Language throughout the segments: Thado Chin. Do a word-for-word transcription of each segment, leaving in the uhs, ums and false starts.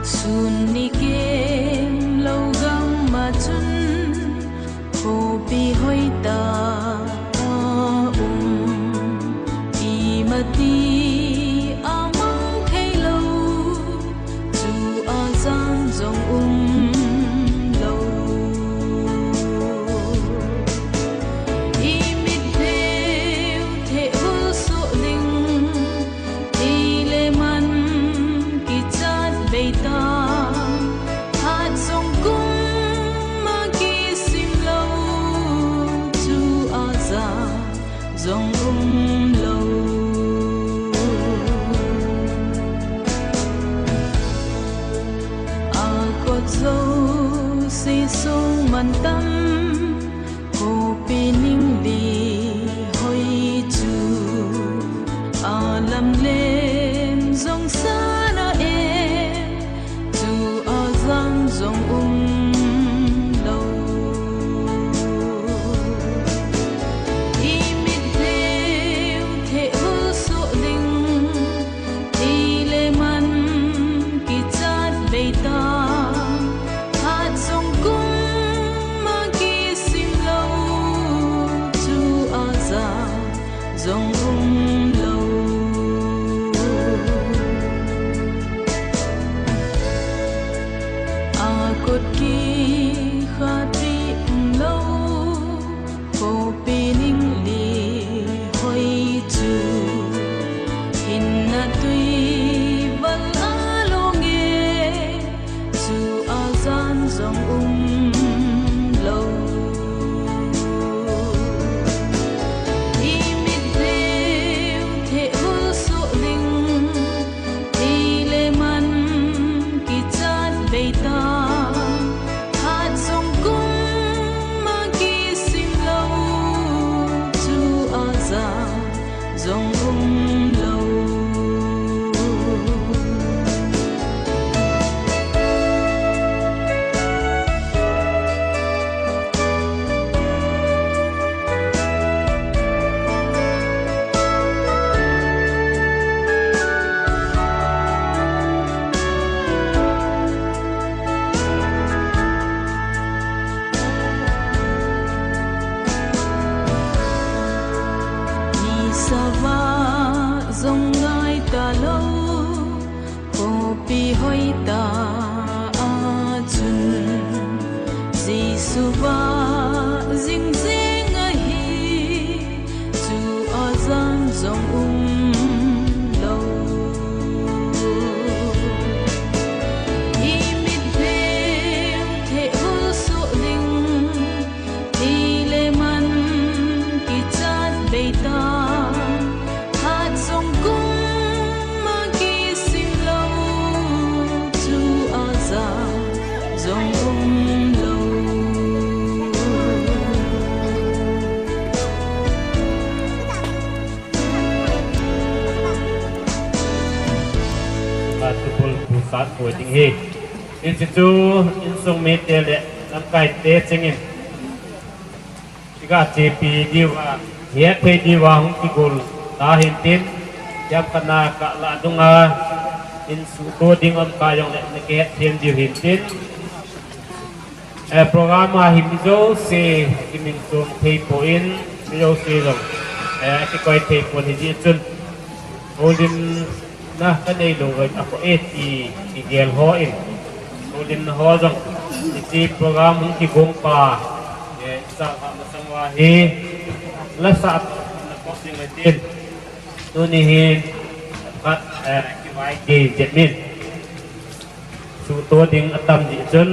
Sun ni kem lou gam a chun, khopi hoitah a um, imati a mang thei lou, chu a jan jong um lou. I mit leu theh hul soh ding, thei le man kichat bei ta, hat jong kum a kisim lou, chu a jan jong um lou. A kot jouse sung man tam, khopi ning li hoi chu, a lamlen jong sana e, chu a jan jong um lou. I mit leu theh hul soh ding, thei le man kichat bei ta, hat jong kum a kisim lou, chu a jan jong um lou. A kot kikhat pi um lou, khopi ning li hoi chu, hinna tui val a long e, chu a jan jong um lou. I mit leu theh hul soh ding, thei le man kichat bei ta, hat jong kum a kisim lou, chu a jan jong um lou. Ni sa va jong ngai ta lou, khopi hoitah a chun, Jesu va jing jeng ahi, chu a jan jong um lou. I mit leu theh hul soh ding, thei le man kichat bei ta, hat jong kum a kisim lou, chu a jan jong um lou. Ka tupul pu sat ko ding hi. Hiche chu insung mite le lamkai te chengin, iga chepi diuva, hetthei diuva hung kigol tahen tin, jam kana kala dunga, insuhto ding um kajong le, nakihet them diu hin tin. Eh, program a hi mi jouse kimin chom thei pon, mi jouse jong, eh, kikoi thei pon hijeh chun, houlimna kanei lou vang a ko e ti kigel hon, houlimna ho jong, hiche program hung kigong pa, eh, sa ha masang uva hi, lasa na ko ding le tin, tuni hin, khat, eh, kivai ding jep in. Suhto ding atam jeh chun,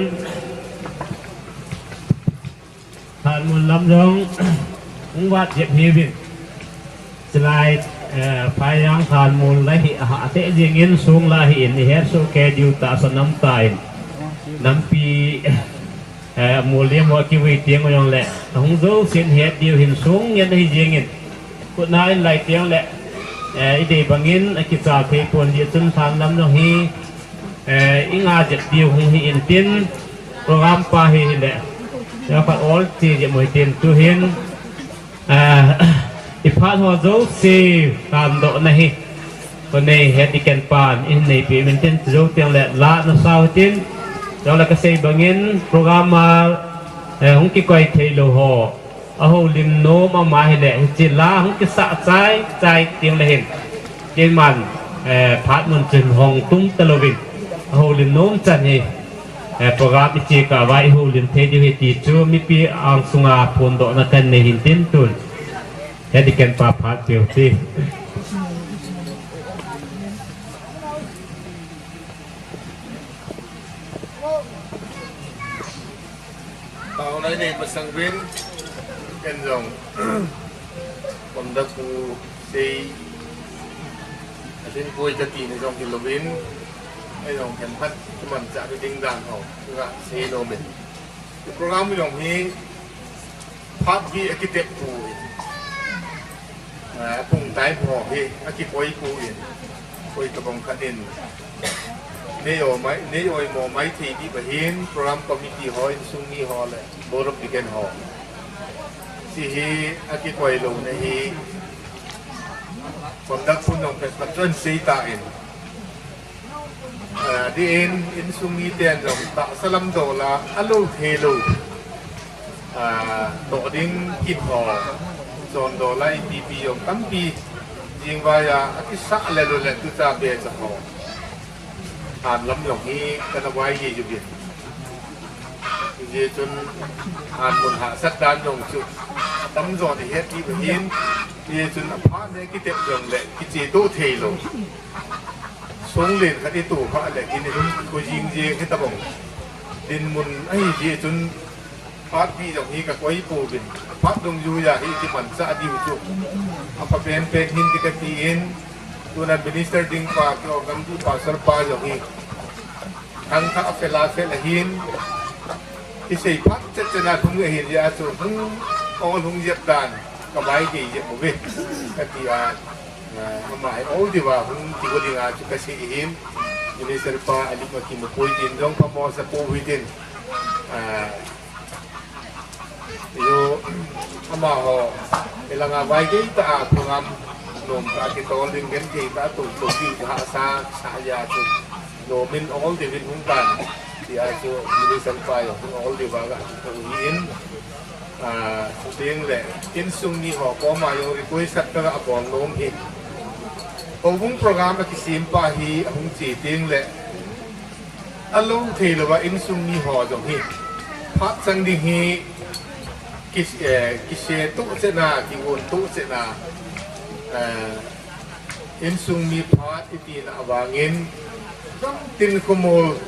thanmun lam jong hung vat jep hiuvin. Chulai, eh, Phaijang thanmun la hi ahah teh jengin, sung la hi in, ihet soh kei diu tahsa nam tan. Nampi, eh, mol liem ho kivui teng jong le, ahung jousen het diu hin sung ngen ahi jengin. Kutna in lai teng le, eh, idei bangin akichal thei pon jeh chun than lam jong hi, eh, inga jep diu hung hi in tin, program pa hi hile, ya pa ol ti jep mo hi tin tu hin, eh, iphat ho jouse thandohna hi, Konei Head Deacon pan in neipi min tin chu jou teng le la na sao tin, jou le ka sei bangin program a, eh, hung kikoi thei lou ho. A houlim nom ama hi le, hiche la hung kisa chai chai teng le hin. Keiman, eh, phat mun chun hong tum ta louvin. A houlim nom chan hi, eh, program i che ka vai i houlim thei diu hi ti chu mipi ang sunga phondohna kan nei hin tin tun. Head Deacon pa phat peuh ti. Taona nei masang uvin, ken jong, pom da ku sei, asin poi ka ti ni jong hi louvin, ei jong ken phat, kuman cha ni ding dan ho, ka sei lo min. Program jong hi, phat hi akitep poi. Ah, pung time ho hi, akikoi poi. Koi tabang khat in. Nei o mai, nei oi mo mai thei di bahin, program committee ho, insung mi ho le, Board of Deacon ho. Hiche hi, akikoi lou na hi, conduct pun jong pes pat chun sei ta in. Ah, di in, insung mi ten jong, ta salam dola, alo thei lou. Ah, to ding kit ho, chon dola ipi pi jong tampi, jing vai a, akisa le lo le tu cha be cha ho. Han lam jong hi, kana vai ye ju bin. Hijeh chun, han mun hahsat dan jong chu, tam jo ni het ni bahin, hijeh chun, apha ne kitep jong le, kiche to thei lou. Song len khat i to pha le, kini hum ko jing je, kita bong. Din mun ahi jeh chun, Phat pi jong hi ka koi pouvin. Phat dungjuiya hi kimanchah diu chu. Apha penpen hin ti kati in. Tuna minister ding pa kihou gamgi pastor pa jong hi. Thangthah a fel a fel ahin. Isei phat chet chet a lhung ahin jeh a chu. Hung ol hung jep dan. Ka bai gei jep uve. Kati a. Ah, ama hi ol diuva hung kigo dinga chu kasei ahin. Minister pa alim a kimupui din jong phamo sa pouve tin. Ah, Yo, amaho, ilanga vai gei tah a program nom tah a kitol ding genthei tah a tol tol ding hahsa, sa ja chu. Nom in ol diuvin hung tan. Tia chu, minister pa jong hung ol diuva ga chu hi in. Ah, teng le, insung mi ho koma jong request khat ka ga bol nom hi. Houbung program a kisem pa hi, ahung che teng le. Alou thei louva insung mi ho jong hi. Phat chang ding hi ki, eh, kise toh cheh na, kigon toh cheh na, eh, insung mi phat iti na avangin, dam tin khomol,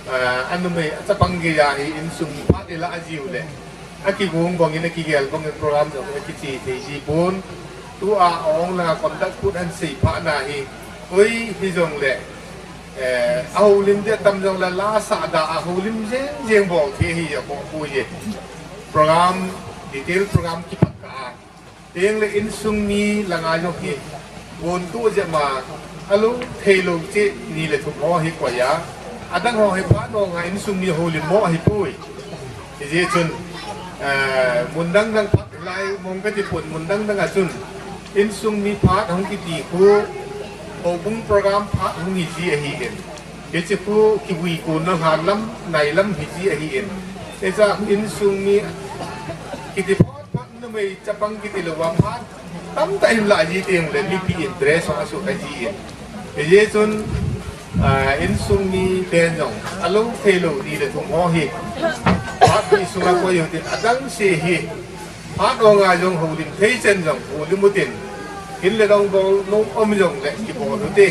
eh, anumei, achapang geiya hi insung mi phat ila ajiu le. Akigong bangin, akigel bangin program jong akiche thei ji pon. Tua ong langa conduct put an sei pha na hi. Oi, hijong le. Eh, ahoulim dia tam jong le la sa da ahoulim jeng jeng bol thei hi a ko pu ye. Program, detail program kipat ka a. Teng le insung mi langa jong hi. Bon tu je ma, alou thei lou che ni le thum ho hi koi a. Adang ho hi phat nonga insung mi houlim mo hi pui. Hijeh chun, eh, mun dang dang phat lai mong kati pon mun dang dang a chun. Insung mi phat hung kiti khu, houbung program phat hung hi ji ahi in. Hiche khu kivui kon na han lam, nai lam hi ji ahi in. Hiche insung mi kiti phat phat numei chapang kiti louva phat. Tamtah in la ji teng le mipi interest hung asuh a ji in. Hijeh chun, ah, insung mi ten jong, alou thei lou ni le thum ho hi. Phat ni sunga koi u tin adang se hi. Phat nonga jong houlim thei chen jong houlim u tin. Hin le dong bol nom um jong le kibol u te.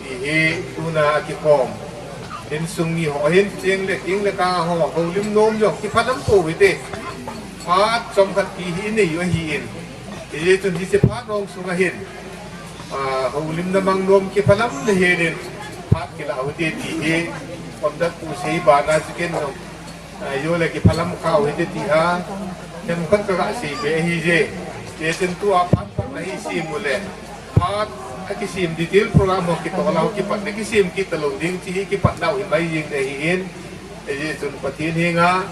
Ti hi tuna kikhom. Insung mi ho hin cheng le king le ka ho houlim nom jong kiphalam pou hite. Phat chomkhat ti hi nei u ahi in. Hijeh chun hiche phat nong sunga hin. Ah, houlim na mang nom kiphalam le hin in. Phat kila u te ti hi. Pom dat pu sei bana chicken nom. Ah, yo le kiphalam kha u hite ti a. Themkhat ka ga sei be hi je. Hijeh chun tua phat phat na hi sei mu le. Phat, akisem detail program ho kitol a ho kipat na kisem kit talou ding, ti hi kipat nau hi mai jing na hi in. Hijeh chun Pathen henga,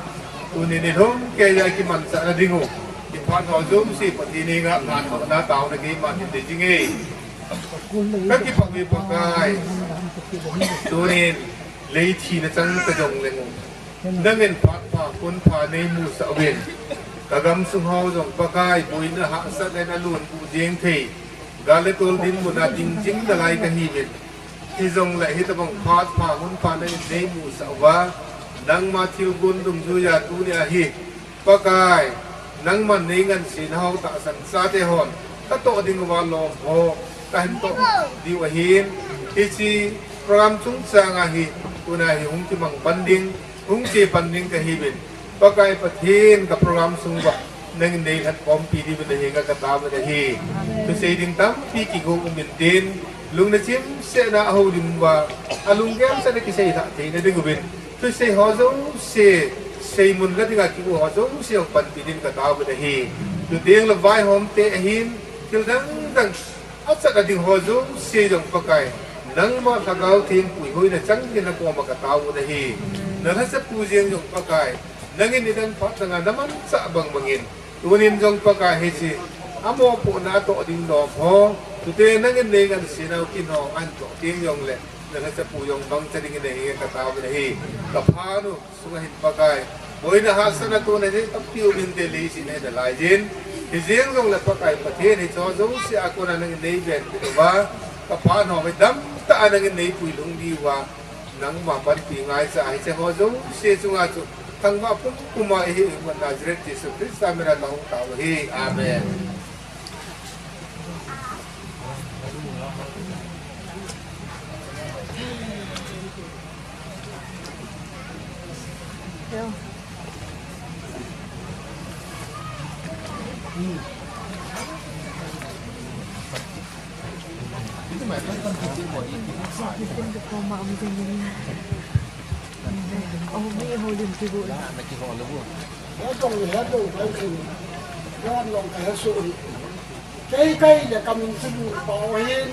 tuni ni lhum keiya kimanchah na ding u. Kiphat ho jouse Pathen henga, phat ho na tao na keiman hin dei jing e. Kakipah e Pakai. Tunin, leiset a chang kajongleng u, nangin phat pha, hun pha neimusah uvin, kagamsung ho jong Pakai, boina hahsatna in alunbu jeng thei, gal le tol dinmun a ding jing nalai kahiuvin. Hijongle hitabang phat pha, hun pha nangin neimusah uva, nangma thilgon dungjuiya tunia hi Pakai, nangman neingansena ho tahsan chate hon katoh ding uva lom ho kahin toh diu ahin, hiche program chungchanga hi tuna hi hung kimang pan ding, hung che pan ding kahiuvin, Pakai Pathen, ka program sung uva nangin neilhatkhompi diuvin nahenga kataovin ahi. Thusei ding tampi kigo umin tin, lungna chimsetna a houlim uva, alunggel sahna kisei lhah theina diuvin, thusei ho jouse, seimun la dinga kigo ho jouse hung panpi din kataovin ahi. Tutengle vaihomte ahin, thil dang dang achatna ding ho jouse jong Pakai, nangma Lhagao Theng puihoina chang dingin nakoma kataovin ahi. Nalhachapu jeng jong Pakai, nangin nidan phat changa namanchah bang bangin, tunin jong Pakai hiche amopohna atoh ding lom ho, tute nangin neingansena u kin ho ahin toh teng jongle, nalhachapu jong bangcha dingin nahenga kataovin ahi. Kapha nu sunga hin Pakai, boina hahsatna tona jeh tampi um inte, leiset a nalaijin. Hijeng jongle Pakai Pathen, hiche ho jouse a kona nangin neivenbit uva, kapha nu hi damtah a nangin neipui lhung diuva, nangma panpi ngaicha a hiche ho jouse chunga chu thangvah pumpuma eihin Nazareth Jesu Christa mina kahung tao ahi. Amen. Kei, kei le kamin chu Lungpao ahin,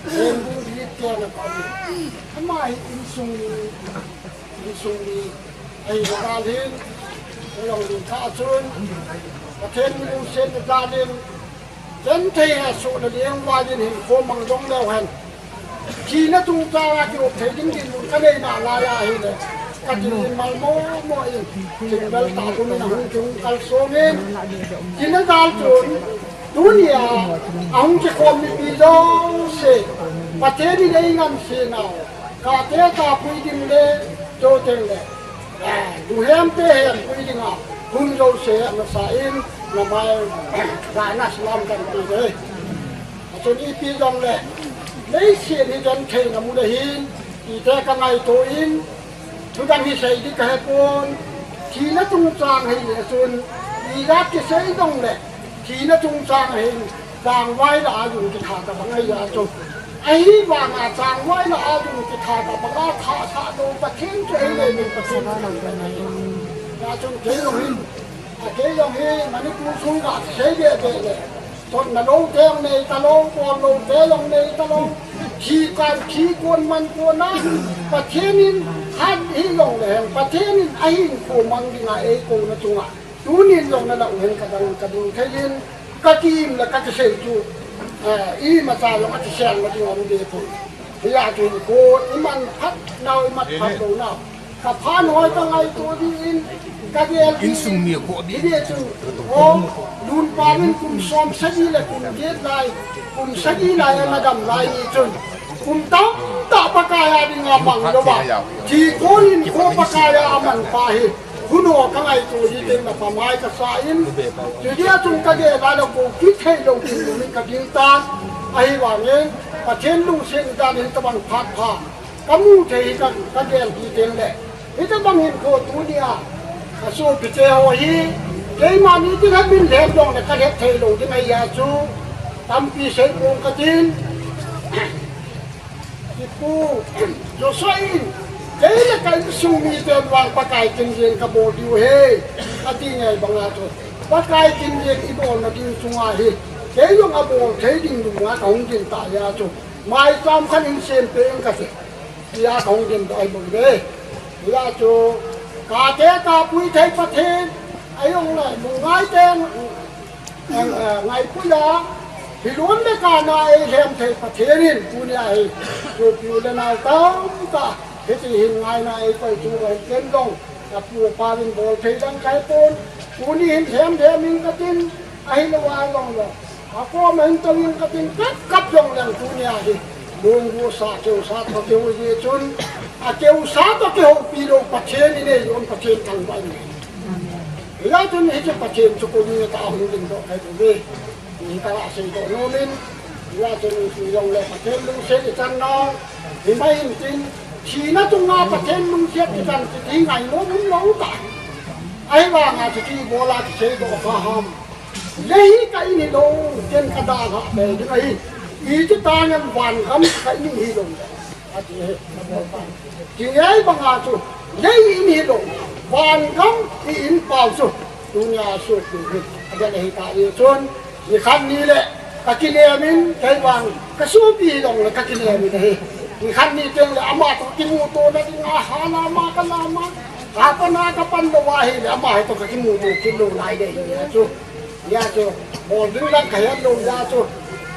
Lengbu Hilite ana kouve. Ama hi insung mi, insung mi ahi jal in, kei jong lungthah chun, Pathen mi lungsetna jal in, genthei a soh le leng vai in hinkho mang jong leu hen. Thina chungchang a kiop thei ding dinmun kanei nalai a ahile, kati in mal momo in, thingvel tah kum in ahung kihung kalsong in, thina jal chun, tunia ahung kikhom mipi jouse, Pathen in eingansena u, kate kapui ding le, chuteng le, eh, luhem te hempui dinga, hun jouse amasa in, namai, gana salam kanpe uve. Achun ipi jongle, leiset hi gentheina mun ahin, tite kangaito in, thudang hi sei ding kahepon, thina chungchang ahile chun, ijat kisei jongle, thina chungchang ahin, changvai lah a jong kitha tobang ahi a chu. Ahivanga changvai lah a jong kitha tobang a thasah lou Pathen chu eile min Pathen chu ahi. Hijeh chun kei jong hin, a kei jong hi Manipur sunga kisei bebe le, chotna lou te jong nei talou, bol lou te jong nei talou, thi kal, thi kon man kon a, Pathen in hat hi jongle hen, Pathen in ahinkho mang dinga eikouna chunga, tunin jong nalah u hen kadang kading thei in, kati in le kakisei chu, eh, imacha jong akisel na ding aum deh poi. Hijeh chun ko iman phat nau, imat phat lou nau, kapha nu hoi kangaito ding in, kagel ding in, hijeh chun, o, Lungpao in kum som sagi le kum get lai, kum sagi lai ana dam lai ni chun, kum tamtah Pakai a dinga mang louva, thi kon in kho Pakai a aman pa hi, huno kangaito ding tin na pamai kasa in, hijeh chun kagel a le ko kithei lou ding in kading tan, ahivangin, Pathen lungset dan in tabang phat pha kamu thei hi ka, kagel ding tin le. Hitabang hinkho tunia, kasopite ho hi, keimani ding a min lhem jongle kalhep thei lou ding ahi a chu, tampi sei pong katin. Kipu, Joshua in, kei le ka insung miten vang Pakai kin jeng kabol diu ahi, ati ngai banga chu, Pakai kin jeng ibolna ding chunga hi, kei jong abol thei ding dunga kahung ding tah ahi a chu, maicham khat in sem peh ing kati. Tia kahung ding tah ahi bou ve. Hijeh chun, kate kapui thei Pathen, ahijongle, lungngai teng, eh, eh, ngaipui a, Hi lun le kana eilhem thei Pathen in tunia hi, tupiu le nau tamtah, hiti hin ngaina eikoi chu ahi ken jong, apu apau in bol thei dang kahepon, tuni hin lhem lhem in katin, ahilou a jong le, akoma hin tou in katin, kap kap jong leng tunia hi, lunggu sa keu sa toh keu jeh chun, akeu sa toh kihoupi lou Pathen in eijon Pathen thangvah in. Hijeh chun hiche Pathen chu konin tah a hung dingdoh kahi bouve. Hita la seidoh nom in, hijeh chun ipi jong le Pathen lungset ichan nau, himai in tin, thina chunga Pathen lungset ichan kiti hi ngainom um lou tai. Ahivanga chuti bol a kiseidoh kha ham. Lei hi ka in hilou, ken ka dalhah be ding ahi. Iti tah ngen van gam ka in hilou. Ati he, na bol pa. Kingei banga chu, lei in hilou, van gam i in pau chu, tunia suhpi hi, agel ahi ta jeh chun, nikhat ni le, ka kinem in, kei vang, ka suhpi hilou le, ka kinem in ahi. Nikhat ni teng le, ama toh kimuto na ding a, ha lama, ka lama, ka pan a, ka pan lou ahi le, ama hi toh ka kimuto kit lou lai le, hi chu. Hijeh chun, bol ding lang ka het lou jeh chun,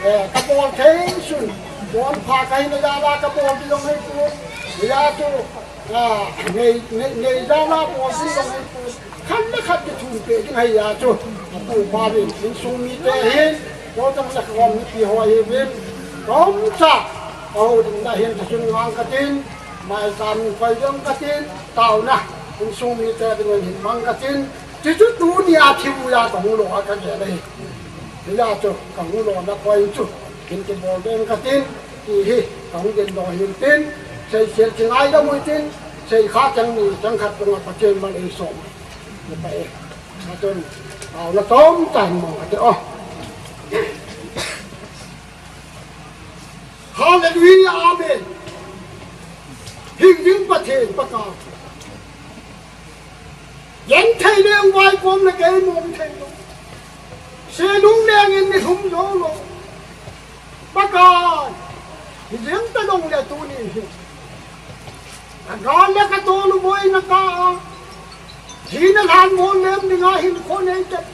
eh, ka bol thei sun, bol pha ka hina jal a ka bol ding jong hipon. Hijeh chun, ah, nei, nei, nei jal a bol ding jong hipon. Khat le khat kithum peh ding ahi jeh chun, apu apau in, insung mite hin, lotang le khom mipi ho hiuvin, chomcha, ahoulimna hin thachun ngang katin, maicham koi jong katin, taona, insung mite dingin hin mang katin, Chuchu tunia thil uva kahung lo a kagel ahi. Hijeh chun kahung lona point chu, hin kibol ding katin, ti hi kahung dingdoh hin tin, seisel chingai dam u hitin, seikha chang ni, chang khat tonga Pathen mal eisom. Ni pa e. Pathen, taona chomcha hin mang kate o. Hallelujah, amen. Hing ding Pathen Pakai. Jen thei leng vai kom le kei mong thei lou. Se lung leng in ni lhum jou lou. Pakai, hijeng tah jong le tuni hi. Ka gal le ka tol u boina kah a. Hina lhan mo lem dinga hin khonei tah.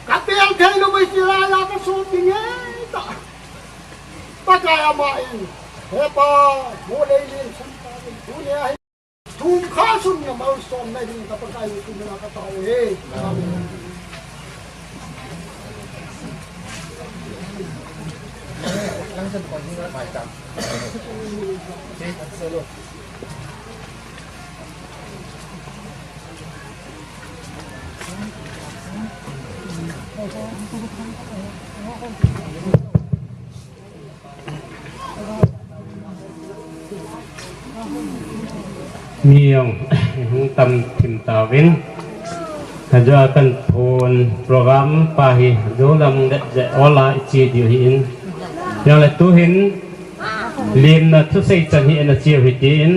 Ka pel thei lou mai sila la ka so ti nge ta. Pakai ama in. He pa, mo lei lin san pa in. Tuni a hi. Thum kha sun nga mal som na hin ka Pakai ni kum na ka tao he. Amen. Mi jong hung tam thim tauvin. Ajo a kan phone program pa hi, ajo lam le je ola ichi diu hi in. Jong le tu hin, limna thusei chan hi in achiu hi tin.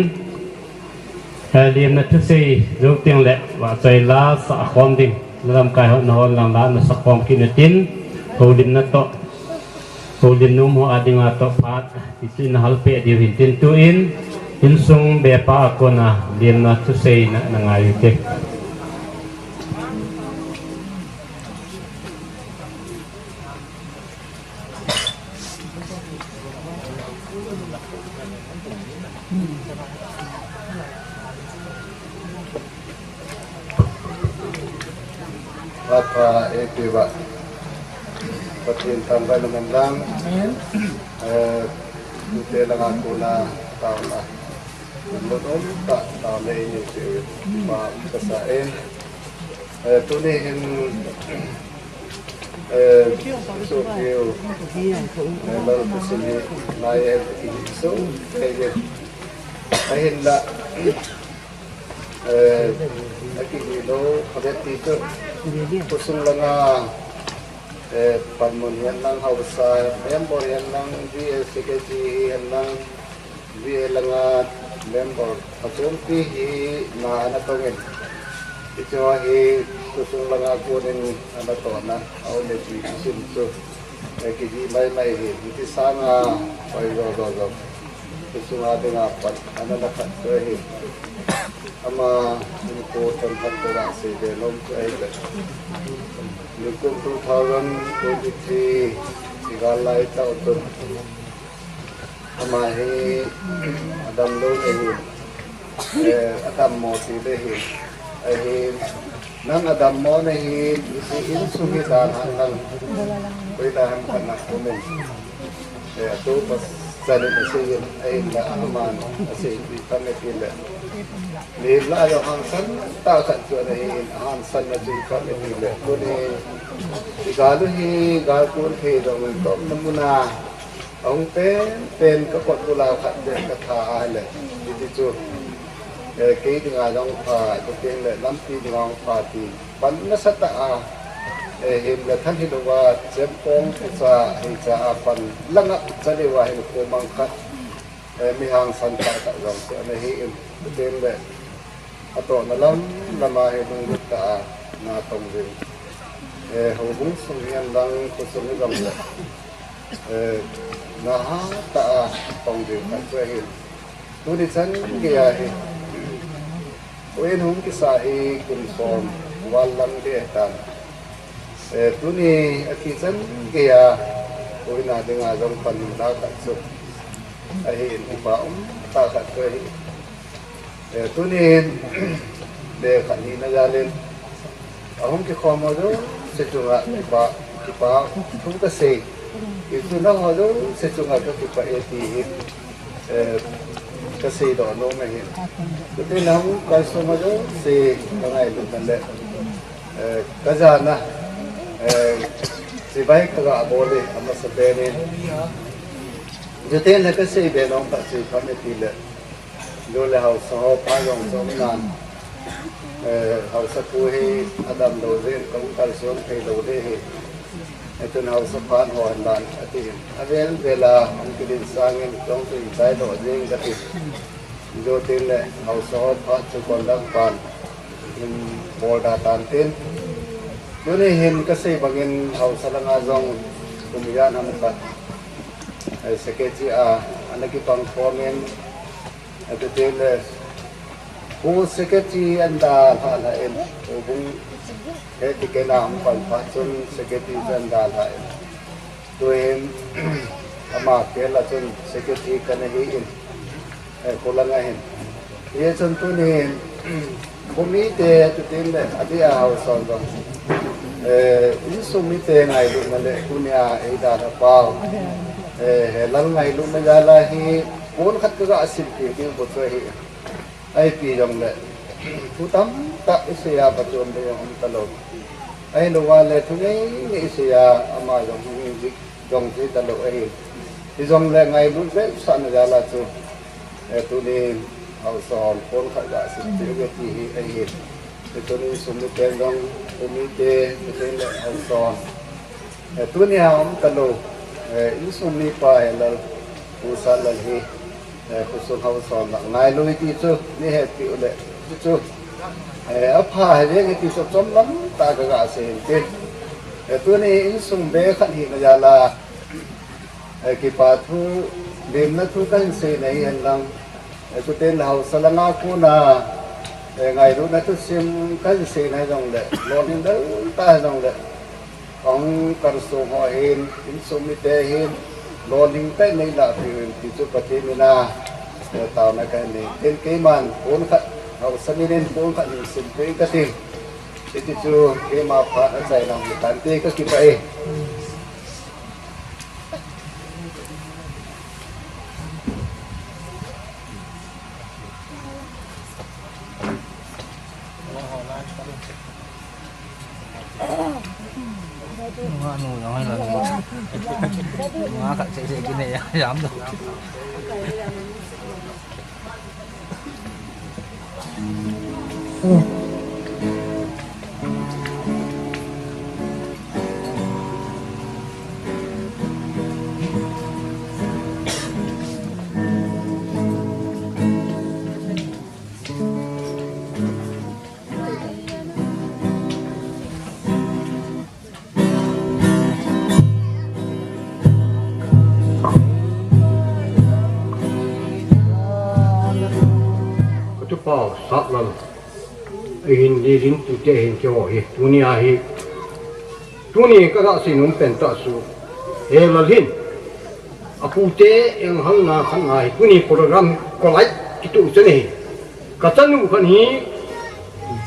Eh, limna thusei jou teng le, vahchoi la sa khom ding. Na lamkai ho, na hon lang la, na sa khom kit na tin. Houlimna toh. Houlim nom ho a dinga toh phat. Ti chu na hal peh diu hin tin tu in. Insung bepa a kona limna thusei na, na ngai u te. Phat pha eipeh uva Pathen thangvah in umhen lang. Amen. Eh, tute langa kona taona. Lungnom tah taona eipeh uva pa kasa in. Eh, tuni hin, eh, sopi u, eh, Lal Pu Sim hi, nai en ki so, kei le. Ahinla, eh, aki hi lo, khavet ti chu, khosung langa, eh, panmun hihen lang, haosa member hihen lang, V A secretary hihen lang, V A langa member achompi hi na ana tong in. Hiche hi khosung langa konin ana tohna, aum e ti kisim chu. Eh, kijih mai mai hi, hiti sanga, oi, jo, jo, jo. Sunga dinga pat ana la khat chu ahi. Ama in ko tan khat chu la sei ve nom chu ahi le. Nikum two thousand twenty-three igal lai tau chu. Ama hi adam lou le hi. Eh, adam mo ti le hi. Ahi. Nang adam mo na hi, isi insung hi dan han lang. Koi la ham kan na kumin. Eh, tu pas sanin isi in, ahin la aman, isi in, kan ne ti le. Ni la yo hangsan, ta khat chu na hi in, hangsan na chu kan ne ti le. Kuni, igalu hi, gal kun thei dong, tom na muna. Ahung pen, pen ka kot bula khat le ka tha a le. Titi chu. Eh, kei dinga jong pha, tu pen le lampi dinga jong pha ti. Pan nasatah a. Eh, him le than hi lo va, chem pong cha, hi cha a pan. Langa cha le va hin ko mang khat. Eh, mi hangsan ta ta jong se, ana hi in. Tu pen le. Atohna lam, lama hi lunglut ta a, na tong ding. Eh, houbung sung hihen lang, khosung hi jong le. Eh, na hatah a tong ding khat chu ahi. Tuni chan gei a hi. Houin hung kisa hi kum som val lang ding ahitan. Eh, tuni a kichan gei a. Houin a dinga jong pan la khat chu. Ahi in upa um ta khat chu ahi. Eh, tunin, le khat ni na jal in, ahung kikhom ho jouse chunga, kipa, kipa, thu ka sei. Kitu na ho jouse chunga ka kipah e ti hi, eh, ka seidoh nom ahi. Tutin ahung kalsong ho jouse ka ngailut na le, eh, ka jana, eh, chibai ka ga bol e, amasapen in. Tutin le ka sei be nom ka sei pha me ti le. Jole haosa ho pha jong jong nan. Eh, haosa pu hi adam lou jeh in kahung kalson thei lou ding ahi. Eh, tun haosa phan ho hen dan ati. Avel vel a hung kidin sangin jong chu in chai doh jeng kati. Jotin le haosa ho pha chu conduct pan in bol da tan tin. Tuni hin ka sei bangin haosa langa jong kum ijat ham khat, eh, secretary a ana kipang khom in, Ati teng le, hu secretary an dalha lha in, houbung he ti kei na hung pan phat chun secretary chu an dalha in. Tuhin, ama kel a chun secretary kana hi in, eh, kholanga hin. Hichun tunin, khomite, ati teng le, adeh a haosa jong, eh, insung mite ngailutna le, tunia eidalha pau, eh, he lal ngailutna jal a hi, Pon khat kaga simpi ding bou chu ahi. Ipi jongle, thu tamtah isei a pachom ding jong um talou. Ahilouva le thu ngeingei isei a ama jong hung jik jong thei talou ahi. Hijongle ngailut behsahna jal a chu, eh, tunin haosa hon pon khat ga simpi ding ti hi ahi. Tunin insung mite jong, khomite, mite le haosa hon. Eh, tunia um talou, eh, insung mipa hi lal, Pu Satlal hi, eh, khosung haosa hon la ngailui ti chu, nei hepi u le, ti chu, eh, apha hi jeng e ti chu chomlam tah a kaga sei hin tin. Eh, tuni insung be khat hina jal a, eh, kipa thu, limna thu kahin seina hihen lang, eh, chuteng le haosa langa kona, eh, ngailutna thusim kahin seina hijongle, lolhing lel tah hijongle, Ahung kalsong ho hin, insung mite hin, lolhing tah in nei lahpeh uvin ti chu Pathen min a, eh, taona kahin nei. Tin keiman, pon khat, haosa min in pon khat hin simpeh kati. Hiti chu, keima phat achaina hung tante kakipah e. Nga nu jong hai la nu. Nga khat seh seh kine ya, jam do. Tupa Satlal, ahin Lilin tute ahin keiho hi. Tuni ahi. Tuni kaga seinom pen tah chu, he Lal hin apute eng hang na khan ahi. Tuni program kolai kitu chun ahi. Kachanu khan hi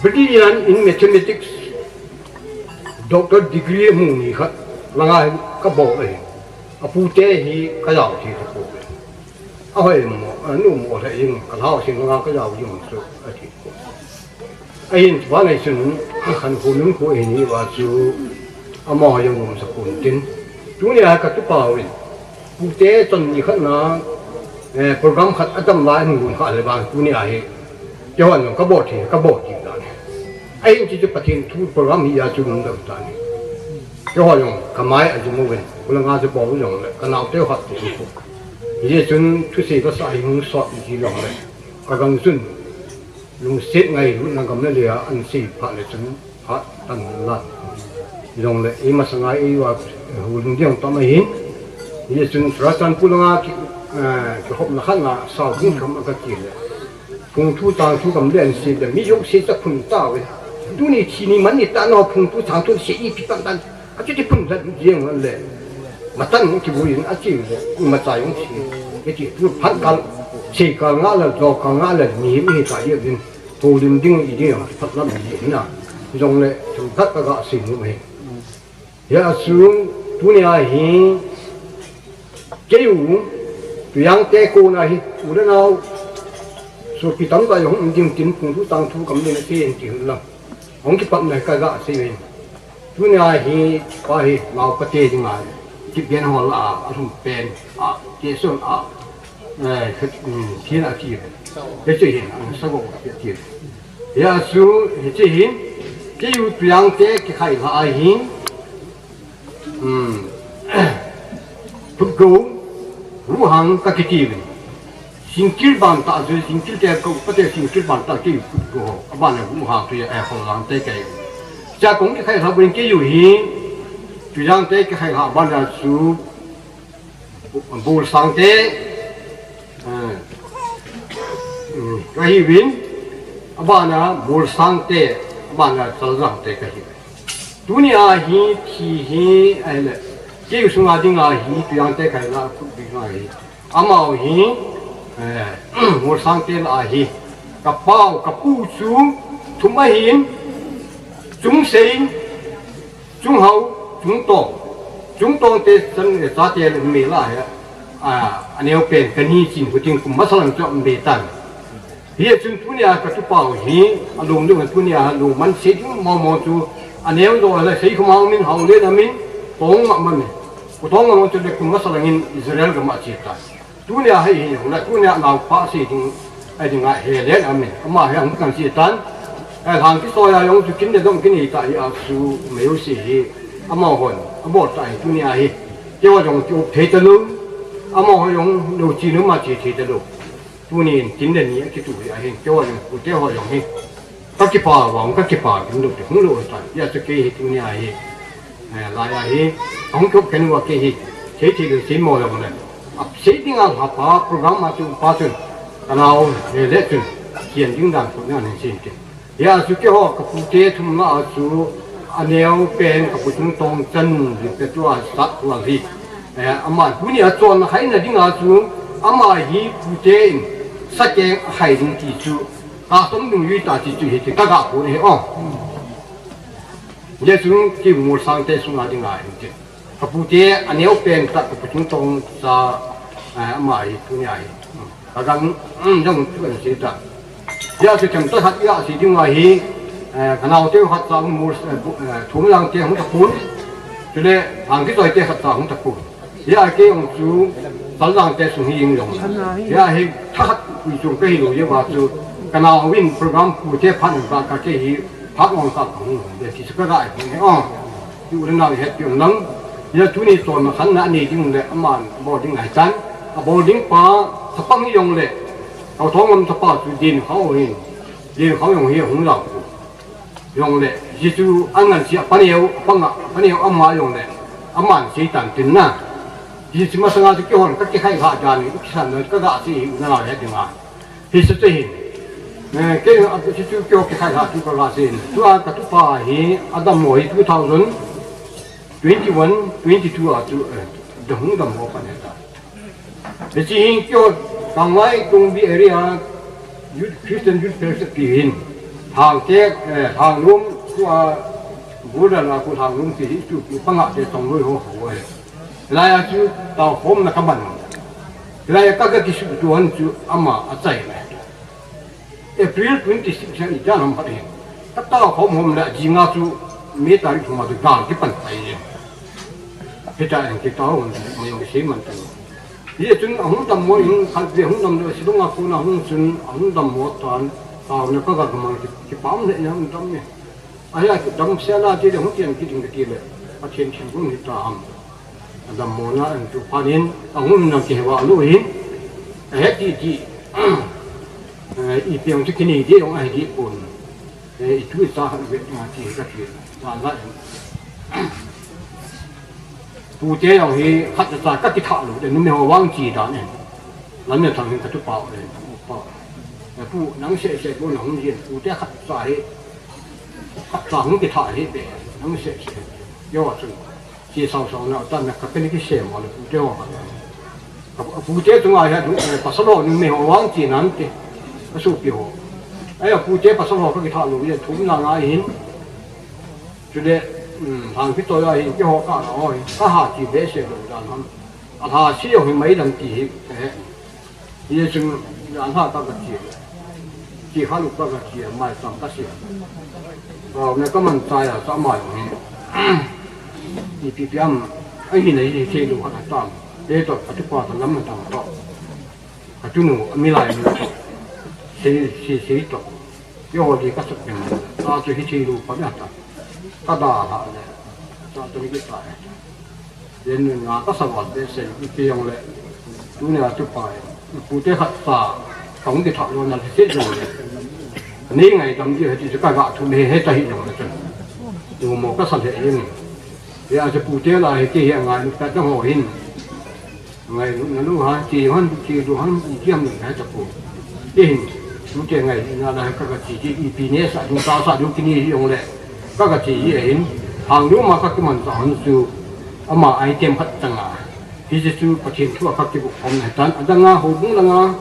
brilliant in mathematics, doctor degree mu ni khat langa kabol ahi. Apute hi kajao thei tapoi. Ahoi mo, anu mo le ing, kalhao sing langa kajao jong chu ati. Ahin, chubanei chun, khankho nunkho ahin hiva chu, amaho jong um sapon tin. Tunia katupa uvin. Pute chun ni khat na, eh, program khat adam lai hung lhun kha le vang tunia hi. Keihon jong kabol thei, kabol thei dan. Ahin chu chu Pathen thu program hi a chu lungdam tan. Keiho jong kamai ajum uvin. Kulanga chu bol jongle, kanaote khat ti ko. Hijeh chun thusei kasa hi hung sot ji jongle. Kagang chun. Lungset ngailutna gam le lei a ansei phat le chun phat tan lan. Jongle, eimasanga eiva, houlim ding tam ahin. Hijeh chun Churachandpur langa ki, eh, kihopna khat na sao ding kam a kati le. Phung thu chang thu kam le ansei le, mi jouse cha phun tauve. Tuni thi ni man ni ta no phung thu chang thu se ipi tan tan. Achuti phun lhat jeng le. Matan hung kibuin achi le, imacha jong si. Kiti tu phat kal, sei kal nga le, jo kal nga le, mihem hi ta ye din. Houlim ding i ding phat lam hi na. Jongle, thum khat kaga seinom ahi. Hia chu, tunia hi, keiu, Tuiangte kona hi, u le nao, sopi tamtah jong um ding tin, phung thu chang thu kam ding a sei in ti hun lang. Hung kipatna kaga sei in. Tunia hi, pa hi, Mao Pate dinga, Kipgen ho lah a, alhum pen, a, Tesun a, eh, khat, um, thin a ti. Hiche hin, ang sago a ti. Hia chu, hiche hin, keiu Tuiangte kikhai lha ahin, um, Phutgo, Vuhang kakiti uvin. Singkil ban tah chu, singkil te ko, pate singkil ban tah keiu Phutgo ho. Aban a Vuhang chu, eh, Kholzang te kei. Cha kong kikhai lha uvin keiu hi, Tuiangte kikhai lha ban a chu, Bolsang te, eh, um, kahi uvin, aban a Bolsang te, aban a Chalzang te kahi uvin. Tunia hi, thi hi, ahile, keiu sunga dinga hi, Tuiangte khaina, Phutgo dinga hi. Amaho hi, eh, Bolsang te lah a hi. Kapau, kapu chu, thum ahin, Chungsei, Chunghao, Chungtong. Chungtong te chan, eh, chate le um e lah a, a, aneo pen kani chin huting kum masa lang chu um be tan. Hichun tunia katupa u hi, alung ding tunia lungman sei ding momo chu, aneo jo le sei khum hao min hao le na min, Tongma man e. Ku Tongma chu le kum masa langin Israel gam a che tan. Tunia hei hi jong le, tunia naopa sei ding, a ding a he le amin. Ama hi ang kan sei tan. Ai hang kisoi a jong chu kin le dong kin ei ta hi a chu mei u sei hi. Amahon, abol ta hi tunia hi. Keiho jong chu thei ta lou. Amaho jong lou chi nu ma chi thei ta lou. Tunin kin le ni a kitu hi ahin. Keiho jong, kute ho jong hi. Ka kipa vang, ka kipa ding lou te hung lou tan. Hia chu kei hi tunia hi, eh, lai a hi, ahung thop khen uva kei hi, sei thei le sei mo jong le. A sei ding a lhapa program a chu pa chun, ka nao le le chun, kian ding dan ko nan hin sei te. Hia chu keiho ka pute thum na a chu, aneo pen ka pu Chungtong chan li pe tua sat tua hi. Eh, ama tunia chonna khaina ding a chu, ama hi pute in, sakeng a khai ding ti chu, Ka som dung yui ta chi chu hi ti ka ga pu ni o. Hijeh chun kei Molsang te sunga dinga hin ti. Ka pute aneo pen ta ka pu Chungtong cha, eh, ama hi tunia hi. Ka gang, mm, jong chu kan sei ta. Hijeh chun themcha khat a sei dinga hi, eh, ka naote khat cha Mol, eh, bu, eh, Thumlang te hung ta pun. Chule, Hangkisoi te khat cha hung ta pun. Hia kei jong chu, Chalzang te sung hi jing jong. Hia hi, tha khat pui chung ka hi lou jeh uva chu, ka nao vin program pu te phat in ka, ka kei hi, phat ong ka ka hung, de ti chu ka ga hi ni o. Ti u le nao het pi ong lang. Hia tuni chonna khan na nei ding le, aman bol ding ahi tan. Abol ding pa, chapang hi jong le. Ka Thonglam chapa chu Dinkhao hin. Dinkhao jong hi hung lau. Jong le, hichu angan sia paneo, panga, paneo ama jong le, aman sei tan tin na. Hichu masanga chu keihon ka kikhai kha dan, kisan le, ka ga sei hi u le nao het ding a. Hichu te hin. Eh, kei a chu chu kei kikhai lha chu ka ga sin. Tua ka tupa hi adammo hi two thousand twenty-one, twenty-two a chu, eh, da hung dammo pan ahitai. Hiche hi kei Kanglai Tungbi area Youth, Christian Youth Fellowship ti hin. Thangte, eh, Thanglum tua border a khu Thanglum ti hi chu panga te tong loi ho ho e. Hilai a chu taokhomna ka man. Hilai a ka, ka kisuhtuh hon chu ama achai le. April twenty-six a i dan ham phat e. Ka taokhom hom le jinga chu May tarik thum a chu gal kipan pai e. Hita en kei taokhom mai jong sei man tan. Hijeh chun ahung dammo in khatvei hung dammo Shillong a kona hung chun ahung dammo tan taona ka ga mang ki, kipah le hung dam e. Ahia kidam sela ti le hung tian kiding kati le. Pathen thilgon hita ham. Adammona an tu phanin, ahung na kiheva lou hin, ahe titi, eh, ipi jong chu kinei ding jong ahi dipon. Eh, itu icha khat vet na ti kati, la la. Pute jong hi khat cha ka kitha lou, de numei ho vang chi dan e. Lam ne thang hin ka tupa le, upa. Eh, pu nang sese ko nang jin, pute khat cha hi, khat cha hung kitha hi be, nang sese. Yo chun. Chi sao sao na, tan na ka pe ni kisem ho le pute ho. Ka, pute chunga hi, eh, pasal ho, numei ho vang chi nan te. Ka sopi ho. Ahia pute pasal ho ka kitha lou, ye thum na ngai hin. Chule, um, hang pi to ya hin, keiho ka na ho hin. Ka ha chi behseh lou dan ham. Alha si jong hi mai dam ti hi, eh. Hijeh chun, jan ha ka ka chi. Chi kha lu ka ka chi, mai sam ka si. Ka ne ka man chai a, sa mai hi. Ipi pi am, ahi na hi thei lu ha tam. Te to, ka tupa ka lam na tam to. Ka tunu, a milai nu to. Sei, sei, sei to. Keiho di ka suk ding. Ta chu hi thei lu pa na ta. Ka da ha le. Ta chu ni ki ta. Yen nga ka sa vat behseh, ipi jong le, tunia tupa, pute khat cha, ka hung kitha lou na le se jong le. Nei ngaidam diu ahi ti chu ka ga thum e, hita hi jong le chun. Numo ka sa le jeng. Hia chu pute la hi kei hi ngai nu ta ta ho hin. Ngai nu na lu ha, chi han, chi lu han, i kiam le ha ta ko. Kei hin, tute ngai na la ka ka chi chi, ipi ne sa du, ta sa du kini hi jong le. Ka ka chi hi ahin, hang lu ma ka kiman ta hon chu, ama item khat chang a. Hiche chu Pathen thu a ka kibu khom na tan, adang a houbung lang a,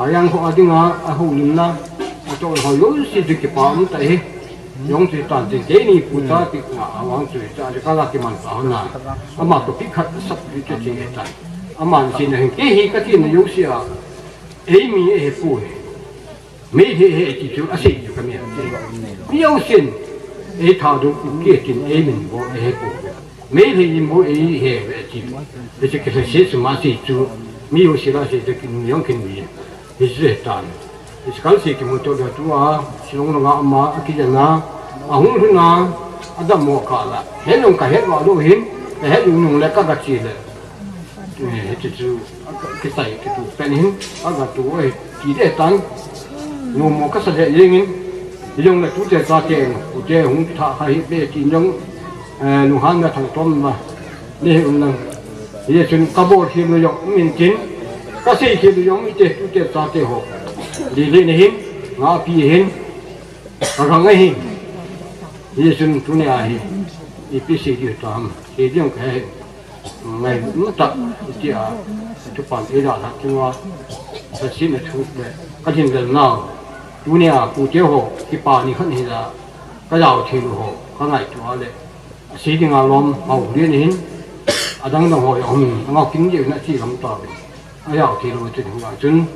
a yang ho a ding a, a houlimna, a to ho jouse chu kipa um ta hi. Jong chu tan tin keini pu cha ti nga a vang chu cha ka la kiman ta hon a. Ama topic khat sap pi chu ti tan. Aman sin a hin kei hi ka tina jouse a. Eimi ehe pu he. Meitei he ti chu asei chu ka mi a. Mi jousen. Ei tha du ku ke tin ei min bol ehe pu. Meitei min bol ei he ve ti. Ve che ke se se ma sei chu. Mi jouse la sei te kin mi jong kin mi. Hi se tan. Iskal sei kimu to da tu a. Shillong langa ama a kijana. Ahung lhun a. Adammo ka la. He jong ka het va lou hin. Ka het lou nung le ka ga chi le. Eh, hiche chu, a ka, kisai, kitu pen hin, a ga tu, eh, ti de tan. Numo ka sa de jeng in, jong le tute chate, tute hung tha kha hi be ti jong, eh, lunghan na thang tom na, ni hi um lang. Hijeh chun ka bol khel lou jong um in tin, ka sei khel lou jong um in te, tute chate ho. Li le ni hin, nga pi hin, ka gang a hin. Hijeh chun tunia hi, ipi sei diu tam, sei diu ka he. Ngailut tah, tia, tupan eila lhah kiva, sasina thu le, ka lhinglel nau. Tunia, pute ho, kipa ni khat hi la, ka jao thei lou ho, ka ngaito a le. Asei dinga lom, mau lien hin, adang dang ho jong, angau kin jeh in achi lam ta ve. A jao thei lou chun hung a chun,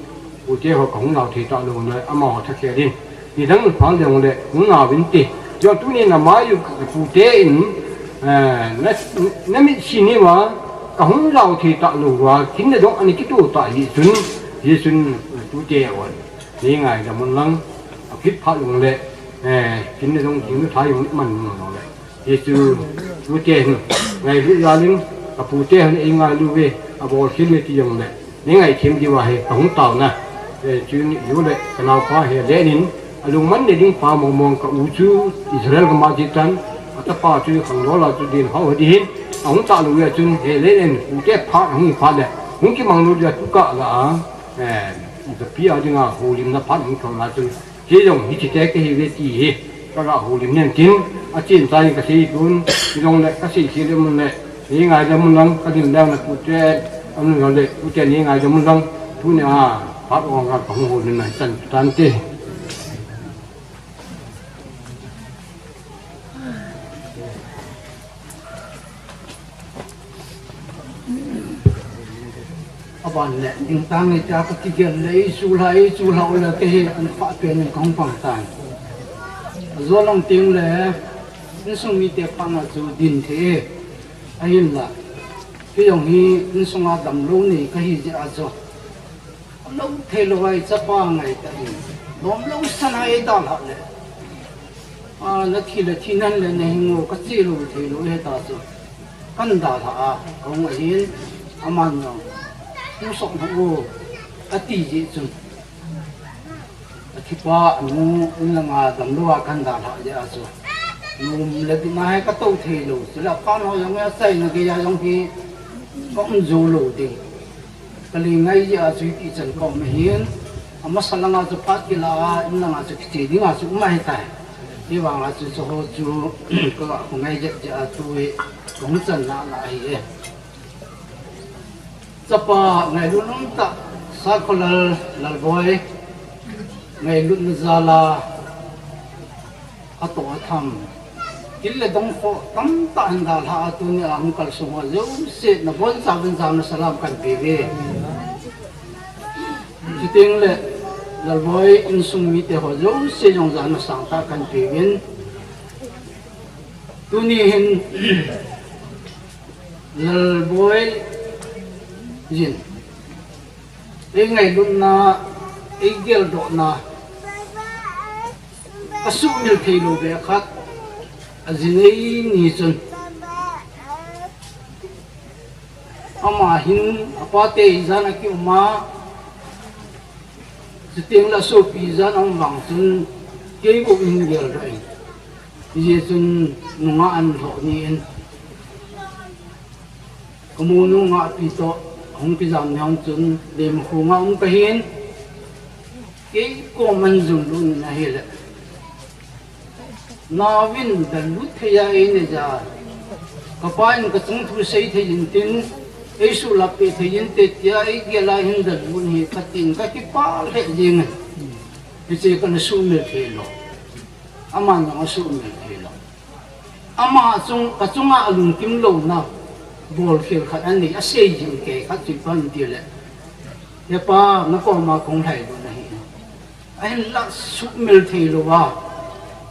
pute ho ka hung jao thei ta lou le, amaho tha khe din. Nidang phang ding le, hung na vin ti. Jong tuni na mai u pute in, eh, na, na mit si ni va, ka hung jao thei ta lou va, kin na dong ani kitu ta hi chun, hi chun, eh, pute ho. Ni ngaidam un lang, a kit pha lung le, eh, kin na dong kin na thai un man lung le. Hichu, tute hin, ngailut jal in, ka pute hin ei ngailu ve, a bol khel ve ti jong le, ni ngaithem diu ahi, ka hung taona. Eh, chun, ju le, ka naopa he le nin, a lungman ne ding pa mong mong ka u chu, Israel gam a ti tan, a tapa chu, khang lou la chu din hau di hin, a hung ta lou ve chun, he le nin, pute phat, hung phat le, hung kimang lou dia tu ka la a, eh, ka pi a dinga, houlimna phat hung thong la chun, Kei jong hiche te kahi ve ti hi kaga houlim nen tin, achen chan kasei tun, hijongle kasei sei le mun le, nei ngaidam un lang, kadin lang le tute, amun le tute nei ngaidam un lang, tunia phat ong ga kahung houlim na chan tante. Aban le, ding tang le tia kakigel le, eisu lha, eisu lha u le, kei hi an pha pen in kahung pang tan. Ajo lang teng le, insung mite phatna chu din thei e. Ahinla, kei jong hi insunga damlou nei kahi jeh a chu. Lou thei lou a i chapa ngai ta in. Lom lou san a i dalha le. A, na thi le thi nan le na hing o ka che lou thei lou he ta chu. Kan dalha a, kong a hin, aman jong. Pu sok na o, ati jeh chun. A thipa, anu, in langa damlou a kan dalha jeh a chu. Lom le ding a he ka tou thei lou. Chule pan ho jong a chai na gei a jong hi, ka um jou lou ding. Ka lei ngai jeh a chu hiti chan ka um ahin, amasa langa chu phat kila a, in langa chu kiche dinga chu um ahitai. Hivanga chu chuho chu ka ga khongai jep jeh a tu hi kahung channa la ahi e. Chapa ngailut umtah, Sakholal Lalboi, ngailutna jal a, atoh atham. Thil le dong kho tamtah in dalha a tunia hung kalsong ho jouse nabonchauvin jana salam kan pe uve. Chuteng le Lalboi insung mite ho jouse jong jana sangtah kan pe uvin. Tuni hin Lalboi jin. Ei ngailutna, ei geldohna, ka suhmil thei lou ve khat, a jinei ni chun. Ama hin, apa te ijat a ki um a, chuteng le sopi ijat a um vang chun, kei bou in geldoh in. Hijeh chun nungah an lhoh ni in. Ka monu ngahpi toh, hung kijam ni hung chun, Leimakhong a um kahin, kei kom an jun lut in ahile. Nauvin dallut thei a ei nei ja. Ka pa in ka chungthu sei thei in tin, ei suhlap peh thei inte tia ei gel a hin dallut hi ka tin ka kipah lheh jeng e. Hiche kana suhmil thei lou. Aman jong asuhmil thei lou. Ama chung, ka chunga alungkim louna bolkhel khat anei, asei jing kei khat chu ipi ham itile, He pa, nakoma kahung lhailut nahi. Ahinla suhmil thei louva,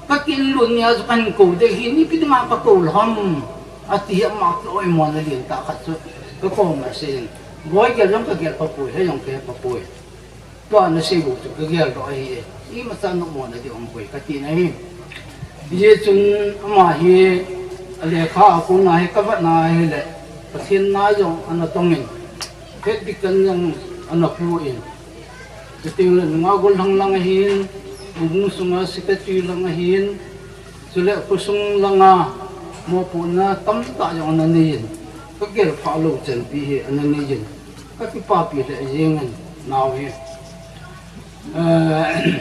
ka kilut nia chu kahin kou ding hi, ipi dinga kakou lou ham, ati hi ama chu oimona lentah khat chu kakoma asei in. Boi, gel jong kagel papoi, he jong kahe papoi. Tua nasei bou chu kageldoh ahi e. Imacha nomona ding umpoi kati nahi. Hijeh chun ama hi alekha a kona hi kavetna ahile, Pathen na jong ana tongin, Head Deacon jong ana pu in. Chuteng le nungah gollhang lang ahin, houbung sunga secretary lang ahin, chule khosung langa mopohna tamtah jong ana nei in, kagel phah lou chanpi hi ana nei in. Kakipapi lheh jeng in nao hi. Eh,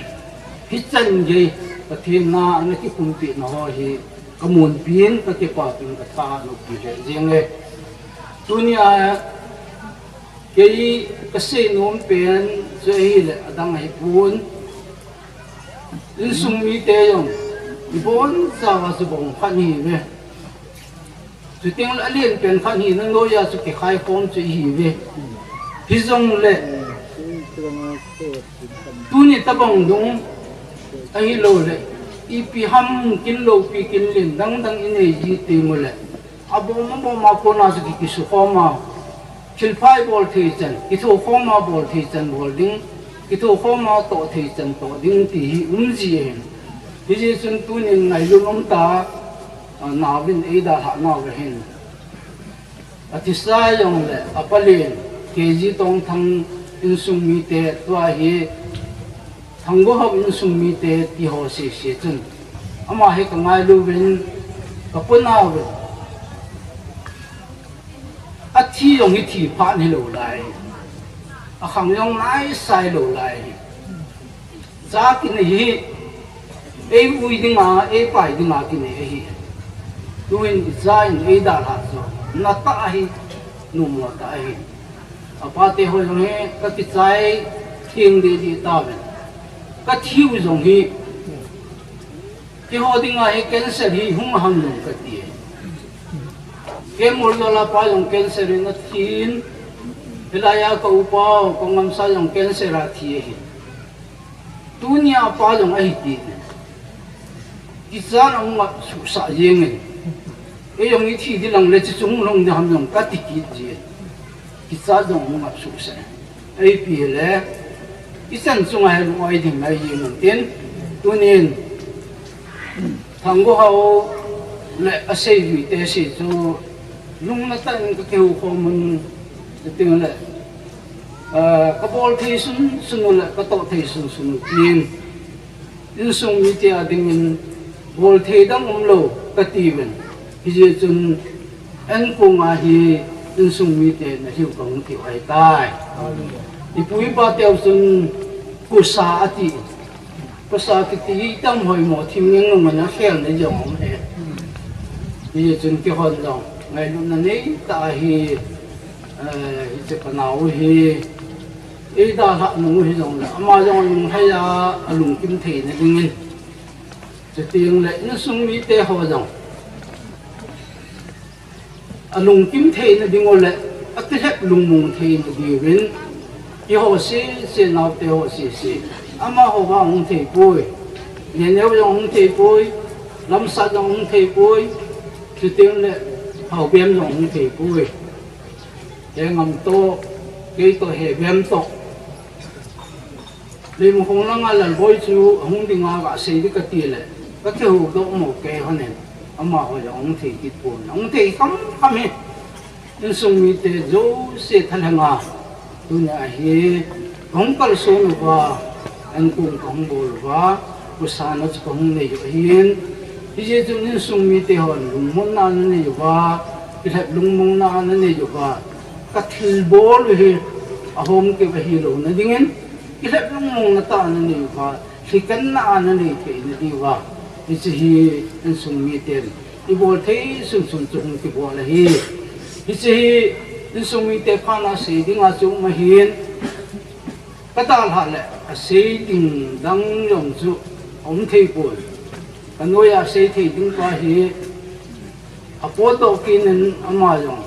hichan gei Pathen na ana kipumpeh na ho hi kamunpi in kakipapi in katha noppi lheh jeng e. Tunia kei kasei nom pen chu ahile adang ahipon. Insung mite jong ibonchauva chu bong khat ihiuve. Chuteng le alen pen khat hina noiya chu kikhai khom chu ihiuve. Hijongle tuni tabang dong ahilou le, ipi ham kin loupi kin len dang dang inei ji teng ule, abom abom a kona chu ki, kisukhom a, thilpha ibol thei chan, kithokhom a bol thei chan bol ding, kithokhom a toh thei chan toh ding ti hi um ji ahin. Hijeh chun tunin ngailut umtah, a, nauvin eidalhah nauva hin. Athisa jongle, apalen, K G Tongthang insung mite, tua hi, Thanggohop insung mite, ti ho sese chun. Ama hi kangailu uvin, kapunau uvin. Athi jong hi thi phat hilou lai. Akhang jong naisai lou lai. Cha kinei hi, ei ui dinga, ei pai dinga kinei ahi. Tuhin i cha in ei dalhah chu, natah ahi, nommo tah ahi. Apate ho jong hi, ka kichai theng deh deh tauvin. Ka thiu jong hi, keiho dinga hi cancer hi hung ham jong ka ti. Kei Moljola pa jong cancer in a thi in, hilai a ka upa, ka ngamsa jong cancer a thi ahi. Tunia pa jong ahi ti. Kichat a hung ngap suhsah jeng in. Ei jong i thi di lang le chi chung long di ham jong ka ti kit ji. Kichat jong hung ngap suhsah. Ei pi le. I chan chunga hi lung-oi ding ngai jeng in tin. Tunin. Thanggo hao le a seijui te sei chu. Lung natah in ka keu khomun. Ting le. Ah, ka bol thei sunsun u le, ka toh thei sunsun u tin, insung mite a dingin bol thei dang umlou ka tiuvin. Hijeh chun, ankong a hi insung mite na hiu ka hung tiu ahitai. I pu i pa teu chun, kusa ati. Pasal kiti tam hoimo thim ngeng nung ana khel na jong um e. Hijeh chun keihon jong ngailutna neitah a hi, eh, hiche ka nao hi, ei dalhah nung u hi jong le, ama jong lunghei a, alungkim theina dingin. Chuteng le insung mite ho jong alungkim theina ding u le, akilhep lungmong theina diuvin, eiho sese, naote ho sese, amaho vang hung thei poi, Neneo jong hung thei poi, Lamsat jong hung thei poi, chuteng le Haobem jong hung thei poi. Hengam toh, kei toh, Hebem toh. Leimakhong langa Lalboi chu ahung dinga gasei ding kati le, ka kihoudoh mo kei honin, amaho jong ahung thei kit pon, ahung thei khamkham hi. Insung mite jouse thalhenga, tunia hi kahung kalson uva, ankong kahung bol uva, khosahna chu kahung nei u ahin, hijeh chun insung mite hon lungmonna ana nei uva, kilhep lungmongna ana nei uva, ka thilbol u hi ahom keu ahilouna dingin, kilhep lungmongna tah ana nei uva, lhikanna ana nei theina diuva, hiche hi insung miten ibol thei sunsun chu hung kibol ahi. Hiche hi insung mite phatna sei dinga chu um ahin, ka dalhah le asei ding dang jong chu aum thei poi. Ka noiya sei thei ding pa hi apotdoh kit in, ama jong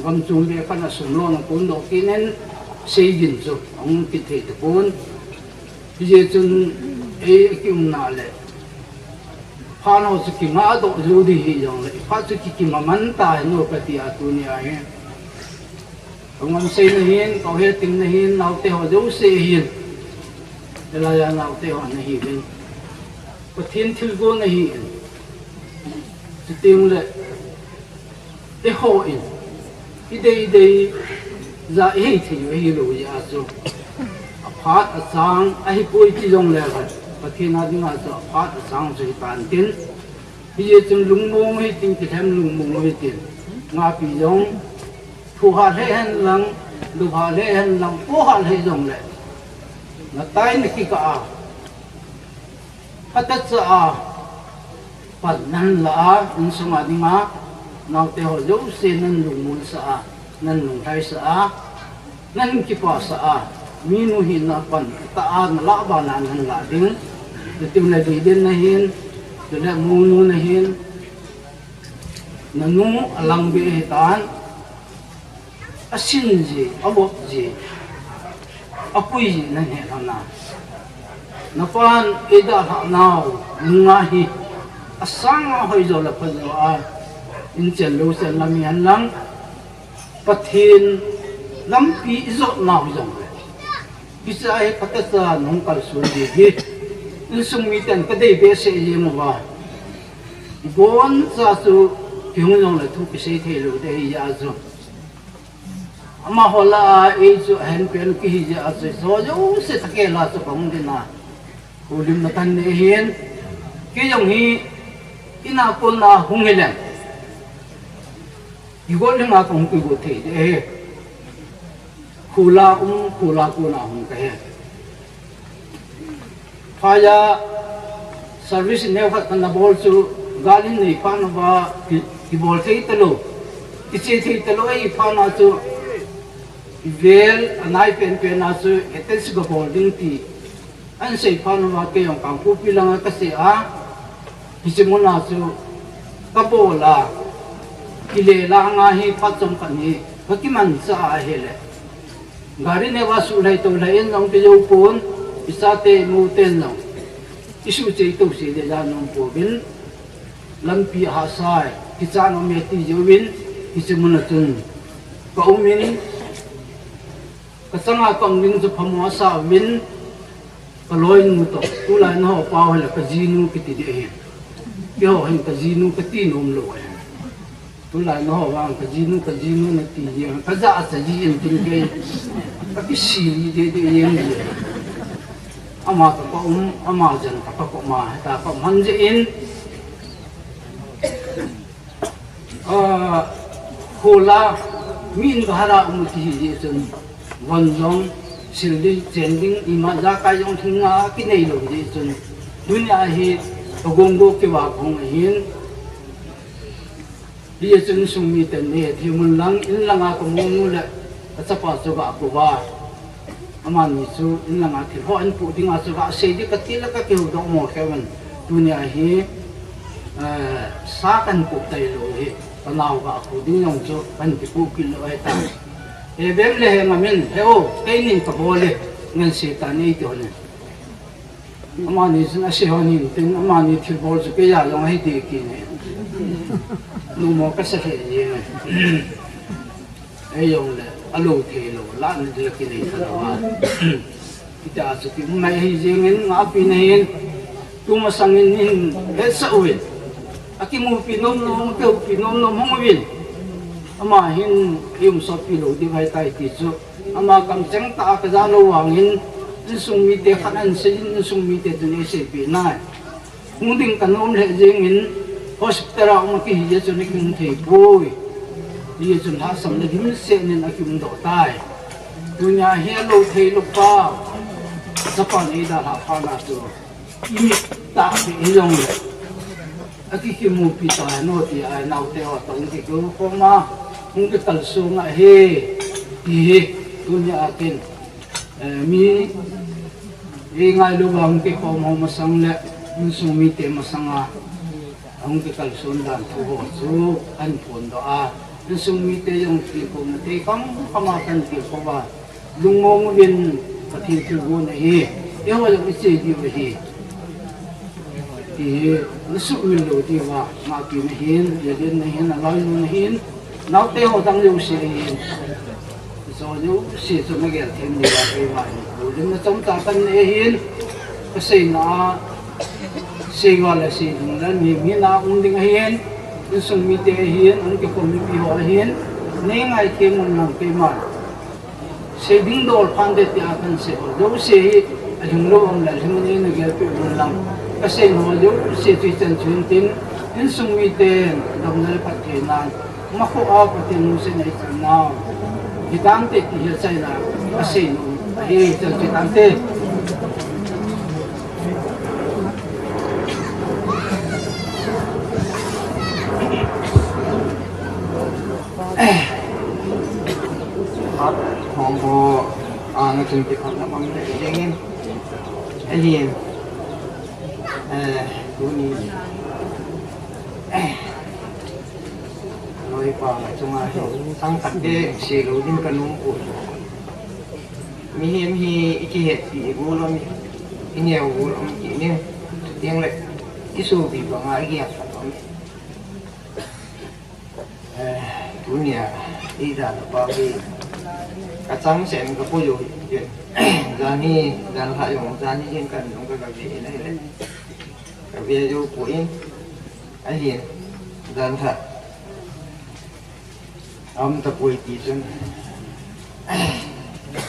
gamchom beh khat a sum lona pondoh kit in, sei ding chu ahung kit thei tapon. Hijeh chun ei akiumna le phat ho chu kingahdoh jou ding hijongle, phat chu kikim aman ta hih in kati a tunia hi. Ka ngamseina hin, ka hetthem na hin, naote ho jouse hin, hilaiya naote ho nahiuvin, Pathen thilgon nahin, chuteng le eihon idei dei ja ihei thei u ahilou jeh a chu, aphat achang ahipoi ti jongle khat, Pathen a dinga chu aphat achang chu hitan tin, hijeh chun lungmong u hitin, kilhem lungmong u hitin, ngapi jong, phuhat lheh hen lang, luphat lheh hen lang, pohat lheh jongle, natai nakikah a, phatechan pan nahin lah a, insunga dinga, naote ho jouse nahin lungmonsah a, nahin lunglhaisah a, nahin kipasah a, minu hina pan tah a nalah bana nahin lah ding, chuteng le Deiden nahin, chule Monu nahin, nanu alangbeh ahitan, asin ji, avop ji, apui ji nahin het lhon a. Napan eidalhah nau nunga hi, asanga hoijo le phajo a, inchen louchen lam hihen lang, Pathen lampi ijot nau hijongle, hiche a hi phatecha nahung kalson ding hi, insung miten kadei behseh jeng uva, iboncha chu kihung jongle thu kisei thei lou ding ahi jeh a chu, amaho lah a ei chu ahenpen u kihi jeh a chu, hicheho jouse thakel a chu kahung ding a, houlimna kahin nei ahin, kei jong hi ina kona hung hileng, kigot dinga kahung kigot thei ding ahi. Khula um, khula kona hung kahi. Fire service neo khat kana bol chu, gal in nei phat uva ki, kibol thei talou, kiche thei talou ahi phat na chu, vel anai penpen a chu, attach kabol ding ti ahin sei phat uva, kei jong Kangpokpi langa kase a, hiche muna chu kabol a, kile langa hi phat chomkhat hi kakimanchah a ahile, gari neo a suhlhai tohlhai in jong kijou pon, ichate imuten jong isuhcheh touseh ding jat aum pouvin, lampi ahahsa e, kichat nom e ti jeh uvin, hiche muna chun kaum in, kachanga kaum ding chu phamo asa uvin, kaloinu toh, tulai naho pau hile kajinu kiti ding ahi. Keiho hin kajinu kati nom lou ahi. Tulai naho vang kajinu, kajinu nati jeng, kajah a chaji in tin kei, kakisih ding ding jeng. Ama kaum, ama jan kaum a, heta kaum hon jeh in, ah, khola, mi in bahar a um kihi jeh chun, von jong sil ding, chen ding, ima ijakai jong lhinga kinei lou jeh chun, tunia hi kagonggo kivah kahung ahin, hijeh chun insung miten neihethem un lang, in langa kamu nu le kachapa chu gakouva, amani chu in langa thil ho ahin poh dinga chu gasei ding kati le kakihoudoh mo kei uvin, tunia hi, eh, sa kahin poh tailou hi, kanao gakou ding jong chu kahin kipoh kit lou ahitai. He vem le he ngam in, he o, keinin kabol e, ngansi tan eiti hon in. Amani chun ase hon hin tin, amani thilbol chu keiya jong ahi ding kit e. Numo kasa thei jeng e. Eijongle alou theilou, lahna ding kinei talou a, hitia chu kium mai ahi jeng in, ngahpi nahin, tumasang in hin hetsah uvin, akimupi nomnom, akihoupi nomnom hung uvin, ama hin ium sotpi lou ding ahitai ti chu, ama kamcheng tah a kajah lou vangin, insung mite khat ahin sei in, insung mite chun eiseipeh nai. Hung ding kanom lheh jeng in, hospital a um akihi jeh chun akium thei poi. Hijeh chun lhahsamna dimset in akiumdoh tai. Tunia hi alou theilou pa, chapa in eidalhah phat na chu, imit tah beh hijongle, akikimupi tai, noti a naote ho toh hung kikou khom a, hung kikalsong ahi, ti hi, tunia kin, eh, mi, eingailu uva hung kikhom ho masang le, insung mite masanga, ahung kikalson dan thu ho chu kahin phondoh a, insung mite jong tilkhouna thei kham kham a kahin tilkhou va, lungmong uvin, Pathen thilgon ahi, eiho jong iche diu ahi, ti hi nasuhmil lou diuva, ngahpi nahin, Lelen nahin, aloinu nahin, naote ho dang jouse ahin, hicheho jouse chu nagel them diuva keima hin houlimna chomcha kanei ahin, kaseina a, seival le seidung le mi, mi na um ding ahin, insung mite ahin, hung kikhom mipi ho ahin, neingaithem un lang, keiman sei ding dol phat te tia kahin sei ho jouse hi, alhinglou um le alhing un eina gelpeh un lang, kaseina ho jouse chu hichan chu hin tin, insung miten damna le phattheinan, makhoh a Pathen lungsetna ichan nau hitante ti hi achaina a kaseina ahi, hichan chu hitante. Phat hung bol a, nga chun kiphatna mang le jeng in, ahin, eh, tuni, eh, loipa nga chunga hi thangkhat beh seilou ding kanom poi. Mihem hi ikihetpi gol um, ineo gol um kit in, chuteng le isopi banga igel khat um. Eh, tunia eidalhah pau hi kachangseh in kapui u hin, jan hi, janlhah jong jan hi hin kahin jong kagave in ahile, kave jou poi, ahin, janlhah aum tapoi ti chun,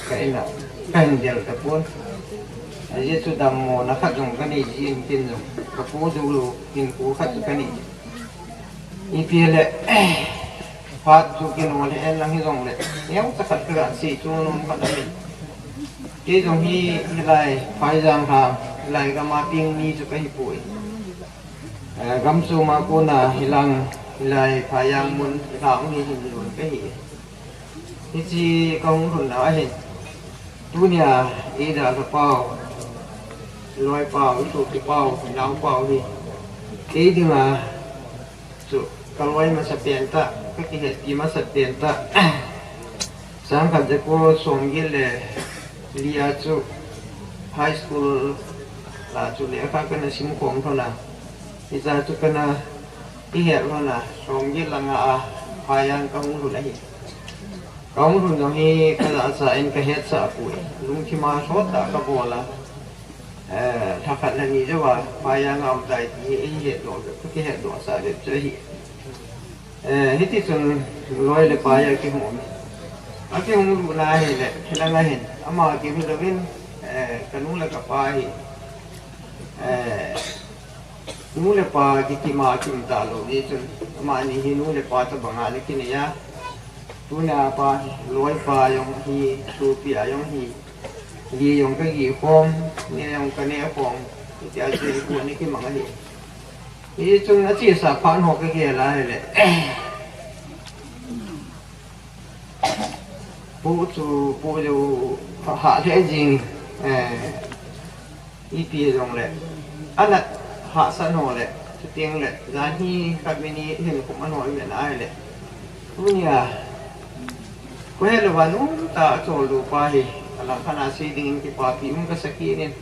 ka in a kahin del tapon. Ajeh chu dammona khat jong kanei jin, tin jong kapo jou lou hinkho khat chu kanei. Ipi le, phat chu kino le en lang hijongle, neocha khat kaga sei chu nom khat ahi. Kei jong hi hilai Phaijang ha Lai gam a peng mi chu kahi poi. Eh, gamsung ma kona hilang, hilai Phayang mun, hilang hi hin lun kahi. Hiche kahung lhun na ahin. Tunia, ida ka pau, loi pau, itu ki pau, nau pau hi. Kei dinga, chu, ka loi masa pen ta, ka kihetpi masa pen ta. Sangkhat jako somget le li a chu high school a chu lekha kana sim khom lhon a. Hicha chu kana kihet lhon a, somget le nga a, Phayang kahung lhun ahi. Kahung lhun jong hi kajahcha in kahetsah poi. Lungthim a sot tah kabol a. Eh, lhakhat lhani jouva, Phayang a um tai ti hi eihetdoh, kakihetdoh sah bep chu ahi. Eh, hitichun loi le pai akihung um. Akihung lutna ahile, hilanga hin, ama kihi louvin, eh, kanu le kapa hi, eh, nu le pa kikim a kim talou jeh chun, amani hi nu le pa tobanga ana kinei a. Tunia pa hi, loi pa jong hi, sopi a jong hi, li jong kagih khom, ne jong kaneh khom, hitia chu hinkho ana kimang ahi. Hichun achesa phat ho kagel a ahile, pu chu, pu chu, hah lheh jing, eh, ipi jongle, anat hahsat ho le, chuteng le, jan hi khat mi ni hin kum anoi ven ahile, tunia, kahelou va nomtah a choldo pa hi, alangkhat a sei dingin kipapi um kasa kit in,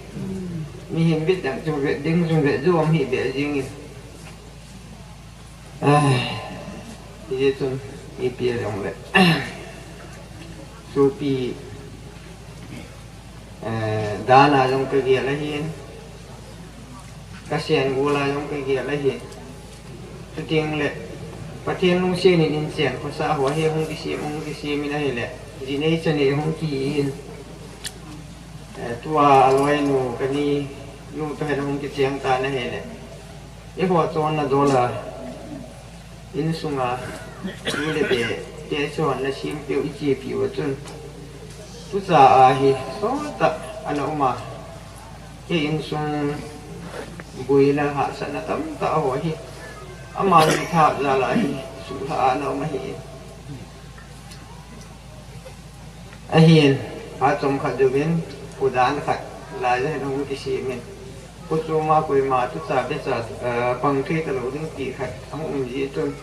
mihem vet ding, jum vet ding, jum vet jom hi beh jingin. Eh, hijeh chun, ipi jongle, sopi, eh, dan a jong kagel ahin, kasen gol a jong kagel ahin. Chuteng le, Pathen lungset in inchen khosa ho hi hung kisem, hung kisem in ahile, jinei chanei hung kihi in. Eh, tua aloinu kani nu toh hin hung kicheng tan ahile, eiho chonna dol a, insunga, tu le te, te chonna sem peh u ichepi uva chun, tucha a hi sot tah ana um a, kei insung boina hahsatna tamtah ho hi, amani tha jal a hi, suhlha a ana um ahi. Ahin, phat chomkhat jouvin, kho dan khat, lai a hin hung kisem in. Kho choma koima tucha becha, eh, pang thei talou ding ti khat, ahung um jeh chun.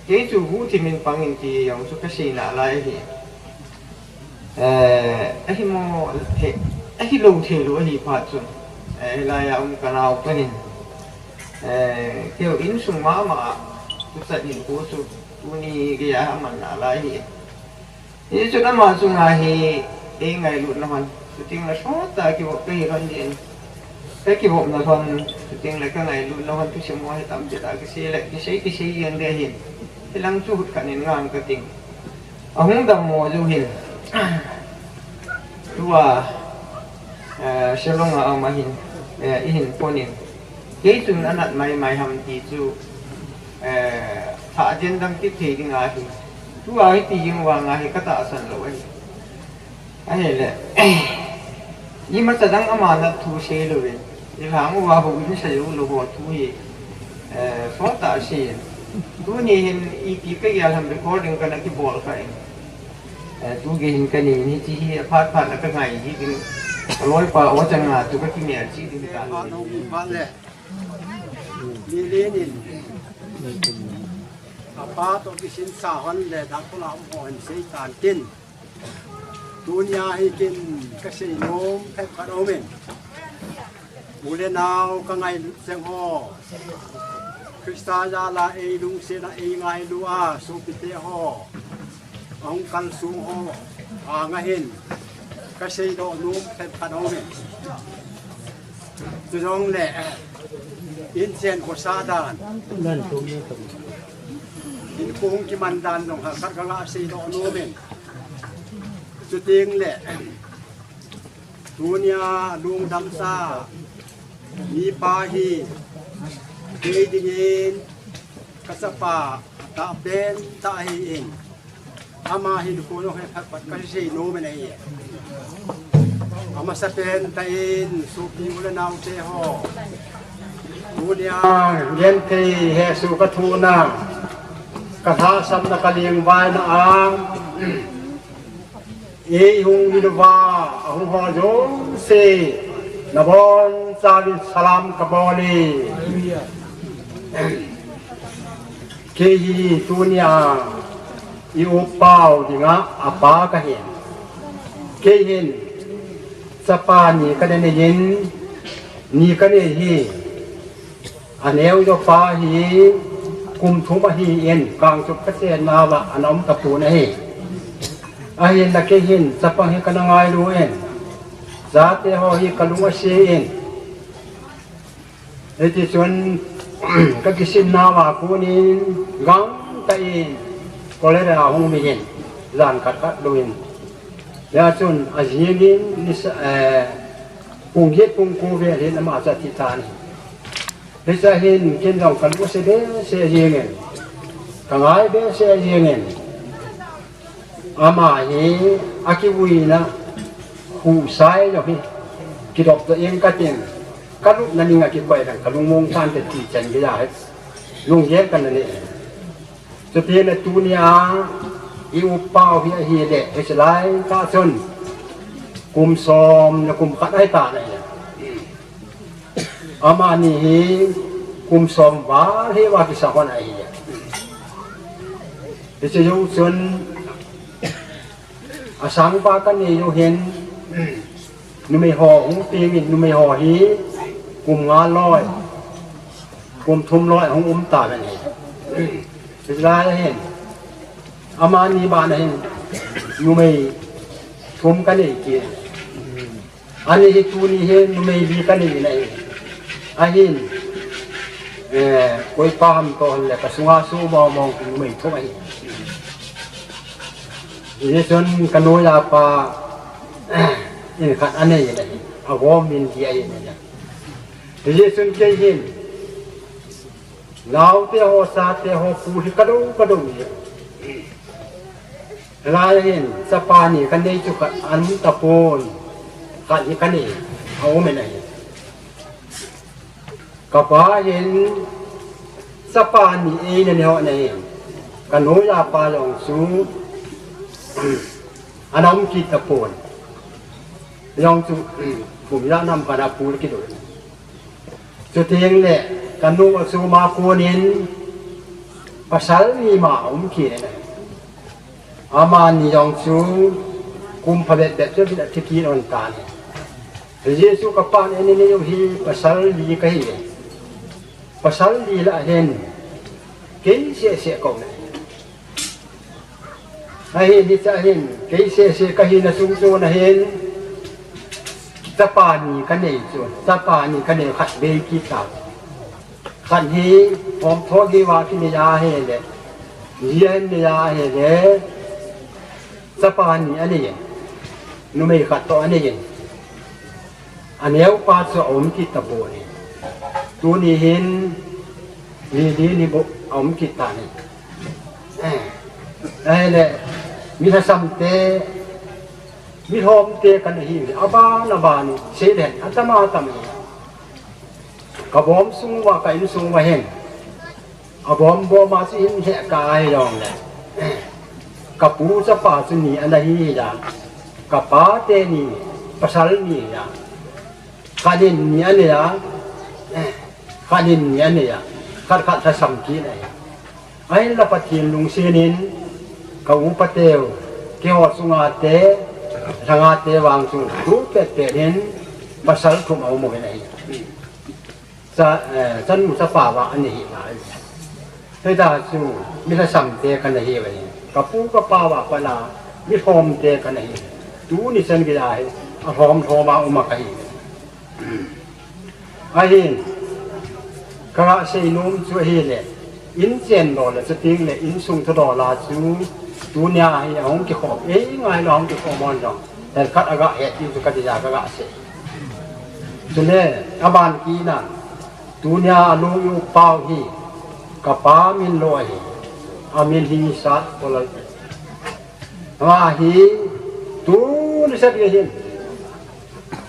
Kei chu huhthim in pang in ti jong chu kasei nalai ahi. Eh, ahimo, he, ahilou theilou ahi phat chun. Eh, hilai a um kanao kahin. Eh, keiho insung mama a, tuchan hinkho chu, tuni geiya aman nalai ahi. Hichun ama chunga hi eingailutna hon, chuteng le sot tah a kivop kahi lhon din. Kakivopna lhon, chuteng le kangailutna hon, thusim ho hi tampi tah kisei le, kisei, kisei jeng ding ahin. Hilang chu hutkhat in ngang kating. Ahung dammo jou hin. Tua, eh, Shillong a ama hin, eh, eihin pon in. Kei chun anat maimai ham ti chu, eh, thah jen dam kit thei ding ahi. Tua hiti jeng vang a hi katahsan lou ahi. Ahile, imacha dang ama nat thu sei louvin, ilhang uva houin sa joulou ho thu hi, eh, sot tah asei in. Tuni hin ipi kagel ham recording kana kibol kha in. Eh, tu gei hin kanei in hiche hi aphat phat a kangai ji ding. Kaloipa o changa chu kakimel ji ding ta. Phat nom phat le. Nilin in. Apa toh kisin sa hon le dang kola um ho hin sei tan tin. Tunia hi kin kasei nom phabep khat aumin. U le nao kangailut jeng ho. Christa jal a eilungset a eingailu a sopite ho. Ahung kalsong ho. Anga hin. Kasei doh nom phabep khat aumin. Chujongle, inchen khosa dan. Hinkho hung kiman dan jong khat khat kanga sei doh nomin. Chuteng le, tunia lungdamsa, mipa hi, kei dingin, kachapa, atahpen tah ahin. Ama hinkho jong hi phabep khat kasei nom in ahi. Amasapen tah in, sopi u le naote ho. Tunia, genthei hesoh kathuna, kalhahsamna kalengvaina a, eihung milouva ahung ho jouse, nabonchauvin salam kabol e. Kei hi tunia i-upa u dinga apa kahin. Kei hin chapa ni kanei in, ni kanei hi, aneo joupa hi kum thum ahin, Kangchup kachennauva ana um tapon ahi. Ahinla kei hin chapang hi kana ngailun, chate ho hi kalung ase in, hitichun kakisin nauva konin gangtah in cholera ahung umin, jan khat khat louvin. Hijeh chun ajingin nisa, eh, pung get pung ko vel hin ama chu athi tan ahi. Hichea hin ken jong kalung ase behseh jengin, kangai behseh jengin. Ama hi akivuina khu sai lou hi, kidop doh ing katin, kalupna dinga kikoi leng kalungmong tante ti chan geiya hi lunggel kana nei. Chutile tunia i-upa u hi ahile, hiche lai tah chun kum som le kum khat ahitan ahi. Amani hi kum som val hiuva kisa hon ahi. Hiche jou chun asangpa kanei u hin, numei ho hung pengin, numei ho hi kum nga loi, kum thum loi ahung um tauvin ahi. Hiche lai ahin, amani bana hin numei thum kanei kit. Ani hi tuni hi numei li kanei in ahi. Ahin, eh, koipa ham toh le kasunga su mong mong numei thum ahi. Hijeh chun kanoiya pa in khat anei in ahi. Agom in li ahi in ahi. Hijeh chun kei hin naote ho, chate ho, pu hi kadou, kadou in ahi. Hilai hin chapa ni kanei chu khat aum tapon, khat hi kanei, aum in ahi. Kapa hin chapa ni eina nei hon ahi. Kanoiya pa jong chu ana um kit tapon. Jong chu, kum ijat ham khat a pu le kidou. Chuteng le kanu asoma konin pasal ni ma aum kit in ahi. Amani jong chu kum phabep bep chu athi kit lhon tan ahi. Hijeh chun kapan einei u hi pasal li kahi. Pasal li lah hin kei seh seh kaum e. Ahin hichea hin kei seh seh kahina sung chun ahin chapa ni kanei chu, chapa ni kanei khat bei kit ta. Khat hi Homthoi geiya kinei ahile, jia hin nei ahile, chapa ni anei in, numei khat toh anei in, aneopa chu aum kit tapon ahi. Tuni hin mi li ni bou aum kit tan ahi. Eh, ahile, mi lhasam te, mi lhom te kana hiuve, aban aban in, seilen, atam atam in. Kabom sung uva, ka insung uva hin, abom bom a chu hin heh kah ahi jongle, kapu chapa chu ni ana hi hija, kapa teni pasal ni hija, khat in ni anei a, khat in ni anei a, khat khat lhasam kit ahi. Ahinla Pathen lungset in, ka upa teu, keiho sunga te, lhanga te vang chu tu pet pet in pasal thum aum uvin ahi. Cha, eh, chanu chapa uva ana hi lai. Hita chu mi lhasam te kana hiuve. Kapu kapa uva pat a mi lhom te kana hi. Tuni chan geiya hi alhom lhom a um a kahi. Ahin, kagah seinom chu ahile, in chen dol le chuteng le insung thudol a chu tunia hi ahung kikhom, ei ngai lou ahung kikhom hon jong, tel khat agah het ding chu kadei a kagah sei. Chule, aban kit na, tunia alung i-upa u hi, kapa min lou ahi, amin hi Satpolal. Ama hi, tuni chan gei hin,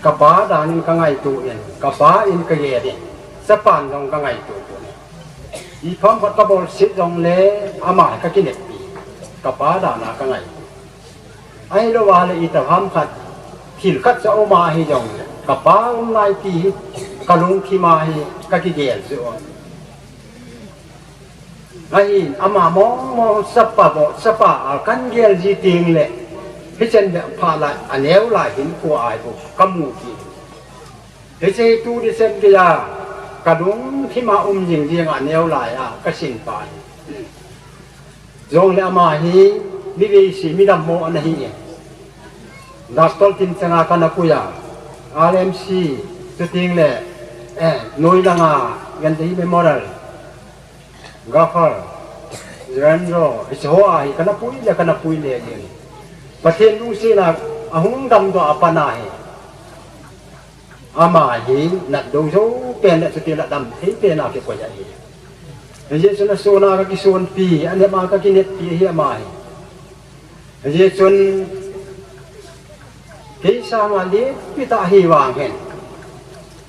Kapa dan in kangaito in, kapa in kagel in, chapan jong kangaito in. Ipi ham khat kabol sih jongle ama kakineppi. Kapa dan a kangaito. Ahilou vale itobang ham khat, thil khat cha um ahi jongle, kapa um nai ti hi kalungthim a hi kakigel jeh u. Ahin ama mong mong chapa bou, chapa a kagel ji tengle, hichan beh phat lai, aneo lai hinkho a hi bou kamu kit. Hiche hi tu December geiya kalungthim a um jing jing a, aneo lai a kasin pa hi. Jongle ama hi mi veise midammo ana hi e. Doctor Timchanga kana pui a, R M C, chutengle, eh, noi langa, Gandhi Memorial, Gaffar, Jirendra, hiche ho a hi kana pui le, kana pui le jeng. Pathen lungsetna ahung damdoh a pat ahi. Ama hi natdoh jou pen le chuti la damthei pen a kikoi ahi. Hijeh chun asona kakisonpi, anep a kakineppi ahi ama hi. Hijeh chun kei sanga letpi tah ahi vang hin,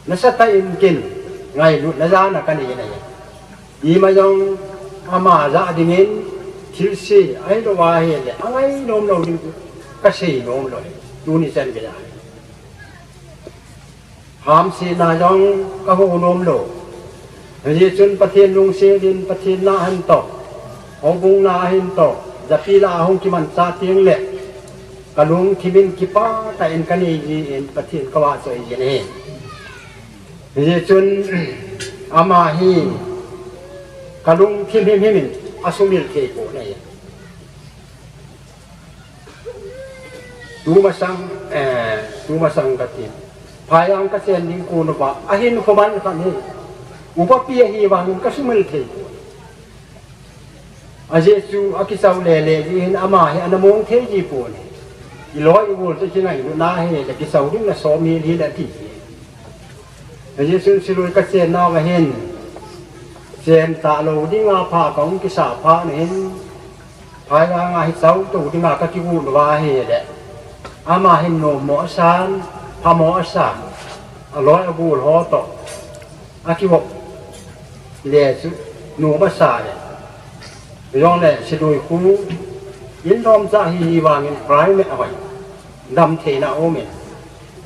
nasatah in kin ngailutna jana kanei ahi. Ima jong ama jah dingin thilse ahilou ahile angai nom lou ding kasei nom lou ahi. Tuni chan geiya hamsetna jong kaho nom lou. Hijeh chun Pathen lungset in Pathen na ahin toh, houbung na ahin toh, japi lah a hung kimanchah tengle, kalungthim in kipah tah in kanei jin Pathen kavahchoi jin ahi. Hijeh chun ama hi kalungthim himhim in asumil thei pon ahi. Tumasang, eh, tumasang katin. Phailang kachen ding kon uva, ahinkho man khat hi, upapi ahi vangin kasumil thei pon. Ajeh chu akichao lele jeh hin ama hi ana mong thei ji pon. Iloi igol chu kingailutna hile kichao ding nasom hel hel ati. Ajeh chun Silui kachen nauva hin, chen talou dinga pha kahung kisah phat na hin, phailanga hi chao tou dinga kakigon uva ahile, ama hin nommo asan, phamo asan, aloi agol ho toh akivop le chu nom asa le, jongle Silui khu in lhomcha hi hi vangin private ahoi, damtheina aumin,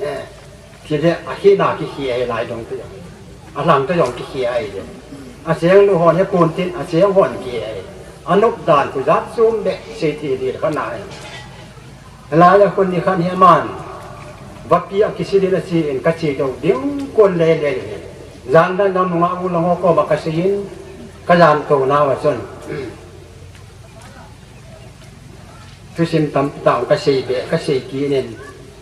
eh, thil hi ahina kikhe ahi, lai dong te jong, alhang te jong kikhe ahi le, acheng lou hon hepon tin acheng hon kikhe ahi. Anop dan khu jat chom behseh thei ding khat ahi. Hilai a khun nikhat hi aman vapi akisil in achen, kache tou ding kon lele le, jan dan jong nungah u lang ho koma kasei in, kajan tou nauva chun thusim tampi tah kasei be, kasei kit in,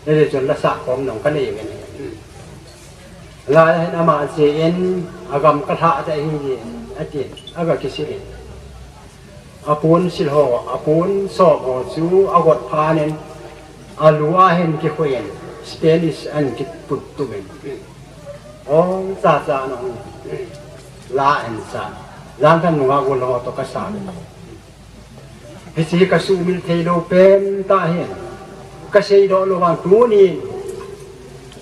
hijeh chun lasah khom nung kanei uvin. Hilai a hin ama achen, agam kalhah ding ahi atin, aga kisil in, apon sil ho, apon sop ho chu agot phat in, alu a hin kikhui in, Spanish ahin kiput tup in, ong cha cha ana ong, la ahin sa, jan dan nungah u lang ho toh kasah in. Hiche hi kasumil thei lou pen tah ahin, kaseidoh lou vang tunin,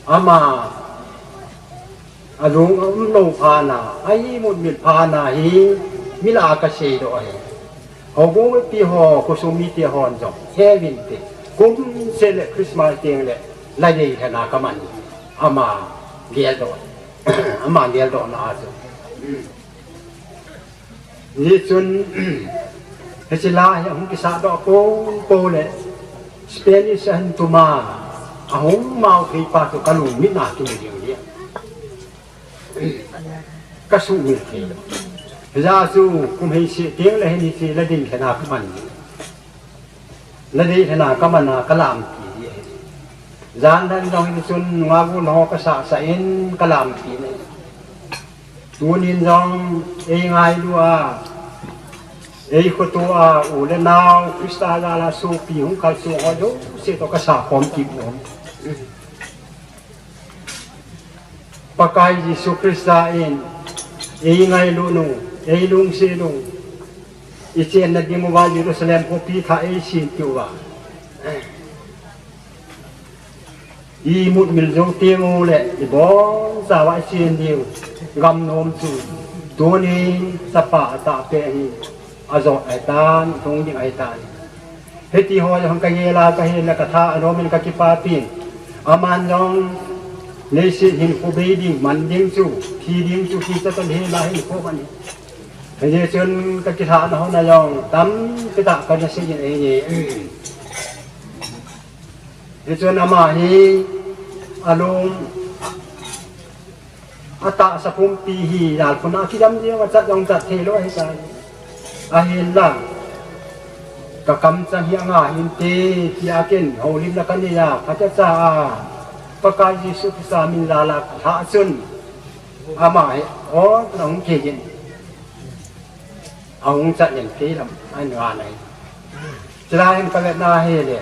ama alung aum lou phat na, aimut mit phat na hi, mi lah a kaseidoh ahi. Houbung mipi ho, khosung mite hon jong he uvin te, kum seh le Christmas tengle ladei lhena kaman, ama geldoh, ama geldohna a chu. Hijeh chun, hiche la hi ahung kisahdoh pou pou le, Spanish ahin tum a, ahung mao thei pa chu kalungmit na kimu jing ahi. Kasumil thei lou. Hijeh a chu kum hei seh tengle hin hiche ladei lhena kaman, ladei lhena kaman a kalampi ding ahi. Jan dan jong hichun nungah u lang ho kasah sah in kalampi in ahi. Tunin jong eingailu a, eikhoto a, u le nao, Christa jal a sopi hung kalsong ho jouse toh kasah khom kit nom. Pakai Jesu Christa in eingailut u, eilungset u, ichenna ding uva Jerusalem khopi thah eisin tiu va, Imut mil jou teng uleh, ibon chauva ichen diu gamnom chu, tunin chapa atahbeh hi ajot ahitan, lhung ding ahitan. Hiti ho jong kagel a kahin le katha anom in kakipapin. Aman jong leiset hinkho bei ding, man ding chu, thi ding chu, thi cha tan hi la hinkho man hi. Hijeh chun kakilhahna hon a jong tampi tah kana sei in ahi. Hichun ama hi alung atahsa pumpi hi jalkhun a kidam jeng a, chat jong chat thei lou ahitai. Ahinla kakamchang hi anga hinte tia ken houlimna kanei a, phatecha a Pakai Jesu Christa min la la lhah chun ama hi o na hung kei in. Ahung chat in kei lam ahin ngai. Chulai hin kavetna hile,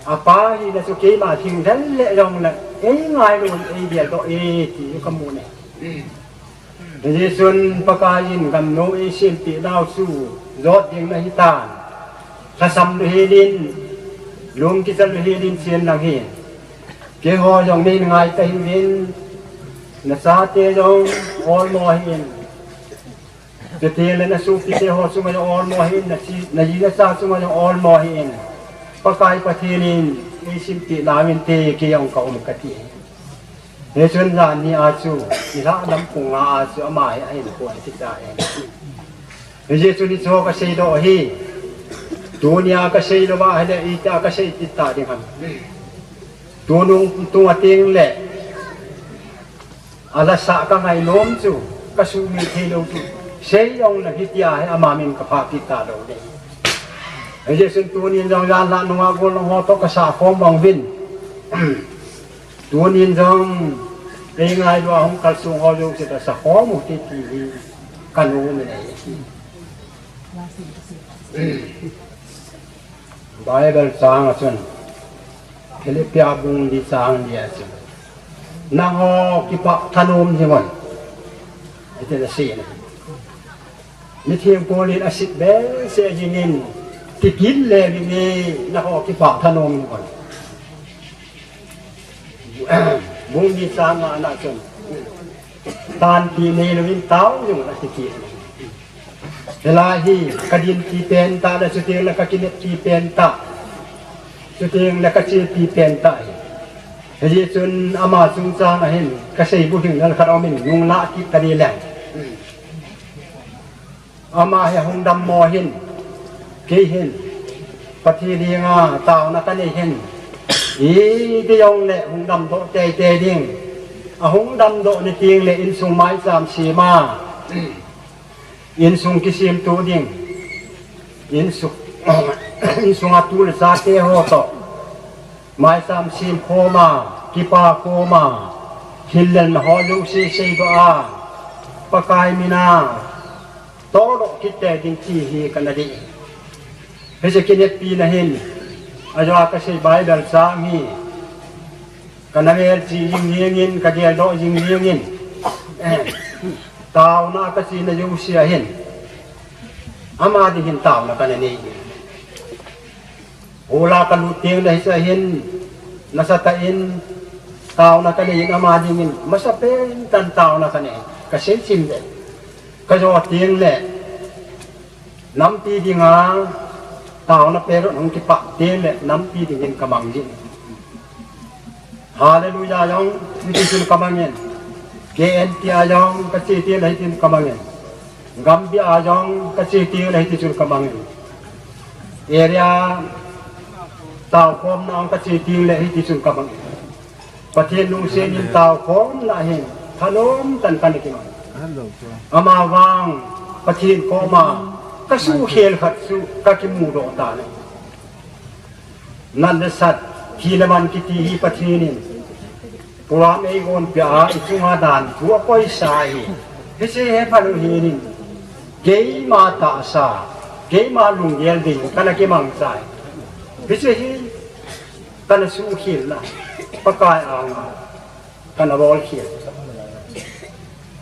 apa hina chu keima thing lhel le jong le, ei ngailu in ei geldoh e ti kamu ne. Hijeh chun Pakai in gamnom eisempeh nau chu jot ding nahitan. Lhasam lou helin, lung kichal lou helin chen lang hi. Keiho jong nei ngai tahiuvin, nachate jong olmo hih in. Chuteng le nasopite ho chunga jong olmo hih in, naji nacha chunga jong olmo hih in. Pakai Pathen in eisempeh nauvinte kei jong kaum kati. Hichun janhi a chu, nilhah lam pung nga a chu ama hi ahin koi kicha e. Hijeh chun hicheho kaseidoh ahi. Tunia kasei louva ahile, itia kasei kit ta ding ham. Tunung tunga teng le, alhasah kangainom chu, kasumil theilou chu, sei jongle hitia hi ama min kaphah kit talou ding. Hijeh chun tunin jong janlhah nunga gollhang ho toh kasah khom bang uvin. Tunin jong, ei ngailu a hung kalsong ho jouse toh sa khom u hite ti hi kanom in ahi. Bible chang a chun, Philippi bung li chang li a chun, nangho kipah thanom jingun, ati asei na. Mitheng Paul in asit behseh jingin, tikit le vin nangho kipah thanom jingun. Bung li chang nga na chun, tanpi neilouvin tao jingun ati kit. Hilai hi kadinpi pen tah le chuteng le kakineppi pen tah, chuteng le kachepi pen tah hi. Hijeh chun ama chungchang a hin kasei bulhing nal khat aumin, nunglah kit tading leng. Ama hi ahung dammo hin, kei hin, Pathen henga taona kanei hin, iti jongle hung damdoh teitei ding. Ahung damdoh ni teng le insung maicham sem a, insung kisemtoh ding, insung, insung a tu le chate ho toh maicham sem khom a, kipa khom a, thil lelna ho jouse seidoh a, Pakai mina tohdoh kit teitei ding ti hi kana dei. Hiche kineppi na hin, ajo a kasei Bible chang hi, kana melchih jing jingin, kageldoh jing jingin, eh, taona kachena jouse a hin, ama ding hin taona kana nei. Hol a kalut teng le hiche a hin, nasatah in taona kanei in ama dingin, masapen tah in taona kanei, kasei chim le. Kajo teng le, nampi dinga, taona perot hung kipah teng le, nampi dingin kamang jin. Hallelujah jong, hiti chun kamangin. K N T a jong, kache teng le hiti chun kamangin. Gambih a jong, kache teng le hiti chun kamangin. Area, taokhomna jong kache teng le hiti chun kamangin. Pathen lungset in taokhomna hin, thanom tah in kana kimang. Amavang, Pathen koma, kasukhel khat chu, kakimudoh tan ahi. Nat le sat, thi le man kiti hi Pathen in program eigonpeh a, ichunga danthu akoisa ahi. Hiche hi hephalou hel in, keima tahsa, keima lunggel ding, kana kimangcha ahi. Hiche hi, kana sukhelna, Pakai anga. Kana bolkhel.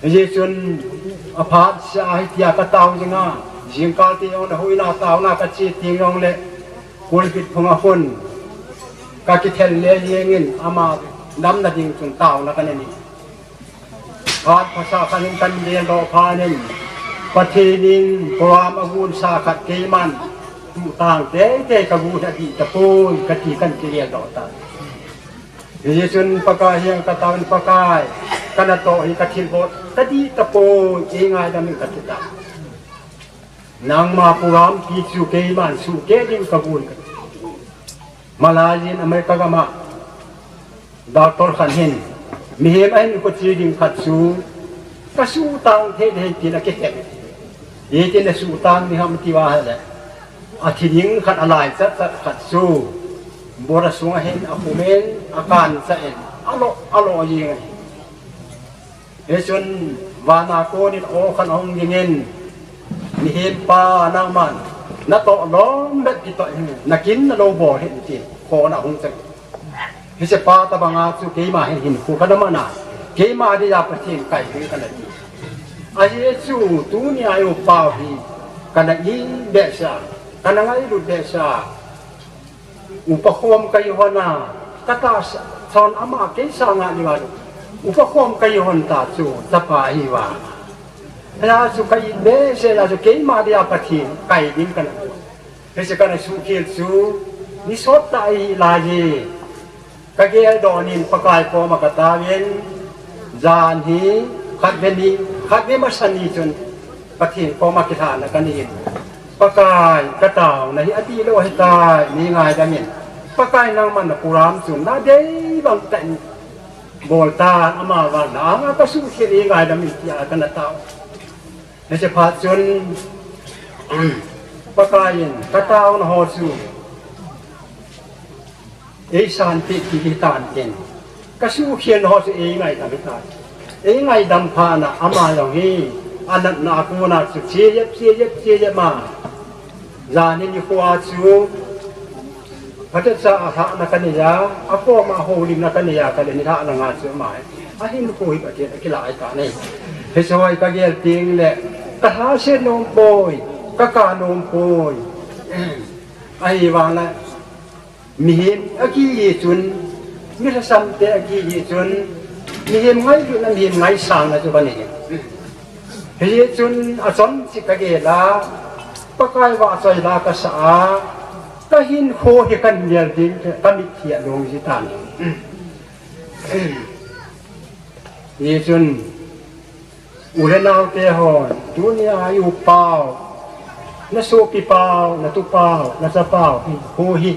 Hijeh chun aphat seh a hitia katao jinga, jingkal teng jongle hoina taona kache teng jongle, pulpit phunga khun Ka kithel le jeng in ama damna ding chun taona ka nei. Phat phasa khat in kan geldoh phat in, Pathen in program agonsa khat keiman tuh tang teitei ka gon adih tapoi kati kan kigeldoh tan. Hijeh chun Pakai henga ka taovin, Pakai, ka natoh hi ka thilbol tadih tapoi, eingaidam in kati tan. Nangma program pi chu keiman suhkeh ding ka gon kati. Malai in America gam a doctor khat hin, mihem ahin kho che ding khat chu ka suhtang thei ding ahi tin akikhen. Itin asuhtang ding ham tia ahile, athi ding khat alai chatchat khat chu bora sunga hin akhum in, akancha in, alo, alo jeng ahi. Hichun vana konin aw khat ahung dingin, mihem pa nangman natoh lom bep kitoh in, nakin nalou bol hih in tin, khona ahung chang. Hiche pa tabanga chu keima hin hinkho kana man a, keima dia Pathen kai ding kana ti. Ajeh chu tunia eiu pau hi kana it behseh a, kana ngailut behseh a. Upa khom kahi hon a, ka tahsan ama kei sanga ni vang upa khom kahi hon ta chu chapa ahi vang. Hia chu ka it behseh a chu keima dia Pathen kai ding kana. Hiche kana suhkhel chu ni sot tah ahi lai e. Ka geldoh nin Pakai koma ka taovin, jan hi khatvei ni, khatvei masa ni chun Pathen koma kilhahna ka nei in, Pakai, ka taona hi adih lou ahitai, nei ngaidam in. Pakai, nangman na program chu nadei bang tah in bol tan, ama vang na anga ka suhkhel, eingaidam in tia kana tao. Hiche phat chun Pakai in ka taona ho chu eisanpeh kit ahitan tin, ka suhkhelna ho chu eingaidam ahitai. Eingaidam phat na ama jong hi anatna a kona chu che jep, che jep, che jep a, jan hi nikho a chu phatecha a lhahna ka nei a, akoma houlimna ka nei a, ka le nilhah langa chu ama hi ahinkho hi Pathen a kilai tan ahi. Hiche ho hi ka gel teng le ka lhase nom poi, ka ka nom poi. Ahivang le mihem a kiji chun, mi lhasam te a kiji chun, mihem ngailutna, mihem ngaisangna chu ka nei. Hijeh chun achom cheh ka gel a, Pakai vahchoi la ka sa a, ka hinkho hi ka nel ding, ka mitlhi along ji tan. Hijeh chun u le nao te hon, tunia i u pau, na sopi pau, na tu pau, na cha pau, hinkho hi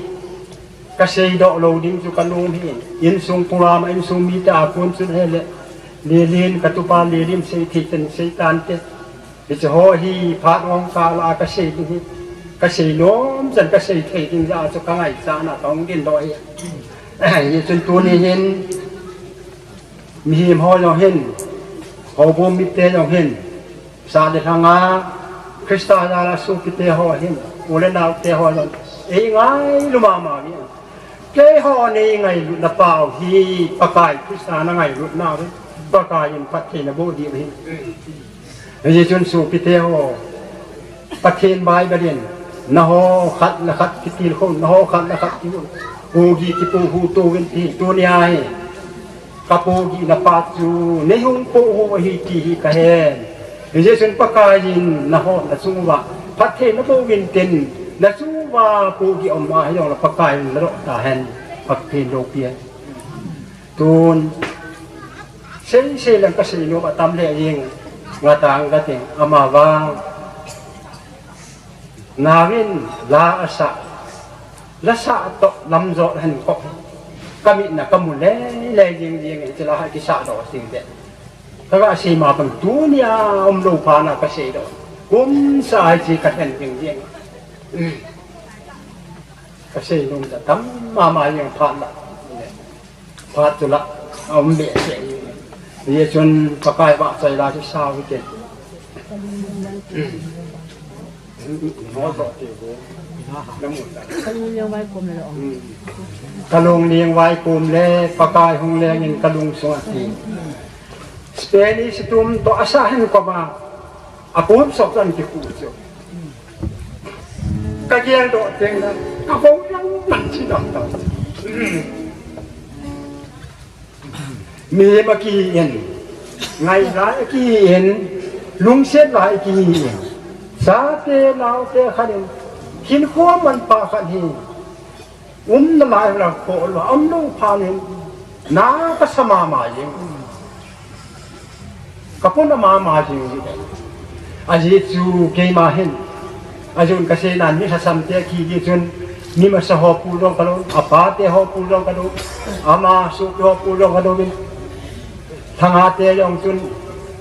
ka seidoh lou ding chu ka nom ahi. Insung program a, insung mite a kon chun ahile, Lelin, ka tupa Lelin sei thei ten sei tante. Hiche ho hi phat ngong kah lah a ka sei ding ahi. Ka sei nom chan ka sei thei ding jeh a chu ka ngaichat na ka hung dingdoh ahi. Hichun tuni hin, mihem ho jong hin, houbung mite jong hin, sah le lhang a, Christa jal a sopite ho hin, u le nao te ho jong, eingailu mama uvin. Keiho nei ngailutna pau hi, Pakai Christa na ngailutna uvin, Pakai in phatthei na boh diu ahi. Hijeh chun sopite ho, Pathen Bible in, nangho khat le khat kitilkhou, nangho khat le khat kitilkhou, pohgih kipohhu tou vin ti, tunia hi ka pohgihna pa chu nei hung pohhu ahi ti hi ka hen. Hijeh chun Pakai in nangho na chung uva phatthei na boh uvin tin, na chung uva pohgih um ahi jongle Pakai in nadoh tahen, Pathen loupi hen. Tun, sei sei leng ka sei nom atam lheh jeng, ngatang ka ting, ama vang. Naovin la asah, la sah toh lamjot hen kop, ka mit na ka mu lele jing jing in, hiche la hi kisah doh jing deh. Ka ga sei ma bang tunia umlou phat na ka sei doh. Kum sa hiche ka lhen jing jing. Ka sei nom atam mama jeng phat la. Phat chu la, aum behseh. Hijeh chun Pakai vahchoi la chu sao hite. Ka lungning vaikom le, ka lungning vaikom le, Pakai hung leng in ka lungsung ati. Spanish tum toh asah hen koma, akom sop chan kikhu chu. Ka geldoh teng le, ka hou lang lang chi dam dam. Mihem akihi in, ngailai akihi in, lungset lai akihi in, chate naote khat in, hinkho manpha khat hi, umna lai hung lang kho lou, um lou phat in, na kasa mama jing. Kapuna mama jing. Ajeh chu keima hin, ajeh chu kasei nan mi lhasam te akihi chun, mi masa ho pu jong kalou, apa te ho pu jong kalou, ama sopi ho pu jong kalou in, thanga te jong chun,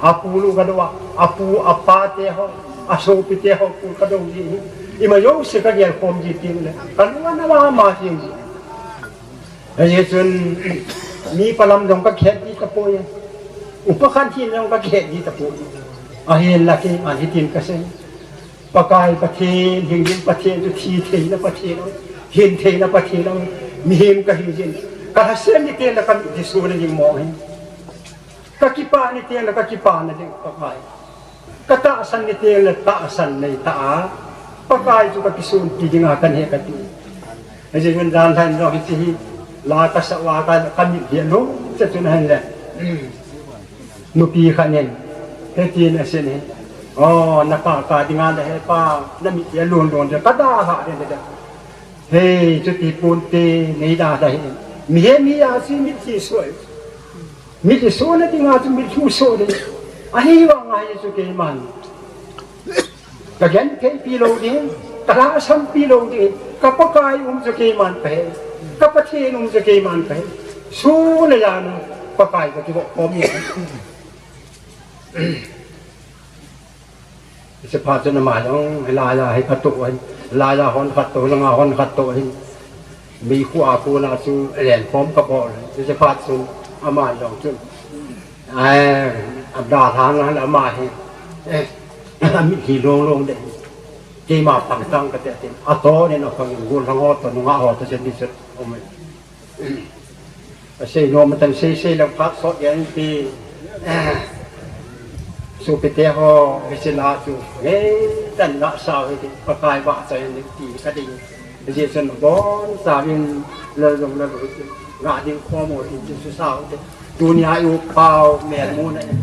apu lou kalou a, apu, apa te ho, asopi te ho pu kalou ji. Ima jouse kagel khom ji teng le, kalung ana mama jing. Ajeh chun, mi palam jong kakhet ji tapoi. Upa khat hin jong kakhet ji tapoi. Ahinla keiman hitin kasei. Pakai Pathen, hingjing Pathen chu thi theina Pathen ahi, hin theina Pathen ahi. Mihem kahi jin. Kalhasam ni teng le kamit hi sona jing mo hi. Kakipah ni teng le kakipah na ding Pakai. Katahsan ni teng le tahsan nei tah a, Pakai chu kakisonpi dinga kahe kati. Ajeh chu jan lhan jong hiche hi la kasah uva ka, kamit hi alung chet chun ahin le. Nupi khat in, hitin asei in, o, nakah kah dinga le he pa, namit hi alung lung de, kadalha de de. Hei, chuti ponte, nei dalha hih in. Mihem hi ahi chu mit hi soh. Mit hi sohna dinga chu mit hi soh ding. Ahivanga hichu keiman kagenthei pi lou ding, kalhasam pi lou ding, ka Pakai um chu keiman kahe, ka Pathen um chu keiman kahe. Sun le jan a Pakai kakivoh khom e. Hiche phat chun ama jong, hilai a hi khat toh hin, hilai a hon khat toh, langa hon khat toh hin. Meikhu a kona chu alen khom kabol. Hiche phat chun ama jong chun. Ai, adalha ngal ama hi. Eh, amit hi long long de. Keima pangtang kate tin. Ato nin apang in gol lang ho toh, nungah ho toh, chen ni chun. Om. Asei nom atan sei sei lang phat sot gen ti. Eh, sopite ho, hiche la chu. Ngei tan nga sao hi ti, Pakai vahchoi in ti kading. Hiche chun bon sa in lal jong lal hi ti. Nga ding khom o ti chu sao ti. Tunia i-up pau melmu na in.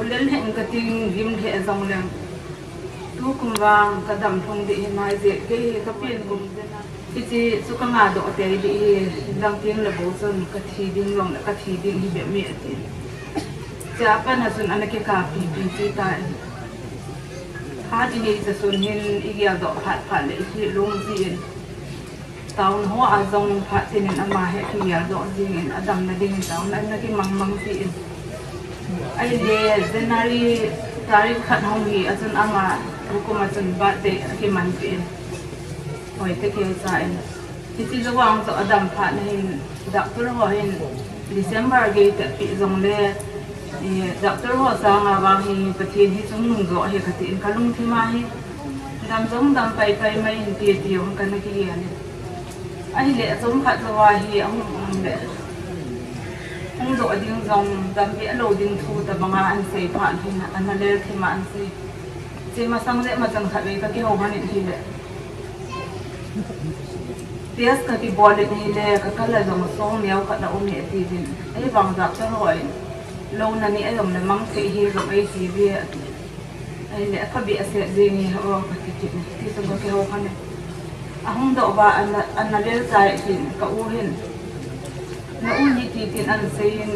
Lel hen ka ting gim lheh jong leng, tukum vang ka dam thung ding hi nai je, kei hi ka pen kum. Hiche chu ka ngah doh tei ding hi, dang ting le bou chun ka thi ding jong le ka thi ding hi bep mi ati. Chea pat a chun ana kikap pipi chi ta. Phat i nei cha chun hin i gel doh phat phat le i thi lung ji in. Taona hoa jong phat chun in ama hi kigel doh jing in, a damna ding in taona ana kimang mang ji in. Ahile January tarik khat hung hi a chun ama tukum a chun birthday a kiman pi in. Hoi te kei cha in. Hiche jou vang chu a dam phat na hin, doctor ho hin December gei te pi jong le, eh, doctor ho sanga vang hi Pathen hi chungnung jo ahi ka ti in ka lungthim a hi. Dam jong dam pai pai mai in ti ti jong ka na kigel in. Ahile a chom khat jou a hi a hung um le. Hung doh ding jong dam pi a lou ding thu tabang a an sei phat hin ana lel thim a an sei. Che masang le ma chan khat vei ka kihou han in hile. Test ka kibol in hile ka kal a jong song neo khat a um e ati jin. Ei vang doctor ho in. Lou na ni a jong le mang thei hi jong ei ti ve ati. Ahile ka bia se jing hi o ka ti kit in. Ti chun ka kihou han in. A hung doh va ana, ana lel chai hin ka u hin. Na u ni ti tin an sei in.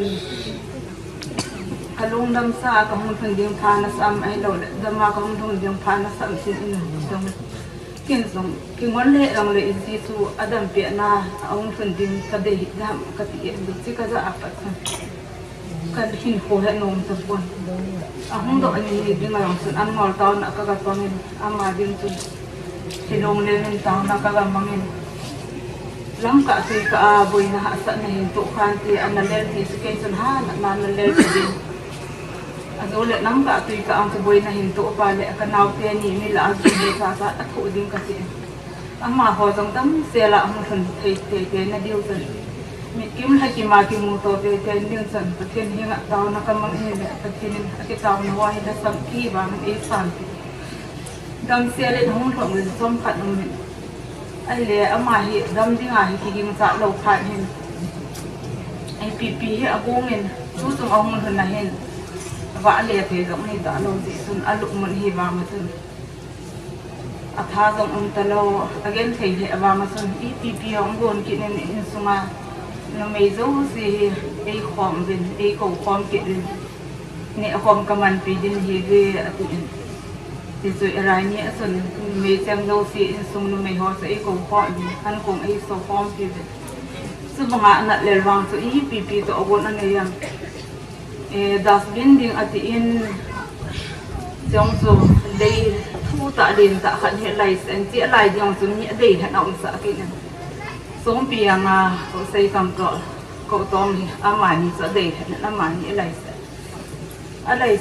Ka lungdam sa ka hung lhun ding pha na sam ahilou le. Dam a ka hung lhun ding pha na sam tin in dong. Kin jong, kingon le jong le in ti chu a dam pi na a hung lhun ding ka dei hi dam ka ti e, chi ka ja a pat chun. Ka hin kho he nom ta pon. A hung doh ni ding a jong chun an ngol taona ka ga pang in ama ding chun. Hi long le min taona ka ga mang in. Lamkah tui kah a boina hahsatna hin toh khan ti ana lel ti chu kei chun ha na na lel ti ding. A jo le lamkah tui kah ang chu boina hin toh pa le ka naote ni mi la a ju le cha cha a thoh ding ka ti. Amaho jong damsel a hung lhun thei thei thei na diu chun. Mitkim lhakim a kimu to thei thei ding chun Pathen henga taona ka mang in le Pathen in a kitaona ho hi lhasam ti vang ei san ti. Damsel in hung lhun le chom khat um in. Ahile ama hi dam ding a hi kiging cha lou khat hin. Ei pipi hi a bung in tu chung a hung lhun na hin. Va le thei jong hi ta lou ti chun a lupmun hi vang a chun. A tha jong um ta lou, a gen thei le a vang a chun, ipi pi jong gon kit in insung a, numei jouse hi ei khom uvin, ei kou khom kit uvin, neh khom ka man pi ding hi ve a ti in. Ti chu i rai ni a chun, numei cheng jouse insung numei ho chu ei kou khom uvin, an kong ei so khom pi uvin. Chubang a nat lel vang chu ipi pi toh a gon a nei am. Eh, dustbin ding a ti in, jong chu dei thu ta lin ta khat he lai sen ti a lai jong chu ni a dei han a um sa ki nen. Songpi anga ko sei kam ko, ko tong hi ama ni chu a dei han ama ni a lai sen. A lai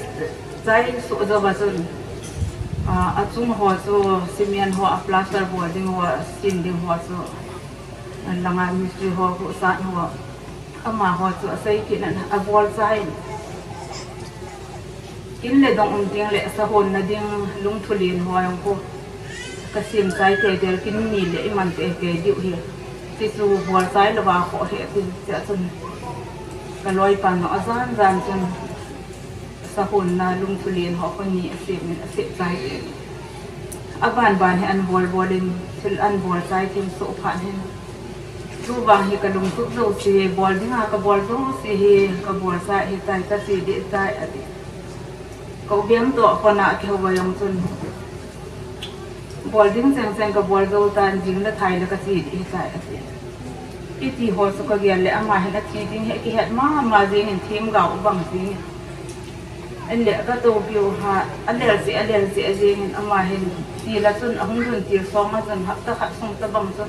chai su jo ba chun, ah, a chung ho chu cement ho a plaster bol ding ho a sin ding ho chu. An langa mistri ho, ko san ho. Amaho chu a sei kit nan a bol chai. Kin le dong um ding le sahon na ding lungthulin ho jong ko. Ka sim chai te del kin ni le i man te te diu hi. Ti chu bol chai lou va kho he ti cha chun. Ka loi pan no a jan jan chun. Sahon na lungthulin ho ko ni a sep min a sep chai te. A ban ban hi an bol bol in thil an bol chai thim so phan hin. Tu vang hi ka lungtup jouse, bol dinga ka bol jouse hi, ka bol chai hi tai, ka chi deh chai a ti. Ka u bem to a kona a kihou va jong chun. Bol ding cheng cheng ka bol jou tan, jing le thai le ka chi deh chai a ti. I ti ho chu ka gel le ama hin a thi ding hi kihet mama jing in thim gau bang jing in. An le ka to piu ha, a lel si, a lel si a jing in ama hin ti la chun a hung dun ti song a chun hapta khat sung ta bang chun.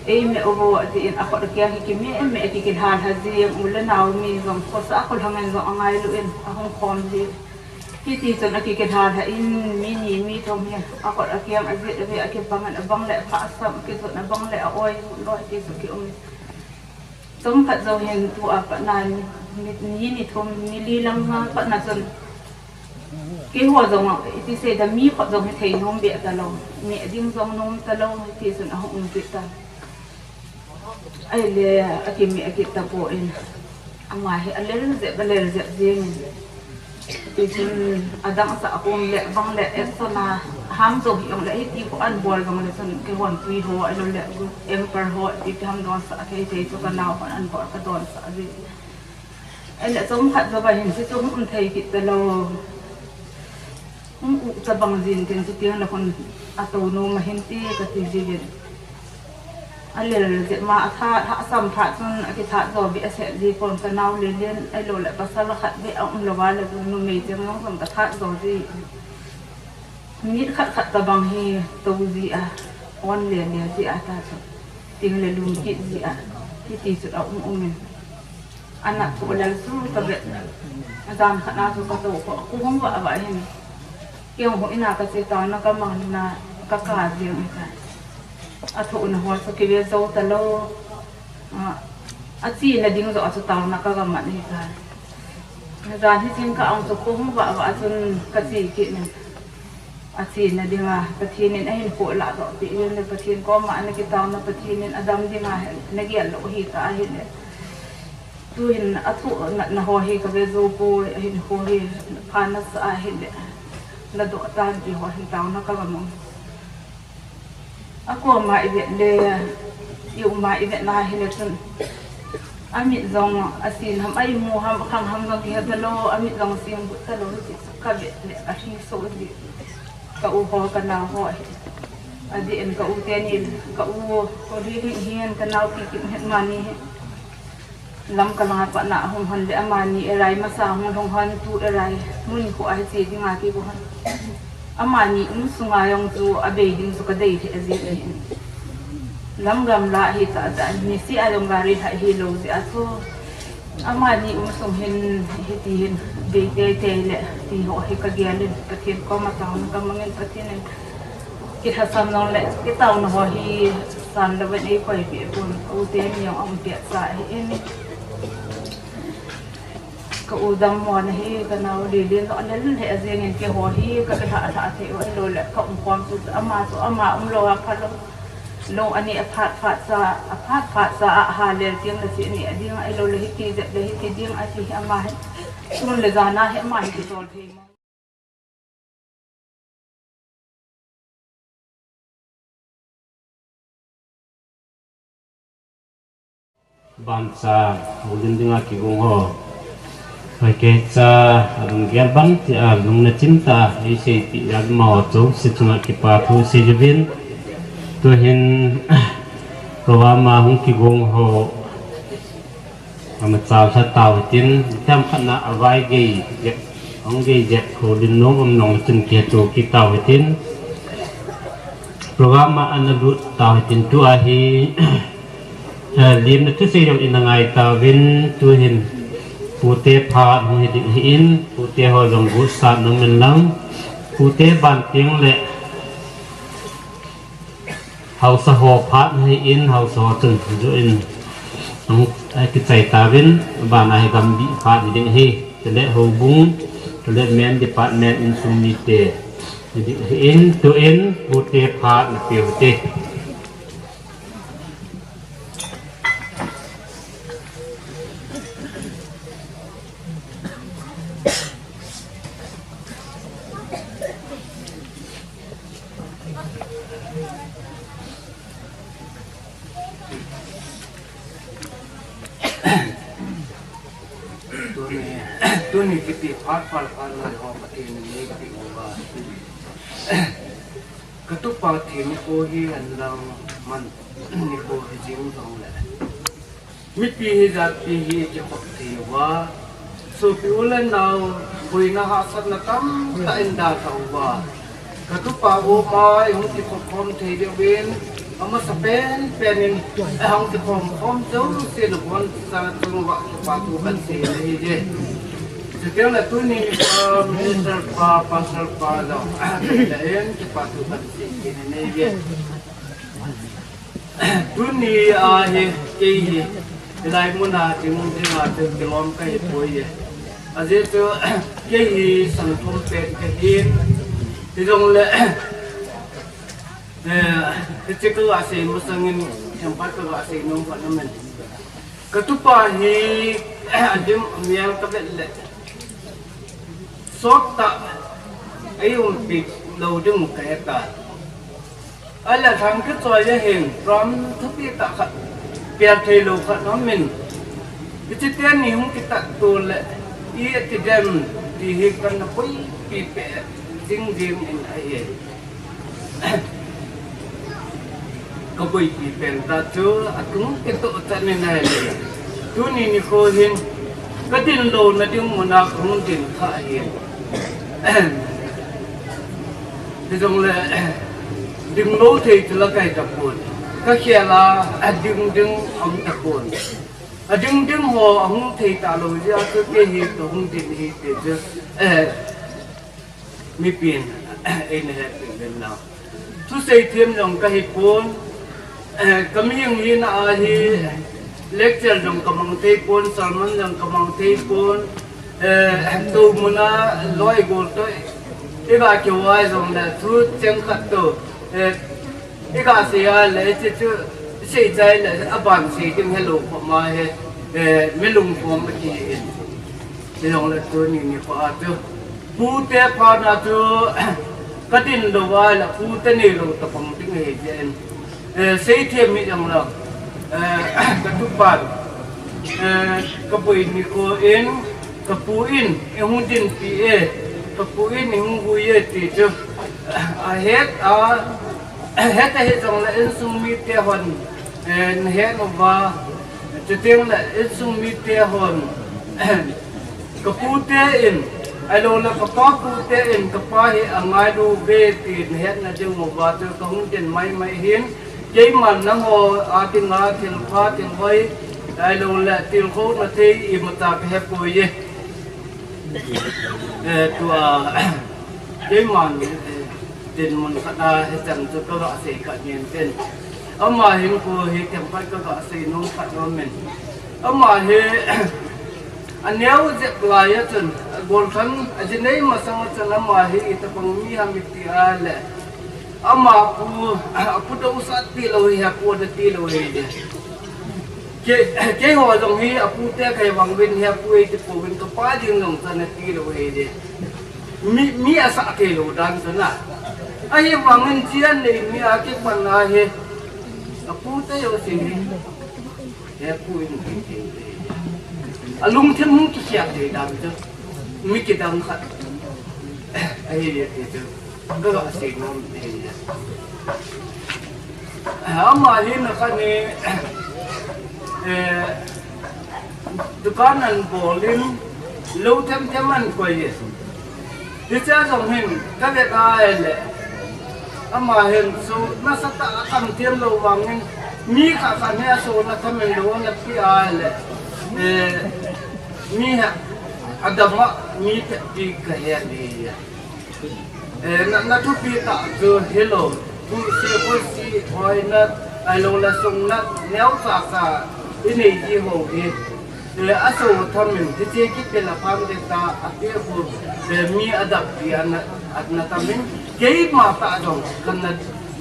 Ei me o bo a ti in a khut a kiang hi ki me me ki ki hal ha jing u le nau mi jong ko sa ko hang in jong a ngailu in a hung khom jing. Hiti chun a kikilhal ha in mi ni mi thum hi a khut a kiang a jit a ve a kipang in a bang le pha a sam a kijot a bang le a oi loi ti chu ki um. Chomkhat jou hin tu a pat na ni, ni, ni thum ni li lang a pat na chun keiho jong iti sei da mi khut jong hi thei nom be ta lou. Mi ding jong nom ta lou ti chun a hung um kit ta. Ahile, a kimi a kit ta poi. Ama hi a lel jep, a lel jep jeng in. Tichun adang sa akom le bang le et sana ham jo hi ong le hiti ko an bol jong le chun kihon tui ho alo le emper ho ti ti ham don sa thei thei chu ka nau hon an bol ka don sa ji. Ele chom khat jo ba hin si chu hum thei kit ta lo. Hum u cha bang jin tin chu tiang le hon a to no ma hin ti ka ti ji vin. A lel jep ma a that, a sam that chun a kithat jo beh a seh ji pon ka nau le len, a lo le pasal khat beh a um lo va le chun numei cheng jong chun ka that jo ji. Minute khat khat tabang hi to ji a, on le le ji a ta chu. Ting le lum kit ji a, hiti chu a um um in. Ana tho lel su ka vet. Jan khat na chu ka to ko, ko hung va va hin. Kei hung ina ka che taona ka mang na ka ka jeng ka. A tho na ho chu kive zo ta lo. A, a chi na ding zo a chu taona ka ga man hi ka. Jan hi ching ka ang chu ko hung va va chun ka chi ki na. A chena dinga Pathen in ahin khoh lah doh peh in le Pathen koma ana kitao na Pathen in adam dinga na gel lou hi ta ahile. Tuhin a thoh natna ho hi ka ve jou poi, ahin khoh hi pha nasa ahile. Na doh tan ti ho hin taona ka ga mang. A koma i vet le, i uma i vet na hile chun. A mit jong a sin ham, a imu ham, a khang ham jong kihe ta lou, a mit jong sing but ta lou, hiche ka vet le, a hri so ji. Ka u ho, ka nao ho ahi. A di en ka u teni, ka u, ko hri hri hihen, ka nao pi ki het mani hi. Lamka langa pat na a hung hon le amani erai masa hung hung hon tu erai mun khu a hiche dinga ki ko hon. Amani um sunga jong chu a bei ding chu ka dei thei a ji le hin. Lam gamla hi ta ta ni si a jong gari thai hi lou ji a chu. Amani um sung hin hiti hin bei tei tei le ti ho hi ka gel in Pathen koma taona ka mang in Pathen in Kithasam nong le, kitao na ho hi san lo ven ei koi pi pun, u te ni jong a um pia sa hi in. Ka u dam mo na hi, ka nau li li no le le a jeng in ke ho hi, ka ke ha ha te o lo le, ka um khom su ama su ama um lo a pha lo. Lo ani a phat phat sa, a phat phat sa a ha le tiang le si ni a ding a lo le hi ti je le hi ti ding a ti hi ama hi. Sun le jana hi ama hi ki tol thei mo. Bancha, ulin dinga kigong ho. Hoi ke cha, alung gel bang ti a, lung na chim ta, ei sei ti a, ma ho chu, si chunga kipa thu, si juvin. Tuhin, program a hung kigong ho. Ama chau sa tau hitin, tam khat na a vai gei, gei, hung gei gei, ko din nom um nong tin ke tu ki tau hitin. Program a ana lut tau hitin tu ahi, eh, lim na tu sei jong in a ngai tauvin tu hin. Pute pha hung hi ding hi in, pute ho jong gu sa nong min lang, pute ban tiang le, Hausa ho phat hi in, hausa ho chun ju in. Ang, eh, kichai tauvin, bana hi gambi phat hi ding hi. Tele houbung, tele men department insung mite. Hi ding hi in, tu in, pute phat na piu te. Tuni, tuni kiti phat phat phat lai ho Pathen in nei kati uva. Ka tupa thi nikho hi ahin lang man nikho hi jing jong le. Mipi hi jatpi hi kikhop thei uva. Sopi u le nau, boina hahsatna tamtah in dalha uva. Ka tupa u mai hung kikhop khom thei diuvin, amasa pen pen in, eh, hung kikhom khom jouse nabonchauva kipa thu kahin sei ahi je. Chuteng le tuni, ah, Minister pa, Pastor pa jong, ah, le in kipa thu kahin sei kit in ahi je. Tuni a hi kei hi, hilai mun a ding, ding a chu kilom kahi poi e. Ajeh chu, kei hi santhum pen kahi. Hijongle, eh, hiche kaga sei masang in, themkhat kaga sei nom khat aum in. Ka tupa hi, adim amial kavet le. Sot ta, ei umpi lo ding ka heta. Ala thang ke choi ya hin, ram thupi ta khat, pial thei lo khat om min. Kichi te ni hung kitat to le, i ati dem, ti hi kan na pui pi pe, ding ding in a ye. Ka buaipi pen ta chu a tung ke to ta ni nai le. Tuni nikho hin ka din lo na ding muna ka hung din kha hin. Ti jong le ding lo thei chu la kai ta pon. Ka khel a a ding ding om ta pon. A ding ding ho a hung thei ta lo jia chu ke hi to hung din hi te chu. Eh, Mipin, ei na het peh uvin lang. Thusei thiam jong ka hi pon, eh, ka mihing hina a hi lecture jong ka mang thei pon, sermon jong ka mang thei pon, eh, tu muna loi gol to, i ga keu a jong le thu cheng khat to, eh, I ka sei a le, hiche chu, sei chai le, a ban sei ding hello, kho ma he, eh, mi lungkhom a ki in. Sei jong le tuni nikho a chu. Pute pha na chu, ka din lo a le, pute nei lo ta pang ding he jen. Eh, sei thiam mi jong le, eh, ka tupan, eh, ka boi nikho in, ka pu in, i hung din pi e, ka pu in, i hung hui e ti chu. A het a, Heta hi jong le insung mite hon, eh, na het uva, chuteng le insung mite hon, ka pute in, ahilou le ka pa pute in, ka pa hi a ngailu ve ti na het na ding uva, chu ka hung din mai mai hin, keiman nangho a dinga thil pha, thil hoi, ahilou le thil kho na thei imacha ka he poi e. Eh, tua, keiman, eh, Dinmun khat a hichan chu ka ga sei khat ngen tin. Ama hin kho hi themkhat ka ga sei nom khat nom in. Ama hi a neo jep lai a chun, a golthan, a jinei masang a chun ama hi itobang mi ham iti a le. Ama pu, a pu dousah ti lou hi, a pu da ti lou hi de. Kei, keiho jong hi a pute kei vang uvin hi a pu ei ti pouvin ka pa ding jong chan a ti lou hi de. Mi, mi a sah thei lou dan chu na. Ahivangin chian nei mi a kipan a hi. A pute jouse hi. He pu in ti ti. A lungthim hung kikhiak thei dan chu. Mi kidang khat. Ahi ti chu. Ka ga sei nom e. Ama hin a khat ni, eh, dukan an bol in, lou them them an koi e. Hiche jong hin, ka vet a le. Ama hin chu nasatah a kham them lou vangin, mi khat khat hi a sona tham in lou na pi a le. Eh, mi ha, a dam a, mi te pi ka he ni. Eh, na, na thupi tah chu hilou, thusei, thusei, hoina, ahilou le sungna, neocha cha, i nei ji ho hi. Eh, a so tham in, hiche kipel a pam te ta, a pe khu, eh, mi a dap pi ana, ana tam in, keima tah jong, kan na,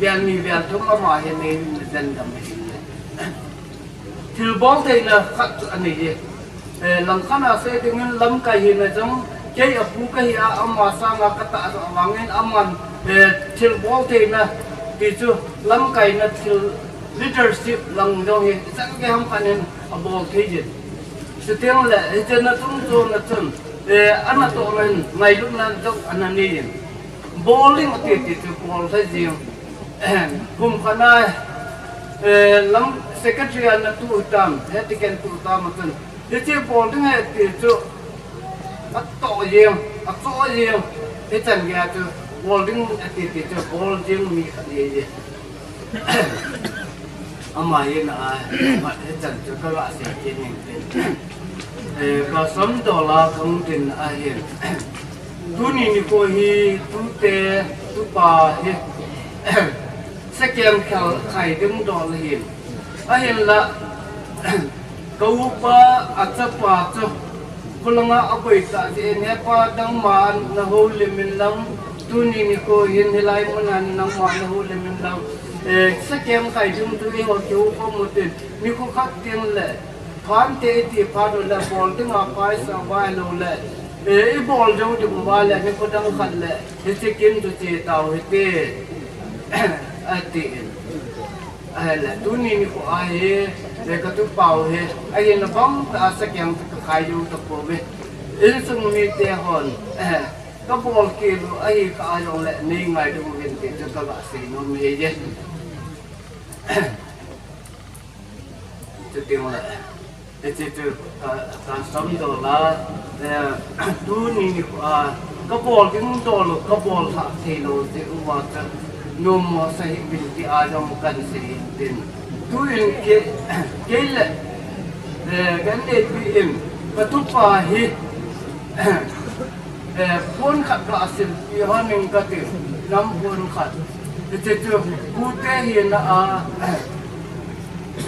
vel ni vel thum ama hi nei, na jen dam hi. Thilbol theina khat chu anei e. Eh, langkhat a sei dingin lamkai hina jong, kei a pu ka hi a, ama sanga ka tah a vangin aman, eh, thilbol theina ti chu lamkaina thil leadership lang jong hi, chan gei ham khat in a bol thei jin. Chuteng le, hiche na chung chon na chun, eh, ana toh le ngailutna jong ana nei in. Bol ding ati ti chu bol thei jing. Kum khat na, eh, lam secretary a na tu tam, he ti ken tu tam a chun. Hiche bol ding he ti chu, a toh jeng, a toh jeng, hichan gei a chu, bol ding ati ti chu, bol jeng mi khat ni e. Ama hin a, hichan chu ka ga sei kit ning tin. Eh, ka samdol a ka hung tin ahin. Tuni nikho hi, tute, tupa hi. Sakem khel khai ding dol ahin. Ahinla, ka upa a chapa chu, khulanga a boi ta jeh in, hepa nangma na houlim in lang, tuni nikho hin hilai mun a nangma na houlim in lang. Eh, sakem khai ding chu eiho kiu khom u tin, nikho khat ding le, phante i ti phat u le, bol dinga paisa vai lou le, Eh, i bol jou ding uva le, nikho dang khat le, hiche kin chu che tau hite, atin. Ahile, tuni nikho a hi, eh, ka tupau hi, ahina bang tah a sakiang chu ka khai jou tapouve. Insung mite hon, eh, ka bol kit u ahi kah a jongle, nei ngailu uvin ti chu ka ga sei nom ahi je. Chuti le, hiche chu ka, ka samdoh a, eh, tuni nikho a, ka bol ding dol lou, ka bol lhah thei lou, ti uva chu, nom mo sa hih uvin ti a jong kan sei in tin. Tuin kei, kei le, eh, kan neipi in, ka tupa hi, eh, phone khat ga silpi hon ing katin, nam phone khat. Hiche chu, pute hina a,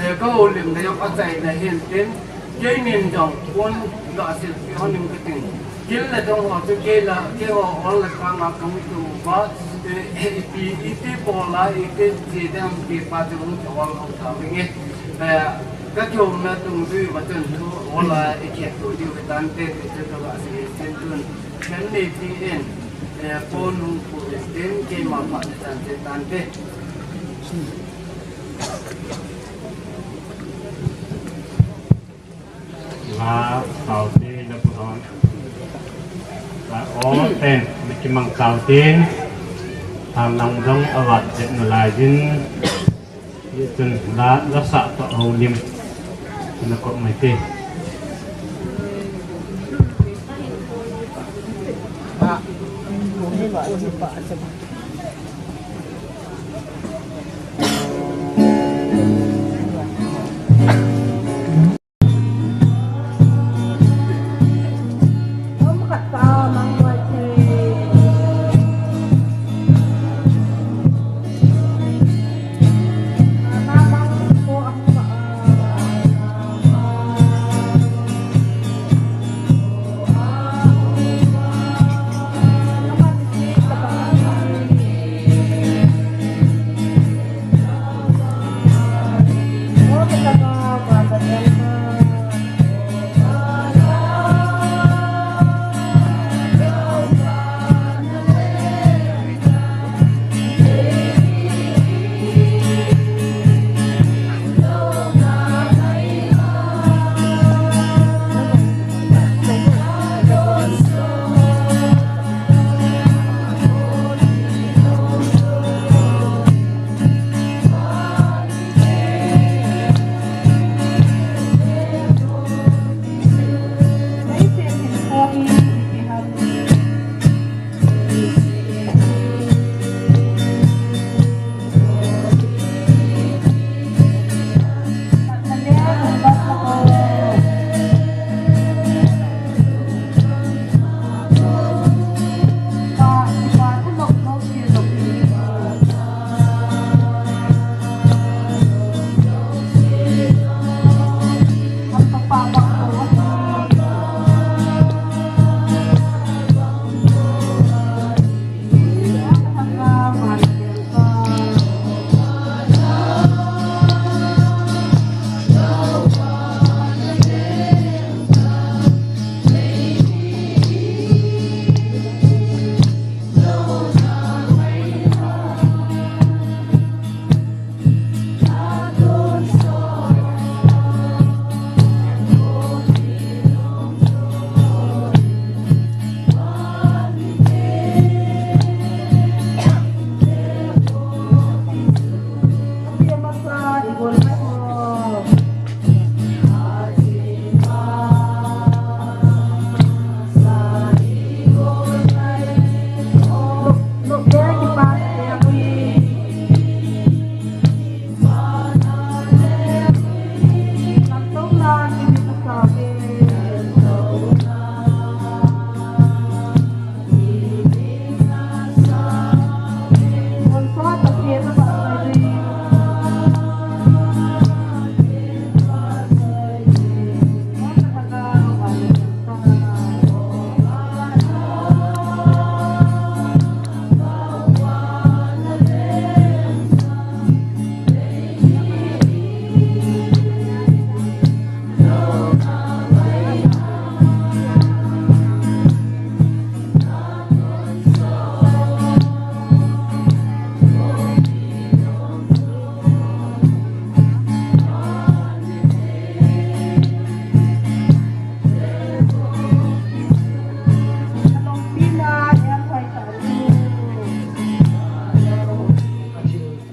eh, ka houlimna jong achaina hin tin, keinin jong phone ga silpi hon ing katin. Thil le dong ho chu kei la, keiho ol le panga kahung tu uva, eh, ipi, iti bol a, iti chi ding ham ti pa chu hung ol ho tauving e. Eh, ka kiumna dungjuiya chun thu ol a ikhet to diu hitante, ti chu ka ga sei in tin tun. Kan neipi in, eh, phone hung pu in tin, keima pha le chan te tante. La, taute, la pu hon. La, o, ten, mi kimang taute. Thanlang jong avat jet nalai jin. Hichun la, la sa toh houlim. Na kop mai te.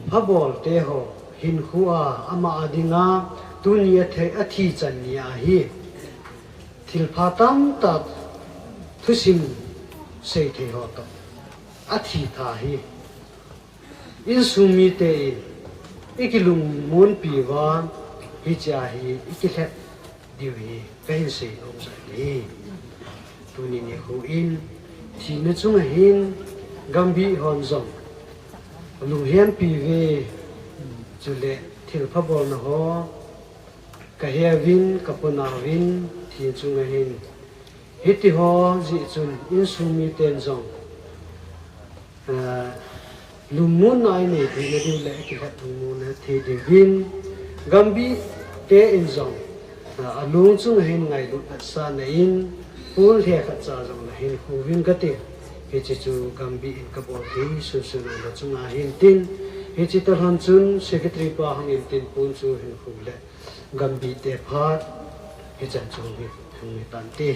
phabolte ho hinkho a ama a dinga tuni a thi, a thi chan ni ahi. Thilpha tamtah thusim seithei ho toh a thi tha hi. Insung mite in i kilungmonpi uva hichea hi i kilhep diu hi ka hin seinom jeng e. Tuni nikho in thina chunga hin gambih hon jong lunghenpi uve, chule thilpha bolna ho ka he uvin, ka pona uvin, thina chunga hin. Hiti ho jeh chun insung miten jong, ah, lungmonna i nei theina diu le, i kilhep lungmonna thei diuvin, gambihte in jong, ah, alung chunga hin ngailut vetsahna in, pon lheh khat cha jong la hin khu uvin kati. Hiche chu gambih in ka bol thei sunsun na chunga hin tin, hiche talhon chun secretary pa hung in tin pon chu hin khu le. Gambihte phat, hichan chu hi, hung hi tante.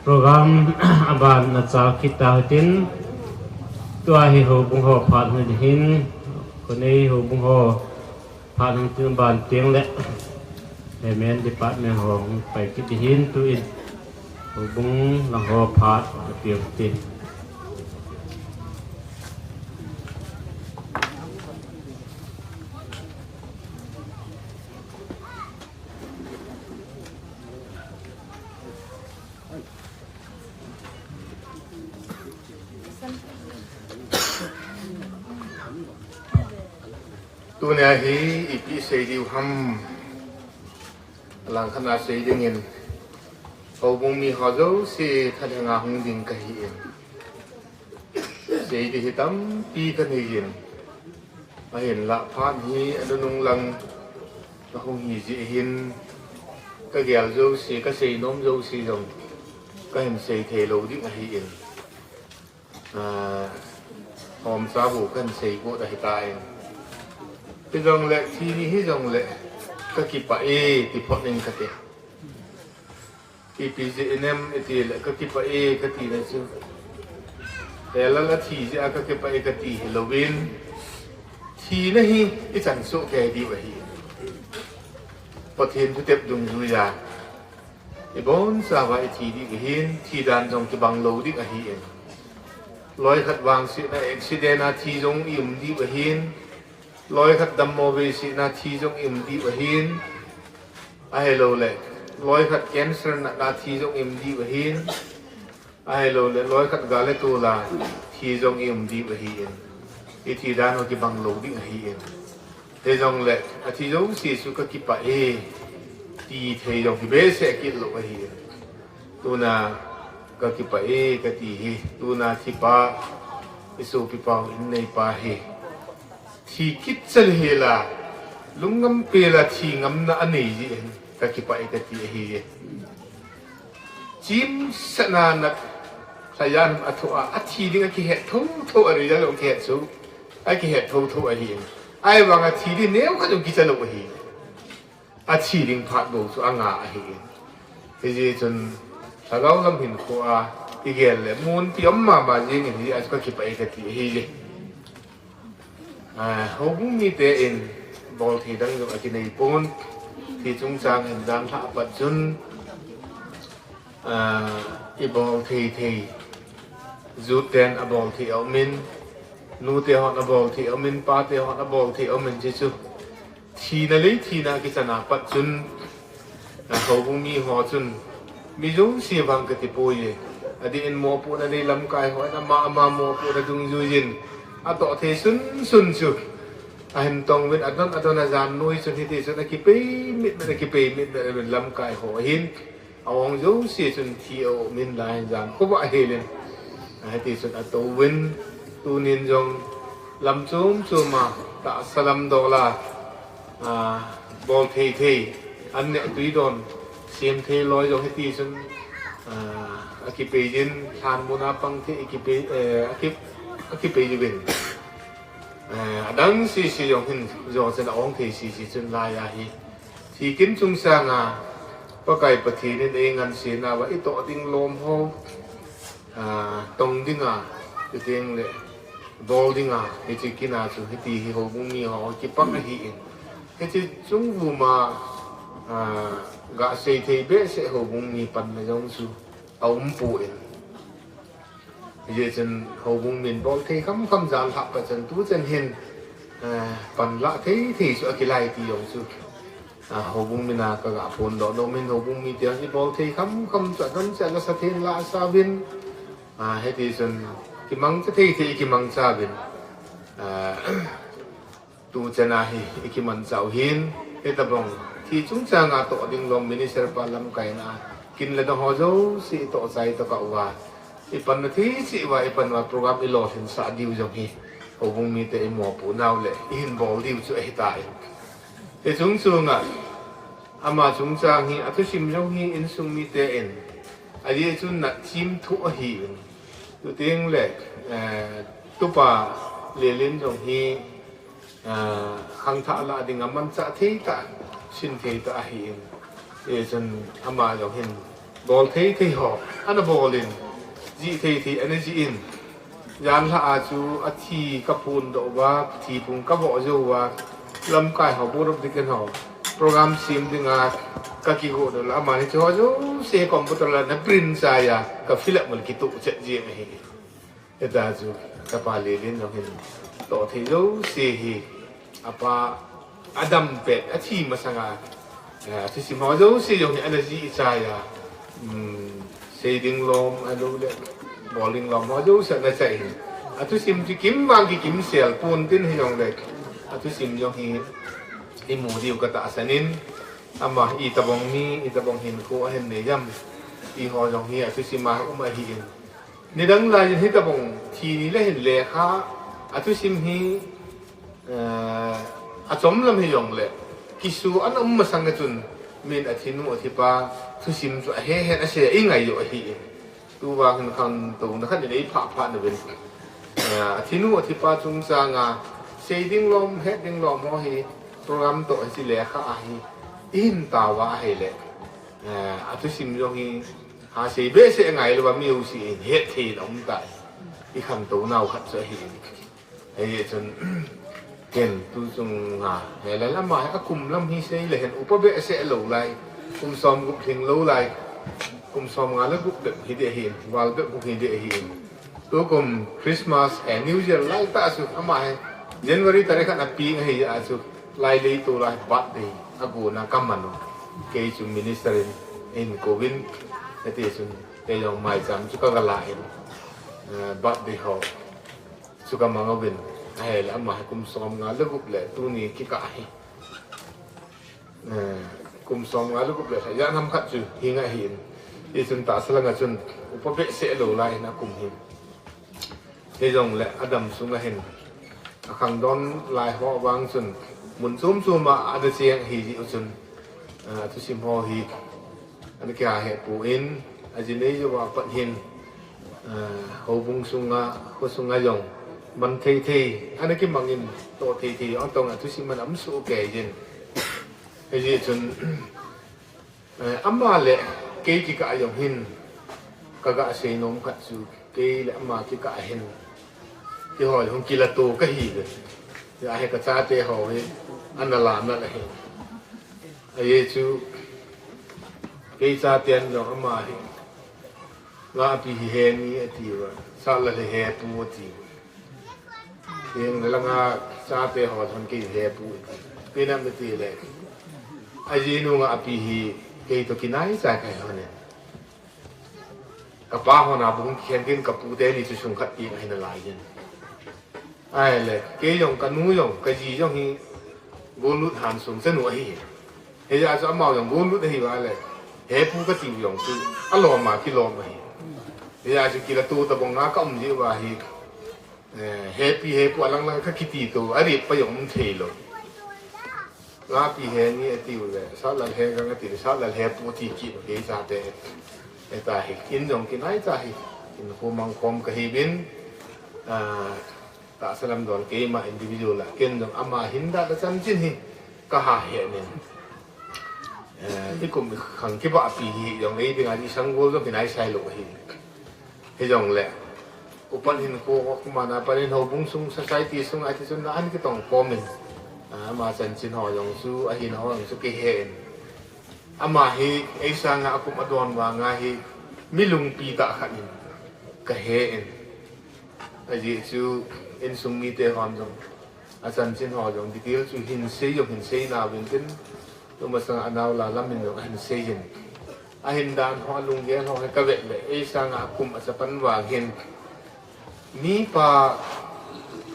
Program aban a chal kit ta hitin, tua hi houbung ho phat hung hin, konei houbung ho phat hung tin ban teng le, Amen department ho hung pai kit hin tu in, houbung lang ho phat a piang tin. Tunia hi ipi sei diu ham, langkhat a sei dingin, houbung mi ho jouse thalhenga hung ding kahi in. Sei ding hi tampi kanei in. Ahinlah phat hi anunung lang kahung hi jeh hin, kagel jouse, kasei nom jouse jong kahin sei thei lou ding ahi in. Ah, hom sa bu kahin sei got ahi tan. Hijongle, thi ni hijongle, kakipah e, ti phot ning kati. Ipi jeh inem itile kakipah e kati na chu. Elal a thi jeh a kakipah e kati hilouvin. Thina hi ichan soh kei diu ahi. Pathen thutep dungjuiya. Ibonchauva ithi diu ahin, thi dan jong kibang lou diu ahi. Loikhat vangsetna accident a thi jong i um diu ahin. Loikhat dammo vesetna thi jong i um diu ahin. Ahilouleh, loikhat cancer natna thi jong i um diu ahin. Ahilouleh, loikhat gal le tol a thi jong i um diu ahin. Ithi dan ho kibang lou ding ahin. Hijongle, athi jouse chu kakipah e, ti thei jong hi behseh kit lou ahin. Tuna kakipah e kati hi, tuna thipa, isopipa u inneipa hi. Thi kit chal hela, lungngam pela thi ngamna anei jeh hin, kakipah e kati ahi e. Chimsahna nat, lhajan athoh a, athi ding akihet thotho a, result akihet chu, akihet thotho ahi. Ahivanga thi ding neokhat jong kicha lou ahi. Athi ding phat bou chu anga ahi. Hijeh chun, lhagao lam hinkho a, igel le mun ti um mama jeng in hijeh a chu kakipah e kati ahi. Ah, houbung mite in bolthei dang jong akinei pon, thi chungchang hin dan lhah apat chun, ah, ibolthei thei, youth ten abolthei aumin, nute hon abolthei aumin, pate hon abolthei aumin, hichu thina le thina kichan apat chun, ah, houbung mi ho chun, mi jouse vang kati poi e. Adeh in mopohna nei lamkai ho in ama, ama mopohna dungjuiyin atoh thei sunsun chu ahin tong uvin, adon adon a jan noi chun hiti chun akipei mitmet, akipei mitmet uvin lamkai ho ahin. A-ong jouse chun thi a-um in lai jan khovah helin, hiti chun atou uvin, tunin jong lam chom chom a tahsa lam dol a, a, bol thei thei, an neh tui don, sem thei loi jong hiti chun, a, akipei jin, lhan mun a pang thei, akipei, eh, aki-, akipei jin. Eh, adang sese jong hin, jong chen a-ong thei sese chun lai ahi. Thi kin chungchang a, Pakai Pathen in eingansena uva, itoh ding lom ho, a, tong dinga, chuteng le, bol dinga, hiche kin a chu, hiti hi houbung mi ho, kipang ahin. Hiche chung vum a, a, gasei thei behseh houbung mi panna jong chu, aumpoi. Hijeh chun houbung min bol thei khamkham jan lhah pa chun tu chan hin, eh, panlah thei thei chu akilai ti jong chu. Ah, houbung min a kaga phondoh nom in houbung mite ibol thei khamkham chu adang chu ana sa thei lah sa uvin. Ah, hiti chun kimangcha thei thei kimangcha uvin. Ah, Tu chan a hi, ikimanchah u hin, hitabang, thi chungchang a toh ding lom minister pa lamkaina, kin le dong ho jouse itoh chai toh kah uva, ipanna thei cheh uva, ipan uva program ilolhinsah diu jong hi, houbung mite imopoh nau le, ihin bol diu chu ahitai. Hiche chung chunga, ama chungchang hi, athusim jong hi, insung mite in, ajeh chu natthim thu ahin, chuteng le, eh, tupa Lelen jong hi, Aa, khangthah lah dinga manchah thei tah, sin thei tah ahin. Hichun ama jong hin bol thei thei ho ana bol in, jih thei thei ana jih in. Janhi a chu athi kaphondoh uva, thi phung kavoh jou uva, lamkai ho, Board of Deacon ho, program sem dinga kakigodoh le, amani chu ho jouse computer a ana print chai a, ka fill up mal kitoh chet jeng ahi. Hita chu, kapa Lelen jong hin, toh thei jouse hi, apa, adam pet, athi masanga, eh, athusim ho jouse jong hi, ana jih chai a, um, sei ding lom, ahilou le, bol ding lom ho jouse ana chai hi. Athusim chu kimvang kikim sel pon tin hijongle, athusim jong hi, imu diu katahsan in, ama, itobang mi, itobang hinkho ahin nei ham, ti ho jong hi, athusim a um ahin. Nidang laiyin hitabang thi ni le hin lekha, athusim hi, eh, achom lam hijongle, kisu ana um masang a chun, min athinu athipa, thusim chu ahe hen asei a ingai u ahi. Tuvang hin khantouna khat in eiphah phah nauvin. Eh, athinu athipa chungchang a, sei ding lom, het ding lom ho hi, program toh hiche lekha a hi, ihin tao uva ahile. Eh, athusim jong hi, ha sei behseh ngailouva mi jouse in het thei in aum tai. Ikhantou nau khat chu ahi in. Hijeh chun, ken tu chunga, he le lama hi akum lam hi sei le hen upa behseh lou lai. Kum som gup lhing lou lai. Kum som nga le gup bep hi ding ahin, val bep gup hi ding ahin. Tukum Christmas, eh, New Year lai tah chu ama hi January tarik khat a peng ahi a chu lai lei tu lai birthday a guna kaman u. Kei chu minister in, in kouvin, hiti chun kei jong maicham chu kaga la in, eh, birthday ho chu kamang uvin, ahile ama hi kum som nga le gup le tuni kikah hi. Eh, kum som nga le gup le lha jan ham khat chu hi ngai ahin. Hichun tahsa langa chun upa behseh lou lai in akum hin. Hijongle adam sunga hin. Akhangdon lai ho vang chun mun chom chom a ana cheng ahi jeh u chun. Eh, athusim ho hi. Ana kihe pon, aji nei jouva pat hin. Eh, houbung sunga, kho sunga jong. Man thei thei, ana kimangin, toh thei thei, atong athusim ana um soh kei jin. Hijeh chun, eh, ama le kei kikah jong hin, kaga sei nom khat chu, kei le ama kikah hin, keiho jong kilatoh kahi ve. Ahi kachate ho hi, ana la nalai hi. Ajeh chu, kei chaten jong ama hi, nga api hi he ni atiuva, sala le he pu atiuva. Eng le langa chate ho thon kei he pu ati. Pi nam ati le. Ajinu nga api hi kei toh kinai cha kai ho ne. Kapa hon a bung khen tin kapu teni chu sung khat pi ahi nalai jin. Ahile, kei jong kanu jong, kaji jong hi gollut han sung chanu ahi. Hijeh a chu amau jong gollut ahi uva le, hepu katiu jong chu, alom a kilom ahi. Hijeh a chu kila tu tabang a kaum ji uva hi, eh, hepi hepu alang lang kakiti tu, arep pa jong um thei lou. Ngapi he ni atiu le, Satlal he gang ati le, Satlal hepu ti kit kei chate. Heta hi, kin jong kinai cha hi, in khu mang khom kahi bin, ah, tahsa lam don keima individual a, ken jong ama hin da da chanchin hi, kaha he nen. Eh, ikum khang kiba pi hi, jong ei dinga ni sang gol jong kinai sai lou hi. Hijongle, upan hinkho, kumana panin houbung sung society sung ati chun na an kitong khom in. Ah, ama chanchin ho jong chu, ahin ho jong chu kihe in. Ama hi, ei sanga akum adon vanga hi, mi lungpi tah khat in, kahe in. Ajeh chu, insung mite hon jong, achanchin ho jong, detail chu hin sei jong hin sei nauvin tin, tumasang anau la lam in jong ahin sei jin. Ahin dan ho, alunggel ho hi kavet le, ei sanga akum achapan vang hin, mipa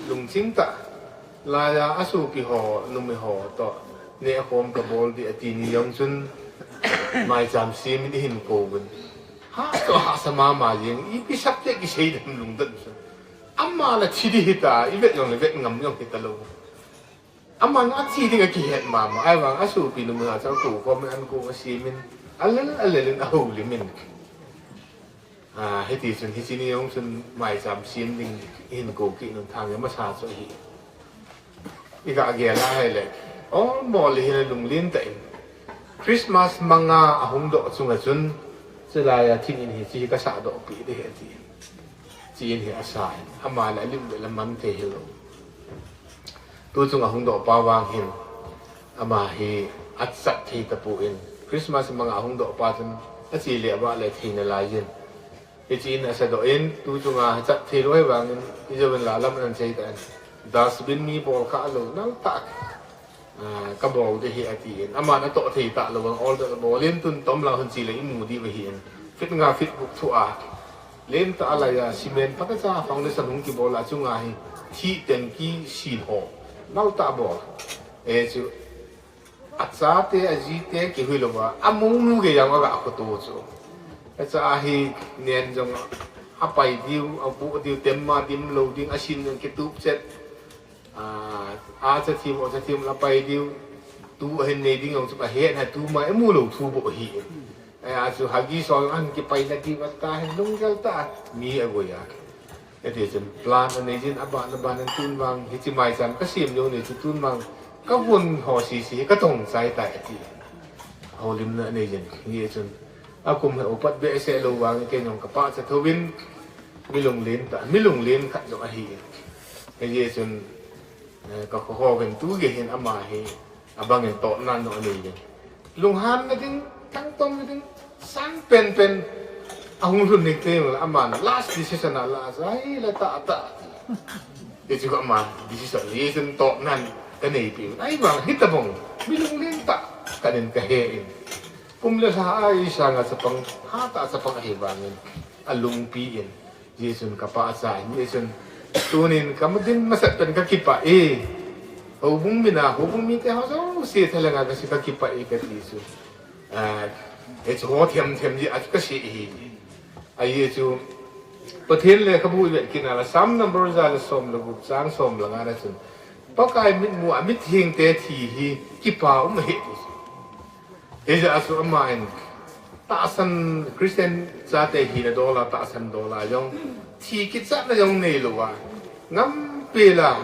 lungching tah, laiya asopi ho, numei ho toh, neh khom kabol ding ati ni jong chun, maicham sem in ihin kouvin. Hahsa, hahsa mama jeng, ipi sak te kisei dem lungdon chun. Ama la thi ding hita, ivet jong le vet ngam jong hita lou. Aman athi ding akihet mama, ahivang asopi numei a chu akou khom in, akou asem in, alel, alel in, ahoulim in. Ah, hiti chun, hiche ni jong chun, maicham sem ding, ihin kou kit un thang jong masa chu ahi. Iga gel a ahile, o, mol hi le lunglen tah in. Christmas manga ahung doh chunga chun, chulaiya thing in hiche hi kasah doh pi ding ahi ati. Hiche in hi asa in, ama le alim le la man thei hilou. Tu chung ahung doh pa vang hin, ama hi achat thei tapon, Christmas manga ahung doh pa chun, ache le avah le thei nalai jin. Hiche in asa doh in, tu chunga achat thei lou ahivangin, ijouvin la lam anan sei tan. Dustbin mi bol kha lou, nal tah. Ah, kabol ding ahi atin. Aman atoh thei talou vang, order abol in tun tom la hung che le imu diu ahin. Feet nga feet gup thu a. Lentah a laiya, cement phatecha foundation hung kibol a chunga hi. Thih tengki sin ho. Nal tah bol. Eh, chu. Achate, ajite, kihui louva. Amonu gei jong aga khoto chu. Acha hi nen jong apai diu, abu diu, tem ma dim lou ding, asin jong kitup chet. Ah, acha thim, acha thim la pai diu. Tu ahin nei ding jong chu kahet na tu ma imu lou thu bou ahi. Ahi a chu hagi sol an kipai na diu ata hin lunggel tah mi agoi a. Ati chun plan anei jin aban aban in tun vang hiche maicham kasem jong nei chu tun vang kavon ho sese katong chai tai ati. Houlimna anei jin. Hichun akum hi upat behseh lou vang kei jong kapachat thouvin mi lunglen tah, mi lunglen khat jong ahi. Hichun, eh, kakhohou vin tu gei hin ama hi abang in totna jong anei jin. Lunghanna ding, tangtomna ding, sang penpen, ahung lhun ning teng le aman last decision a la, ahi le tah tah. Hichu ama decision hi chun totna kanei pi. Ahivang hitabang, mi lunglen tah, kanin kahe in. Kum le lha a isanga chapang, hatah a chapang ahivangin, alungpi in. Hichun kapachat in, hichun tunin kamadin masat pen kakipah e. Houbung mina, houbung mite ho jouse thalhenga kasei kakipah e kati chu. Ah, hichu ho them them ji a chu kasei hi. Ahi chu, Pathen lekhabu ivet kit na la, Psalm number ja le som le gup chang som le nga na chun, Pakai mitmu a mithengte thi hi kipa um ahi ti chu. Hijeh a chu ama in tahsan Christian chate hina dol a, tahsan dol a jong, thi kichatna jong neilouva, ngam pela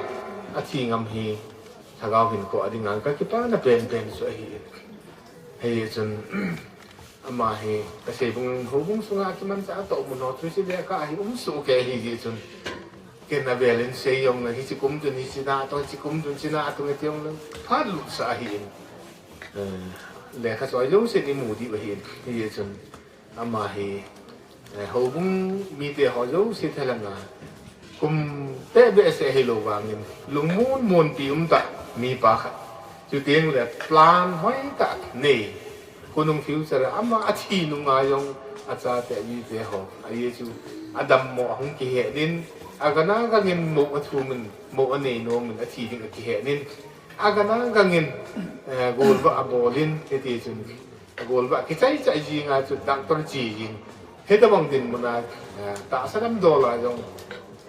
athi ngam hi, lhagao hinkho a dinga kakipana penpen chu ahi. Hichun, ama hi, kasei bung, houbung sunga kimanchah a tohmun ho, thusim lekha hi um soh kei ahi jeh chun. Ken avel in sei jong le, hiche kum chun hiche na toh, hiche kum chun hiche na toh, ati jong le, phat lut sah ahi in. Eh, lekha choi jouse in imu diu ahi in. Hichun, ama hi, eh, houbung mite ho jouse thalhenga, kum teh behseh hilou vangin, lungmon monpi um tah mipa khat. Chuteng le plan hoitah nei. Khonung future a ama athi nunga jong achate amite ho, ahi chu, adammo ahung kihen in, agana gangin mo athumin, mo anei nomin, athi ding akihen in, agana gangin, eh, golvah abolin, hiti chun, golvah kichai chai jinga chu doctor chi jing. Hitobang dinmuna, eh, tahsa damdol a jong,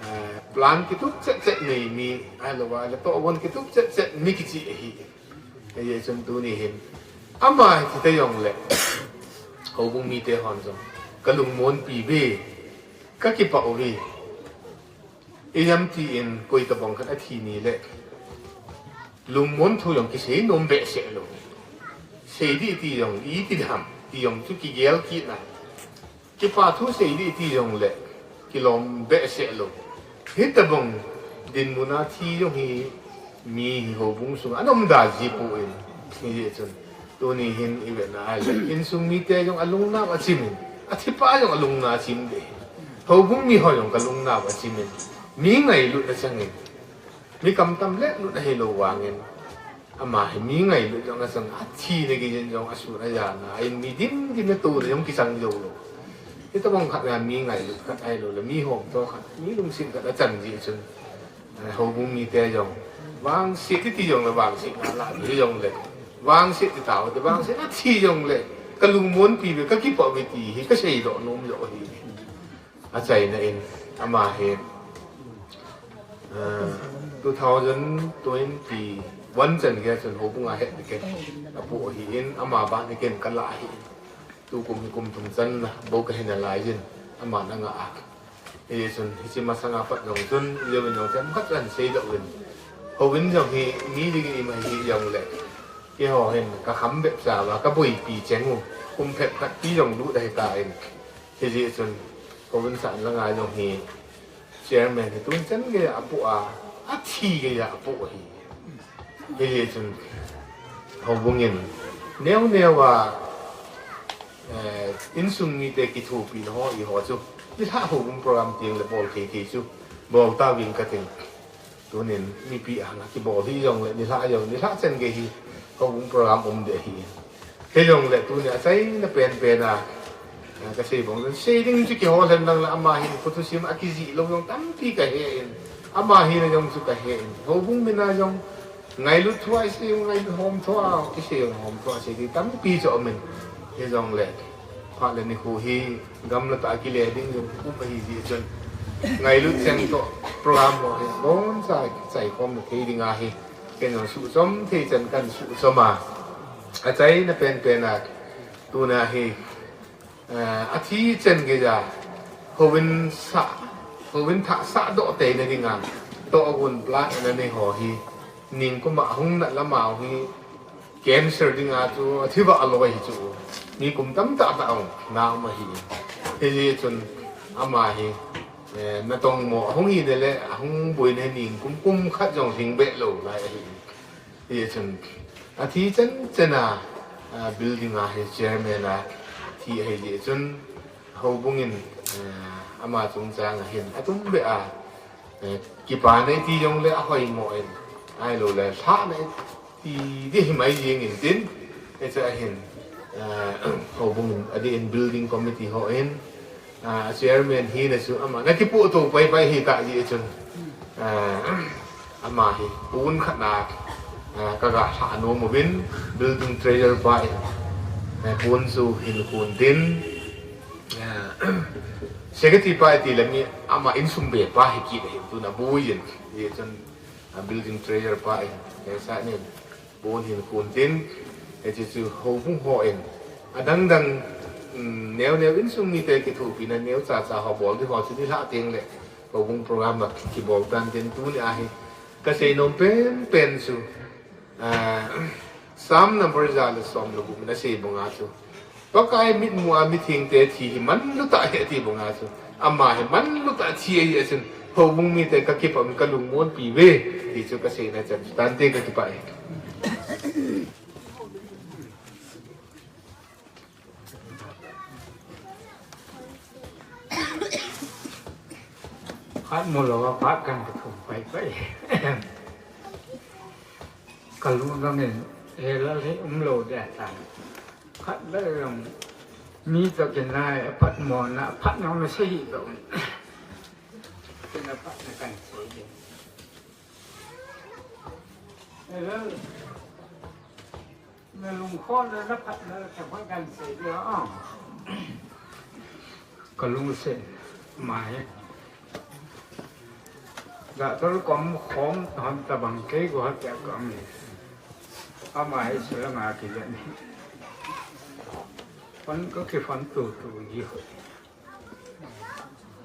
eh, plan kitup chet chet nei mi, ahilouva, le tohgon kitup chet chet mi kichi ahi. Hijeh chun tuni hin, ama hiti jongle, houbung mite hon jong, kalungmonpi uve, kakipah uve. Ijemtin koi tobang khat athi nile, lungmon thu jong kisei nom behseh lou. Sei ding ti jong, iti ding ham, ti jong chu kigel kit na. Kipah thu sei ding ti jongle, kilom behseh lou. Hitobang dinmuna thi jong hi mi hi houbung sunga ana um da ji poi. Hijeh chun, tuni hin ivetna ahile, insung mite jong alungnau achimin, athipa jong alungnau achim ding. Houbung mi ho jong kalungnau achimin, mi ngailutna changin, mi kamtam le lut ahilou vangin, ama hi mi ngailut jong achang, athina geiyin jong asun ajana, ahin mi dimdim na touna jong kichang jou lou. Hitobang khat a mi ngailut khat ahiloule, mi homtho khat, mi lungset khat achan jeh chun, eh, houbung mite jong, vangset iti jongle, vangset nalai jongle, vangset ti tao, ti vangset athi jongle, kalungmonpi uve, kakipah uve ti hi kaseidoh nom lou hi. Achaina in, ama hi, ah, two thousand twenty-one chan geiya chun houbung a het ding ken apoh ahin, ama ban hi ken kalah ahi. Tukum hi kum thum channa bou kahi nalaiyin, aman anga a. Hijeh chun, hiche masanga pat jong chun, ijouvin jong themkhat chu ahin seidoh uvin. Houin jong hi, mi dingin ima hi jongle, keiho hin kakham bep chauva, kaboipi cheng u, kum phep khat pi jong lut ahitan. Hijeh chun, houin sah langa jong hi, chairman hi tun chan geiya apoh a, athi geiya apoh ahi. Hijeh chun, houbung in, neo neo a, eh, insung mite kithopina ho, eiho chu, nilhah houbung program tengle bol thei thei chu, bol tauving kating. Tunin mipi ahanga kibol hijongle, nilhah jong, nilhah chan gei hi houbung program um ding ahi. Hijongle tuni achaina penpen a, ah, kasei bang chun, sei ding chu kihol hen lang le, ama hin khothusim a kijih lou jong tampi kahen, ama hina jong chu kahen, houbung mina jong ngailut thua isei jong, ngailut homtho a isei jong, homtho a sei ding tampi chu aumin. Hijongle, phat le nikho hi, gamla tah a kile ding jong um ahi jeh chun, ngailut cheng toh program ho hi boncha chaikhomna thei dinga hi, ken jong suhchom thei chan kahin suhchom a. Achaina penpen a, tuna hi, eh, athi chan geiya, houin sah, houin thah sahdoh teina dinga, tohgon plan ana nei ho hi, ningkum a hung nat lama hi, cancer dinga chu athi vah loi hi chu, mi kum tamtah tah a um na um ahi. Hijeh chun ama hi, eh, natongmo ahung hina le, ahung boina hi ningkum kum khat jong lhing beh lou lai ahi. Hijeh chun athi chan chan a, ah, building a hi chairman a thi ahi jeh chun, houbung in, eh, ama chungchang a hin atum beh a, eh, kipana iti jongle ahoimo in, ahiloule lhahna iti ding himai jeng intin, hiche a hin, eh, houbung adeh in building committee ho in, ah, chairman hina chu ama nakipohtou paipai hita jeh chun, ah, ama hi pon khat na, ah, kaga lhah nom uvin, building treasurer pa in, eh, pon chu hin khun tin, ah, secretary pa iti le mi ama insung be pa hi kit ahi, tuna boiyin, hijeh chun, ah, building treasurer pa in, eh, sa nin, pon hin khun tin, hiche chu houbung ho in, adang dang, um, neo neo insung mite kithopina neocha cha ho bol ding ho chu nilhah tengle, houbung program a kibol tan tin, tuni a hi kasei nom penpen chu, ah, Psalm number ja le som le gup in asei banga chu, Pakai mitmu a mithengte thi hi manlutah ahi ati banga chu, ama hi manlutah a thi ahi jeh chun, houbung mite kakipah in kalungmonpi uve, ti chu kaseina chan chu tante, kakipah e. Phat mu louva phat kahin thum paipai. Kalu dangin, he lal hi umlou ding ahitan. Phat le jong, mi toh kinai, phat mona, phat jong nasei hih lou. Kei na phat na kan sei ding. Hello. Na lungkhol le na phat na ka phat kan sei ding a. Ka lungset mai. Doctor kom khom ham tabang kei ko ha tia ka mi. Ama hi sila nga ki le ni. Pan ka ki fan tu tu ji ho.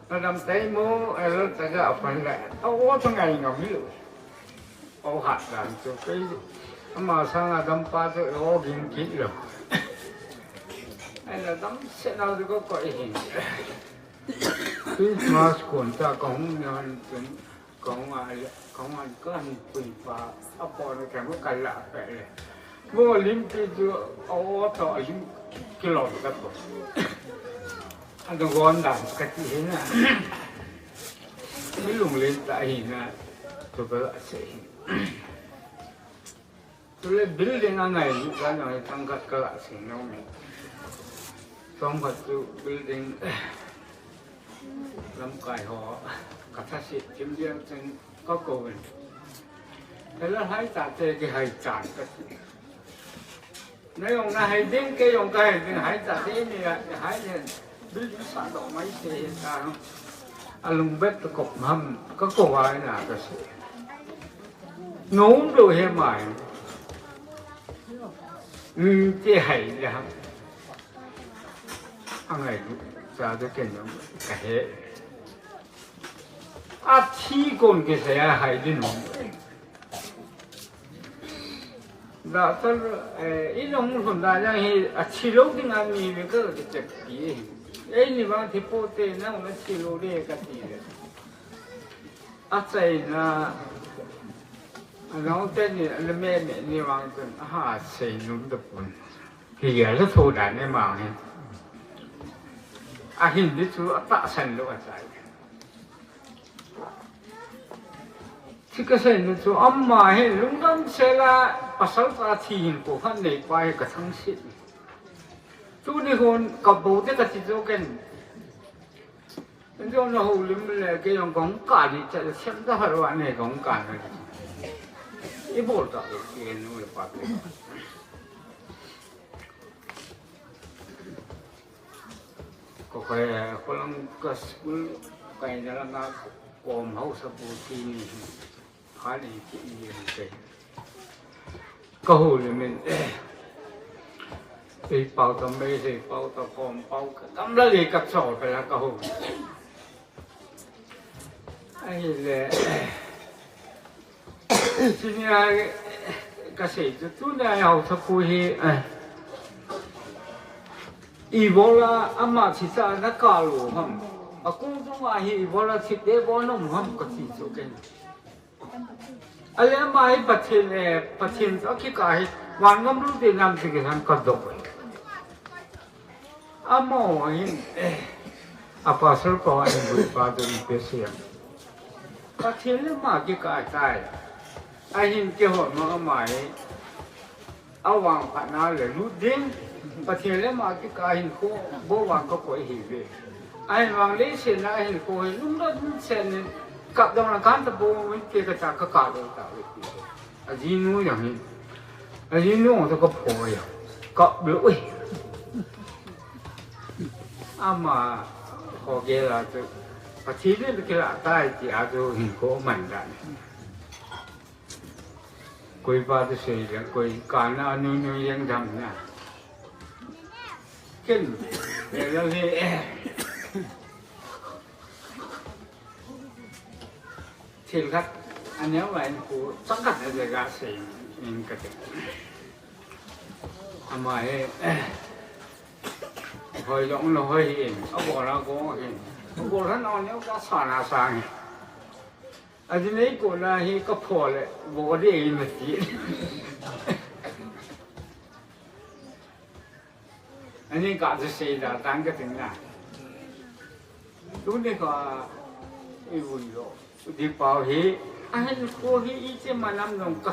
Na dam tai mo, el ta ga fan la. A o ta ngai ngam lu. O ha dan tu kei. Ama sang a dam pa tu o ging kit lo. Ai la dam se na tu ko ko i hin. Christmas kon ta ka hung nyan pen, ka hung a, ka hung an ka han pui pa, a po na ka mu ka la pe le. Mo lim pi tu, a o to a lim kilo ka ko. A do gon dan ka ti hin na. Mi lung len ta hin na, tu ka la se hin. Chule building a ngai lu ka ngai tang khat ka la sing nom e. Tong khat chu building lamkai ho ka tha se chim diam chen ka ko ven. Ka la hai ta te ki hai chan ka ti. Na jong na hai ding, kei jong ka hai ding, hai ta te ni a, hai len. Building sa do mai te ta. A lung bet ka ko ham, ka ko vai na ka se. Nom lou he mai. Hm, ti hai le ham. A ngai lu, cha de ken nom ka he. A thi kon ke se a hai de nom. Doctor, eh, i long lhun da jang hi a thi lou ding a mi ve ka ti chep pi. Ei ni vang thi po te na na thi lou le ka ti le. A chaina, a naote ni, a le me me ni vang chun, a ha sei nom ta pon. Hi ya le tho da ne ma hi. A hin di chu a tahsan lou a chai. Thi ka sei nu chu ama hi lungdam sela pasal ta thi hin ko khan nei pa hi ka thang sit. Tuni hon ka bo te ka thi chu ken. Jong na ho lim le kei jong kong ka di cha le sem da har wa ne kong ka na. I bol ta ke nu le pa te. Ko koi ko lang ka school kai na la na kom hausa pu ti ni. Pha ni ti ni ke. Ka ho le min. Ei pau ta mei sei pau ta kom pau ka tam la le ka cho pe la ka ho. Ahile, tunia ka sei chu, tunia hausa pu hi, eh, ibola ama thi cha na ka lo ham. A kong tung a hi ibola thi te bo nom ham ka ti chu ken. Ale ama hi Pathen, eh, Pathen chu a kikah hi, van ngam lou te nam ti kiham ka dok. Amaho hin, eh, a pastor pa hin lui pa chu ipi sei am. Pathen le ama kikah tai. Ahin kihou ma ama hi. A vangphatna le lut ding. Pathen le ama kikah hinkho, bou vang ka koi hi ve. Ahin vang leiset a hinkho hi, lungdon sen in, kap dong la kan ta bou, min te ka cha ka ka dong ta ve. A jinu jong hi. A jinu jong toh ka pho jong. Kap lou e. Ama kho gel a chu. Pathen le kila tai ti a chu hinkho man dan. Koi pa tu sei le, koi kana nu nu yang dam na. Ken, le lo he. Thil khat, aneo lai ko, chang khat le ga sei, in ka te. Ama he, hoi jong lo hoi hi in, a bol a ko in. A bol han aneo ka sa na sa hi. A di nei ko na hi ka pho le, bo de in na ti. Ani ka chu sei da tang ka ting na. Tuni ka i vui lo. Di pau hi, a hinkho hi i che ma nam nong ka,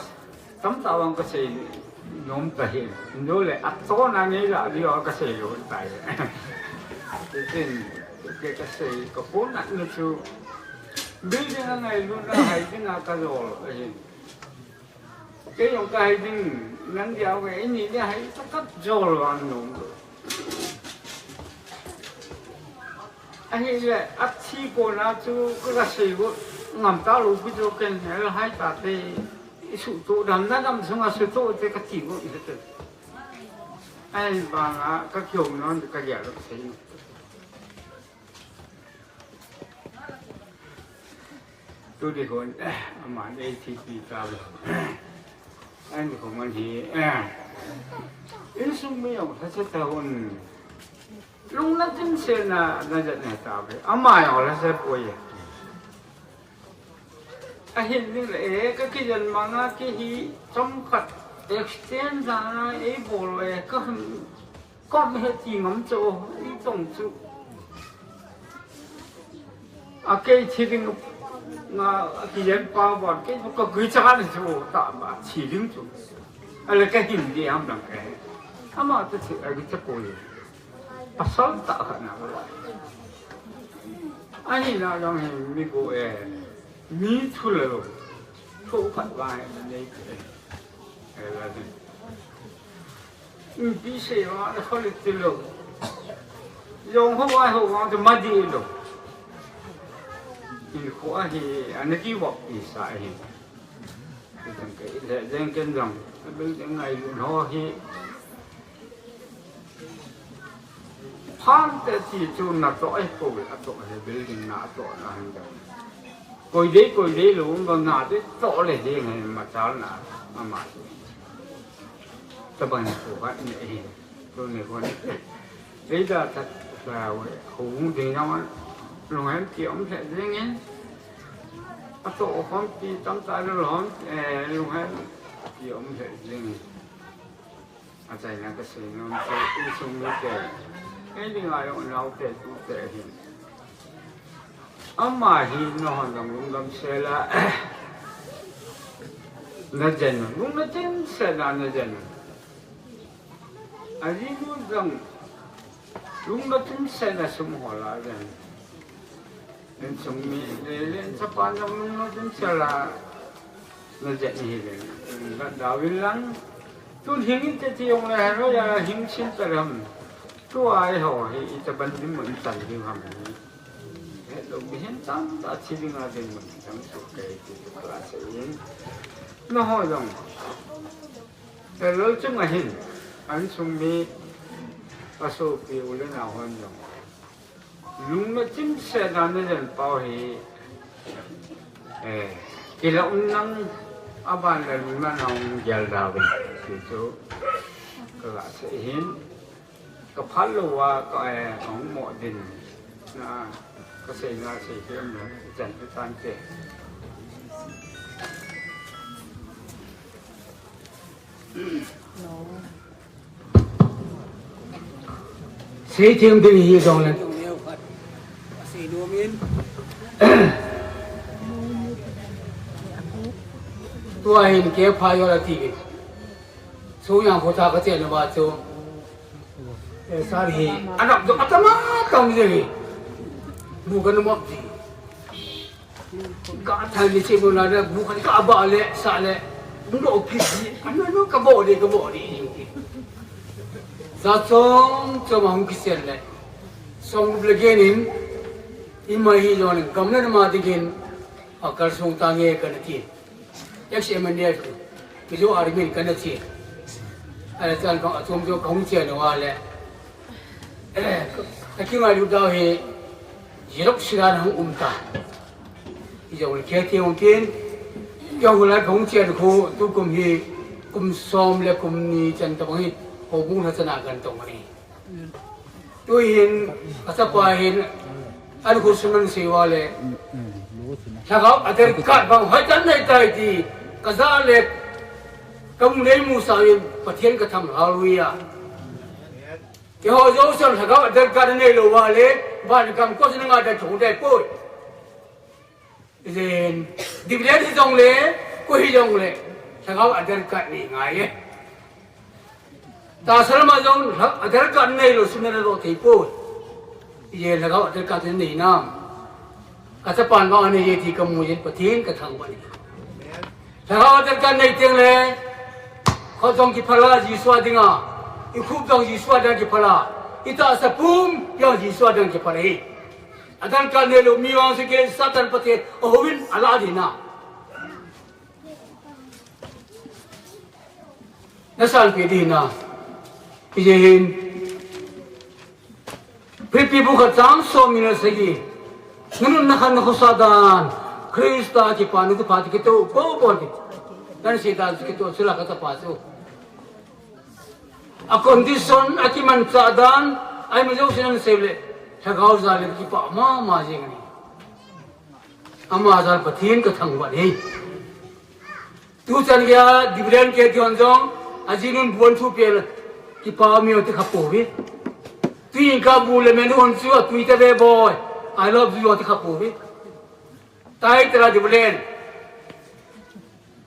tam ta vang ka sei ni. Nom ta hi. Nole, a to na nei la, di o ka sei lo ta hi. Tin, ke ka sei, ka po na ni chu. Building a ngai lu na hai ding a ka lo, eh. Kei jong ka hai ding, nang dia ve, ini dia hai, ka ka jol vang nom. Ahile, a thi ko na chu, ka ka sei ko, ngam ta lo pi chu ken, hel hai ta te, i su to dam na dam sunga su to te ka ti ko, i te. Ai, ba nga, ka kiom non, ka ya lo sei. Tu di kon, eh, ama nei thi pi ta lo. An ko man hi, eh. Insung mi jong lhase ta hon. Lungna chimset na, na jat ne ta ve. Ama jong lhase poi. Ahin ding le, eh, ka kijen manga ki hi chomkhat extend jana ei bol e ka hum. Kom he ti ngam chu, i tong chu. A kei thi ding nga a kijen pa bon, kei ka gui cha ni chu ta ma thi ding chu. Ale ka hin di am dang ke. Ama tu thi a gui cha ko ye. Pasal ta kha na la. Ani na dang he mi ko e. Mi thu le lo. Thu khat va he nei ke. E la ni. Pi se wa le kho le ti lo. Jong ho wa ho wa te ma di lo. I kho a hi ana ki wa pi sa hi. Ti tang ke le jeng ken jong. Bil jeng ngai lu ho hi. Phan te ti chu na to e ko a to he building na to na han jong. Koi dei, koi dei lo, ba nga te to le dei ngai ma chal na, ma ma. Taban ko ba ne e, to ne ko ne. Dei da ta sa we, ho mu dei na ma, lung hem ti om se dei nge. A to o hom ti tam ta lo hom, eh, lung hem ti om se dei nge. A chaina ka sei nom chu insung mite. Kei dinga jong naote tute hin. Ama hi nahon jong lungdam sela. Na jen, lungna chimset na na jen. Ajinu jong lungna chimset na sum hola jen. Insung mi le le chapa jong lungna chimset la. Na jet ni hi le, na da win lang. Tun hing in te ti jong le, hero ya hing sin ta lam. Tu ai ho hi, i ta ban din mun tan din ham ni. He lo mi hen tam, ta chi ding a din mun tam su ke ti tu ka la se in. Na ho jong. Te lol chung a hin. An chung mi, a su pi u le na hon jong. Lungna chimset na na jen pau hi, eh, kila um nang aban le lungna nang gel da ve. Ti chu ka la se hin, ka phal lo wa ka, eh, ka hung mo din na ka sei na sei hiam na jan tu tan te. Sei thim ding hi jong le. Tua hin ke pha yo la ti. Su yang pho ta ka chen ba chu. Eh, sar hi. Anak do atama tam je hi. Bu ka no mo ti. Ka thai ni che mo la da bu khat ka ba le sa le. Bu do ki ji. Ano no ka bo de ka bo de. Za chom chom hung kisen le. Song le gen in. I mai hi lo ne gam le ma de gen. A kal sung ta nge ka na ti. Ex M N D F. Mizo Army ka na ti. Ale chan ka chom jo ka hung che no wa le. Ka kingai lu dau hi, Xerox siran hung um ta. I jong le khe ti hung kin, jong le hung chian khu, tu kum hi, kum som le kum ni chan ta bang hi, ho bung na chana kan tong ni. Tu hin, ka chapa hin, an khu sunan si wa le. Lhagao Aadhaar card bang hoi chan nei tai ti, ka za le, ka mu nei mu sa yin, Pathian ka tham hallelujah. Keiho jousen lhagao Aadhaar card nei lou va le, van gam kos na nga da thong dai poi. Len, dividend hi jong le, koi hi jong le, lhagao Aadhaar card nei ngai e. Tahsa lama jong lha-, aadhaar card neilou sum nana doh thei poi. Ije lhagao aadhaar card nei nam. Kachapan vang anei e ti kamu jin Pathen kathangvah e. Lhagao aadhaar card nei teng le, kho jong kiphal a Jesu a dinga, ikhup jong Jesu a dinga kiphal a, itahsa pum jong Jesu a dinga kiphal ahi. Aadhaar card neilou mi vang seke Satan Pathen ahouvin alah ding ahi. Nasanpeh ding ahi. Ije hin, Philippi bu khat chang som ni le sagi. Nanun nakhan nakhosa dan Christa kipana thupha kitoh poupou ti. Nasei dan kitoh chula kachapa chu. A condition, akimanchah dan, aima jouse nasei le, lhagao jal le kipah mama jing ahi. Ama jal Pathen kathangvah e. Tuchan geiya Dividend kiti hon jong, ajinun bu ahin thupeh, kipah miu ti khapouve. Tuin kabu le menu hon chu atui tave boi, I love you ti khapouve. Title a Dividend.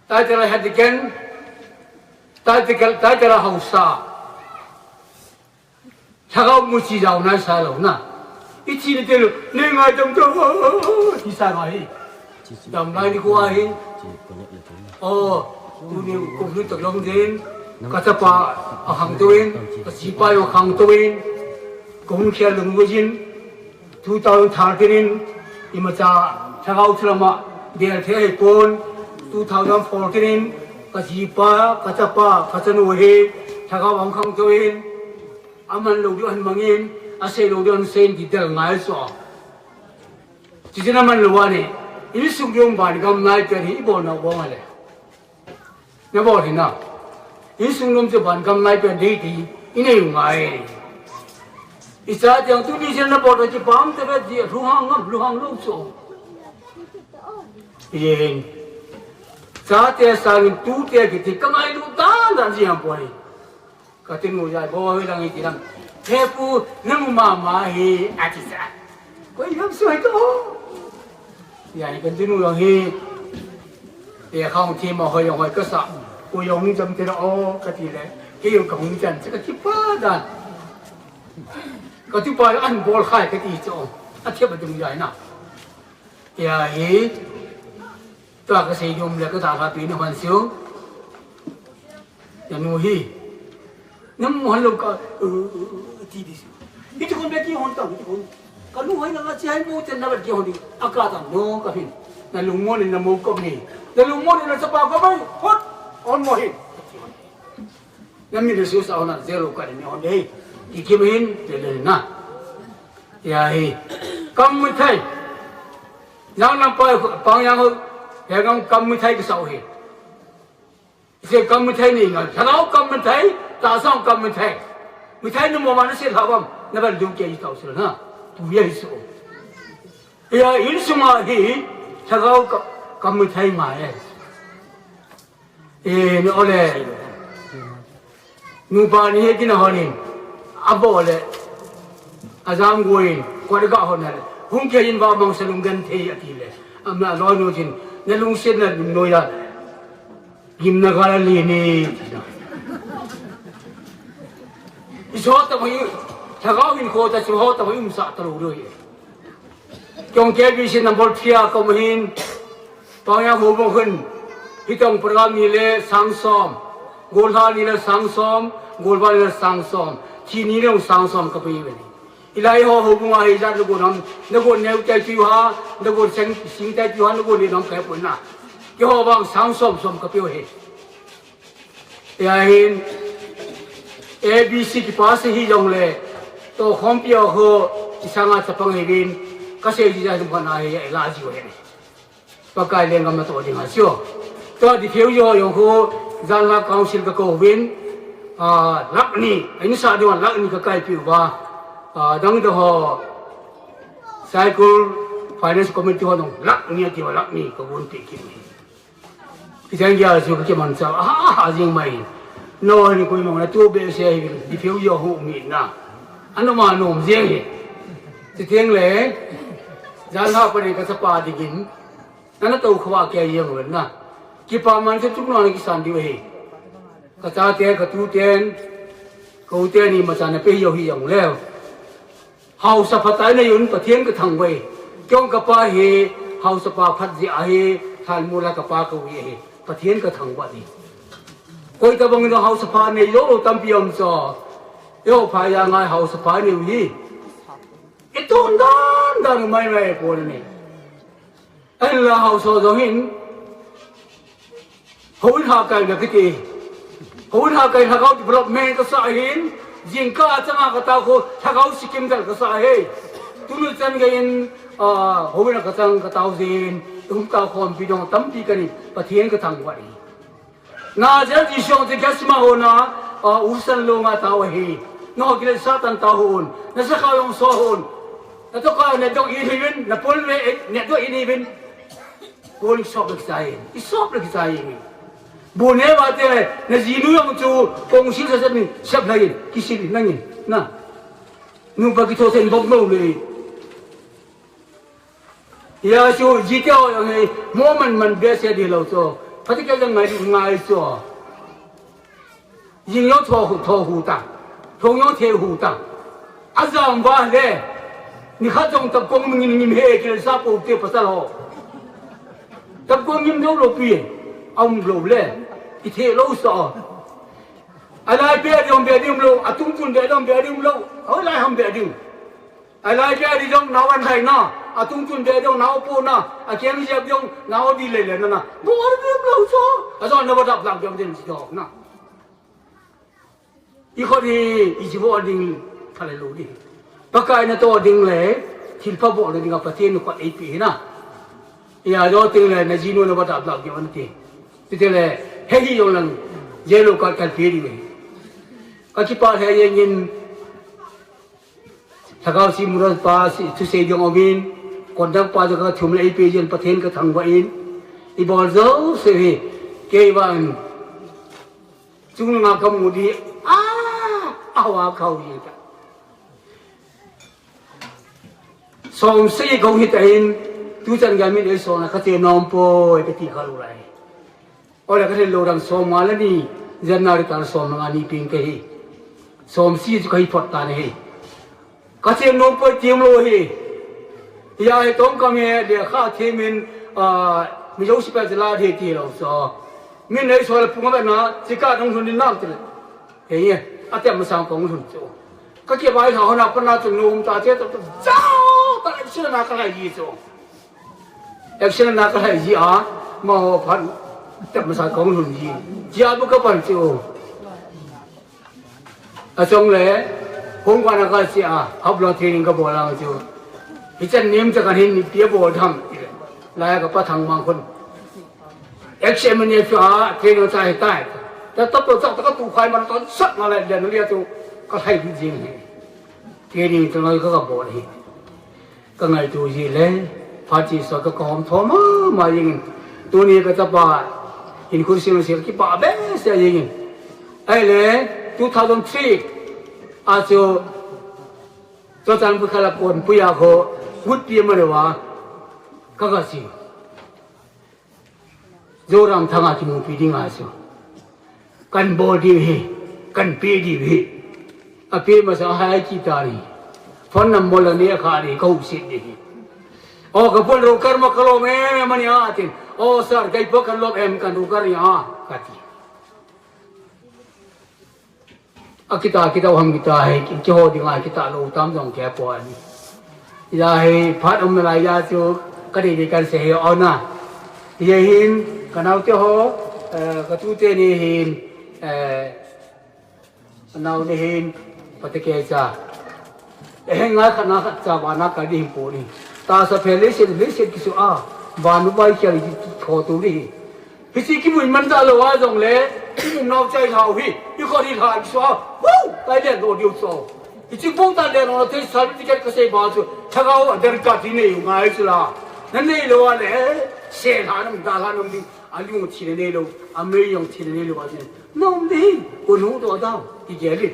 Title a Hediken. Title, title a Hausa. Lhagao muchi jao nasa lou na. Ichi ni telu, ni ngai tam to. Hisa ngai. Damlai nikho ahi. O, tuni kum ni tak long din. Kachapa akhangtou in, kachipa jong khangtou in. Kahung khel lungvoi jin. Two thousand thirteen in, imacha lhagao thilama del thei ahipon. Two thousand fourteen in, kachipa, kachapa, kachanu hi lhagao ahung khangtou in. Aman lou diu ahin mangin, asei lou diu ahin seiyin ti del ngai chu. Chuche aman lou a ni, insung ding vangam naipen hi ibol nau bang ale. Nabol hih in. Insung nom chu vangam naipen ding ti inei u ngai. Ichate jong tuni chan nabol chu kipah tave ti, lunghang ngam, lunghang lou chu. Yen. Chate sangin tute kiti kangailu dan dan jing poi. Ka tinu jai, bo hoi lang iti lang. He pu, namu mama hi, ati sa. Koi ham soi to. Ya, ka tinu jong hi. Te khang thi ma hoi jong hoi kasa. Ko jong jam te o, kati le. Kei jong kahung chan, kati pa dan. Kati pa an bol khai kati cho. Athep a tinu jai na. Ya hi. Tua kasei nom le ka dalha pi na hon siu. Nanu hi. Namu hon lou ka, uh, uh, uh, ti di siu. Hiti kon be kihon ta, hiti kon. Kanu hoi na nga chi hai mo ten na ba kihon di. Aka ta no ka hin. Nalungmon in namu kop ni. Nalungmon in nachapa kop mai. Hot. On mo hin. Namit le susa hon a jelo ka ni hon de. Ikim hin, te le na. Ya hi. Kam mithai. Nang nam pa, pang yang ho. Ya ngam kam mithai kisau hi. Ise kam mithai ni nga. Thanau kam mithai, ta sang kam mithai. Mithai ni mo ma na se lhawam. Na ban du ke i tau se na. Tu ya hi so. Ya insunga hi. Thanau ka, kam mithai ma e. E, ni ole. Nupa ni he kina honin. Abo le. Ajam guin. Kwa de ga hon le. Hung ke in ba mang se lung gan thei ati le. Amna lo no jin. Na lung se na no ya. Gim na ga la li ni. Iso ta mai. Thanau hin kho ta chu ho ta mai um sa ta lo ro ye. Kong K B C number three a ka um hin, Pangyang houbung hin, hitong program ni le sang som, golha ni le sang som, golva ni le sang som, thi ni le sang som ka pe ve. Ilai ho houbung a hi jat le gon ham, le gon neu tai tiu ha, le gon seng sing tai tiu ha, le gon ni nam kai pun na. Ke ho bang sang som som ka pe he. Ahin, A B C kipa se hi jong le, to khompi a ho, isanga chapang hi vin, ka se ji ja jong kana hi, la ji ho he. Pakai leng gam na to ding a sio. To di pheu jo jong ho, jan la council ka ko vin, a, lak ni, ini sa ding lak ni ka kai piu ba, a, dang do ho, cycle finance committee ho dong, lak ni ati ba lak ni ka gun pi ki. Kijang ya su ka kiman cha, ha, ha, jing mai. No, ni koi mong na tu be se hi, di pheu yo hu mi na. Ano ma nom jing hi. Ti tiang le, jan ha pa ni ka sa pa di gin. Nana to khwa ke yang wen na. Kipa man se tuk no ni kisan di we hi. Ka cha te, ka tu ten. Kote ni machana pe yo hi yong leo. Haosa phat a nei un Pathen ka thangvah e. Kei jong ka pa hi haosa pa phat jeh a hi thalmul a ka pa ka ui e. Pathen ka thangvah e. Koi tabang in haosa pa nei lou lou tampi um cho. Yo pa ya ngai haosa pa nei u hi. I tun dan dan mai mai po ni. Ahinla haosa jong hin. Houin hakai na kiti. Houin hakai lhagao development ka sa hin. Jingkah a chang a ka tao khu lhagao sikim dal ka sa hi. Tuni chan gei in, ah, houin a ka chang ka tao jin. Hung tao khompi jong tampi ka nei. Pathen ka thangvah e. Nazareth Jesu jong ti ka sima ho na, ah, usan lo nga tao hi. No kile Satan tao hon. Na sa ka jong so hon. Na to ka ne dong i hi vin, na pol me, eh, ne dong i hi vin. Pol sop le kisai. I sop le kisai. Bu ne ba te, na jinu jong chu kong sil sa sa ni, sap lai, kisil nangin. Na. Nu pa ki tho sen bok lo le. Ya chu, ji te ho jong hi, mo man man be se di lo cho. Pha te ke jong ngai, ngai cho. Jing jong tho hu, tho hu ta. Thong jong the hu ta. A jam va le. Ni khat jong tap kong ngim ngim he ke sa po te pasal ho. Tap kong ngim lo lo pi. Am lo le. I the lo sa. A lai be ding be ding lo. A tung tun be ding be ding lo. Ho lai ham be ding. A lai be ding jong nao an hai na. A tung tun be ding nao po na. A keng jep jong nao di le le na na. Bo ar be lo so. A jong na ba dap lang jong den si dok na. I khut hi, i chi bol ding, pha le lo ding. Pakai na to ding le, thil pha bol ding a Pathen khut ei pi hi na. I a jo ting le, na jinu na ba dap dap ding an ti. Ti te le, he hi jong lang, je lo ka kal pi ding le. Ka kipa he jeng in, Lhagao Simron pa, si, thusei ding um in, conduct pa jong ka thum le ei pi jin Pathen ka thangvah in. I bol jo se hi, kei vang. Chungnunga ka mu di, a, a hoa ka hou hi ta. Som sei ka hou hi ta in, tu chan gei min ei som na ka che nom poi ka ti kha lou lai. Ole ka thei lou dang som nga le ni, January tal som nga ni ping ka hi. Som sei chu ka hi phot ta na hi. Ka che nom poi ti um lou hi. Hia hi tong ka mi le kha thi min, a, mi jo si pa jela de ti lo so. Min nei so le pung ba na, chi ka dong hun ni nam ti le. He ye, a te ma sang kong hun chu. Ka ke bai tha ho na pa na chu nom ta che ta ta. Ja, ta action na ka lai ji chu. Action na ka lai ji a, ma ho phan. Te ma sang kong hun ji. Ji a bu ka pan chu. A chong le, hung ka na ka sia, hap lo training ka bol ang chu. Hi chan nim cha kan hin ni pia bol tham. Lai ka pa thang mang khun. Action min ye chu a, training cha hi tai. Ta tap to cha ta ka tu khai man to sak na le den lia chu ka hai di jing hi. Training cha ngai ka ka bol hi. Ka ngaitu ji le, phat chi so ka ka hom tho mama jing in. Tuni ka chapa, in khun sim sim kipa be se jing in. Ai le, two thousand three, a chu, Churachandpur khala kon puya kho, good pi ma le wa, ka ka si. Zoramthanga kimupi ding ahi chu. Kan bol diu hi, kan pe diu hi. Ape masa hai kita ni. Phone number la ne kha ni, ka hung set ding hi. O ka pon rukar ma ka lom em em ani a tin. O sir, kei pa kan lom em kan rukar ni a, ka ti. Akita, akita u ham kita hi, ki, keiho dinga kita lou tam jong kei poi. Hia hi, phat um nalai a chu, ka dei dei kan sei hi o na. Hia hin, ka naote ho, eh, ka tute ni hin, eh, ka nao ni hin, pate kei cha. Eh, ngai khat na khat cha vana ka ding po ni. Tahsa phe leiset, leiset kisu a, vanu vai khel ki, ki kho tu ni. Hichi kimu man ta lou a jong le, kimu nau chai hau hi, i kho ri hau kisu a, woo, tai le do diu so. Hichi bu ta le no te certificate ka sei ba chu, thagau a der ka ti nei u ngai chu la. Na nei lou a le, se la nam da la nam di, a lu thi le nei lou, a mei jong thi le nei lou a chu. Nom di, ko nu do da, ki ge li.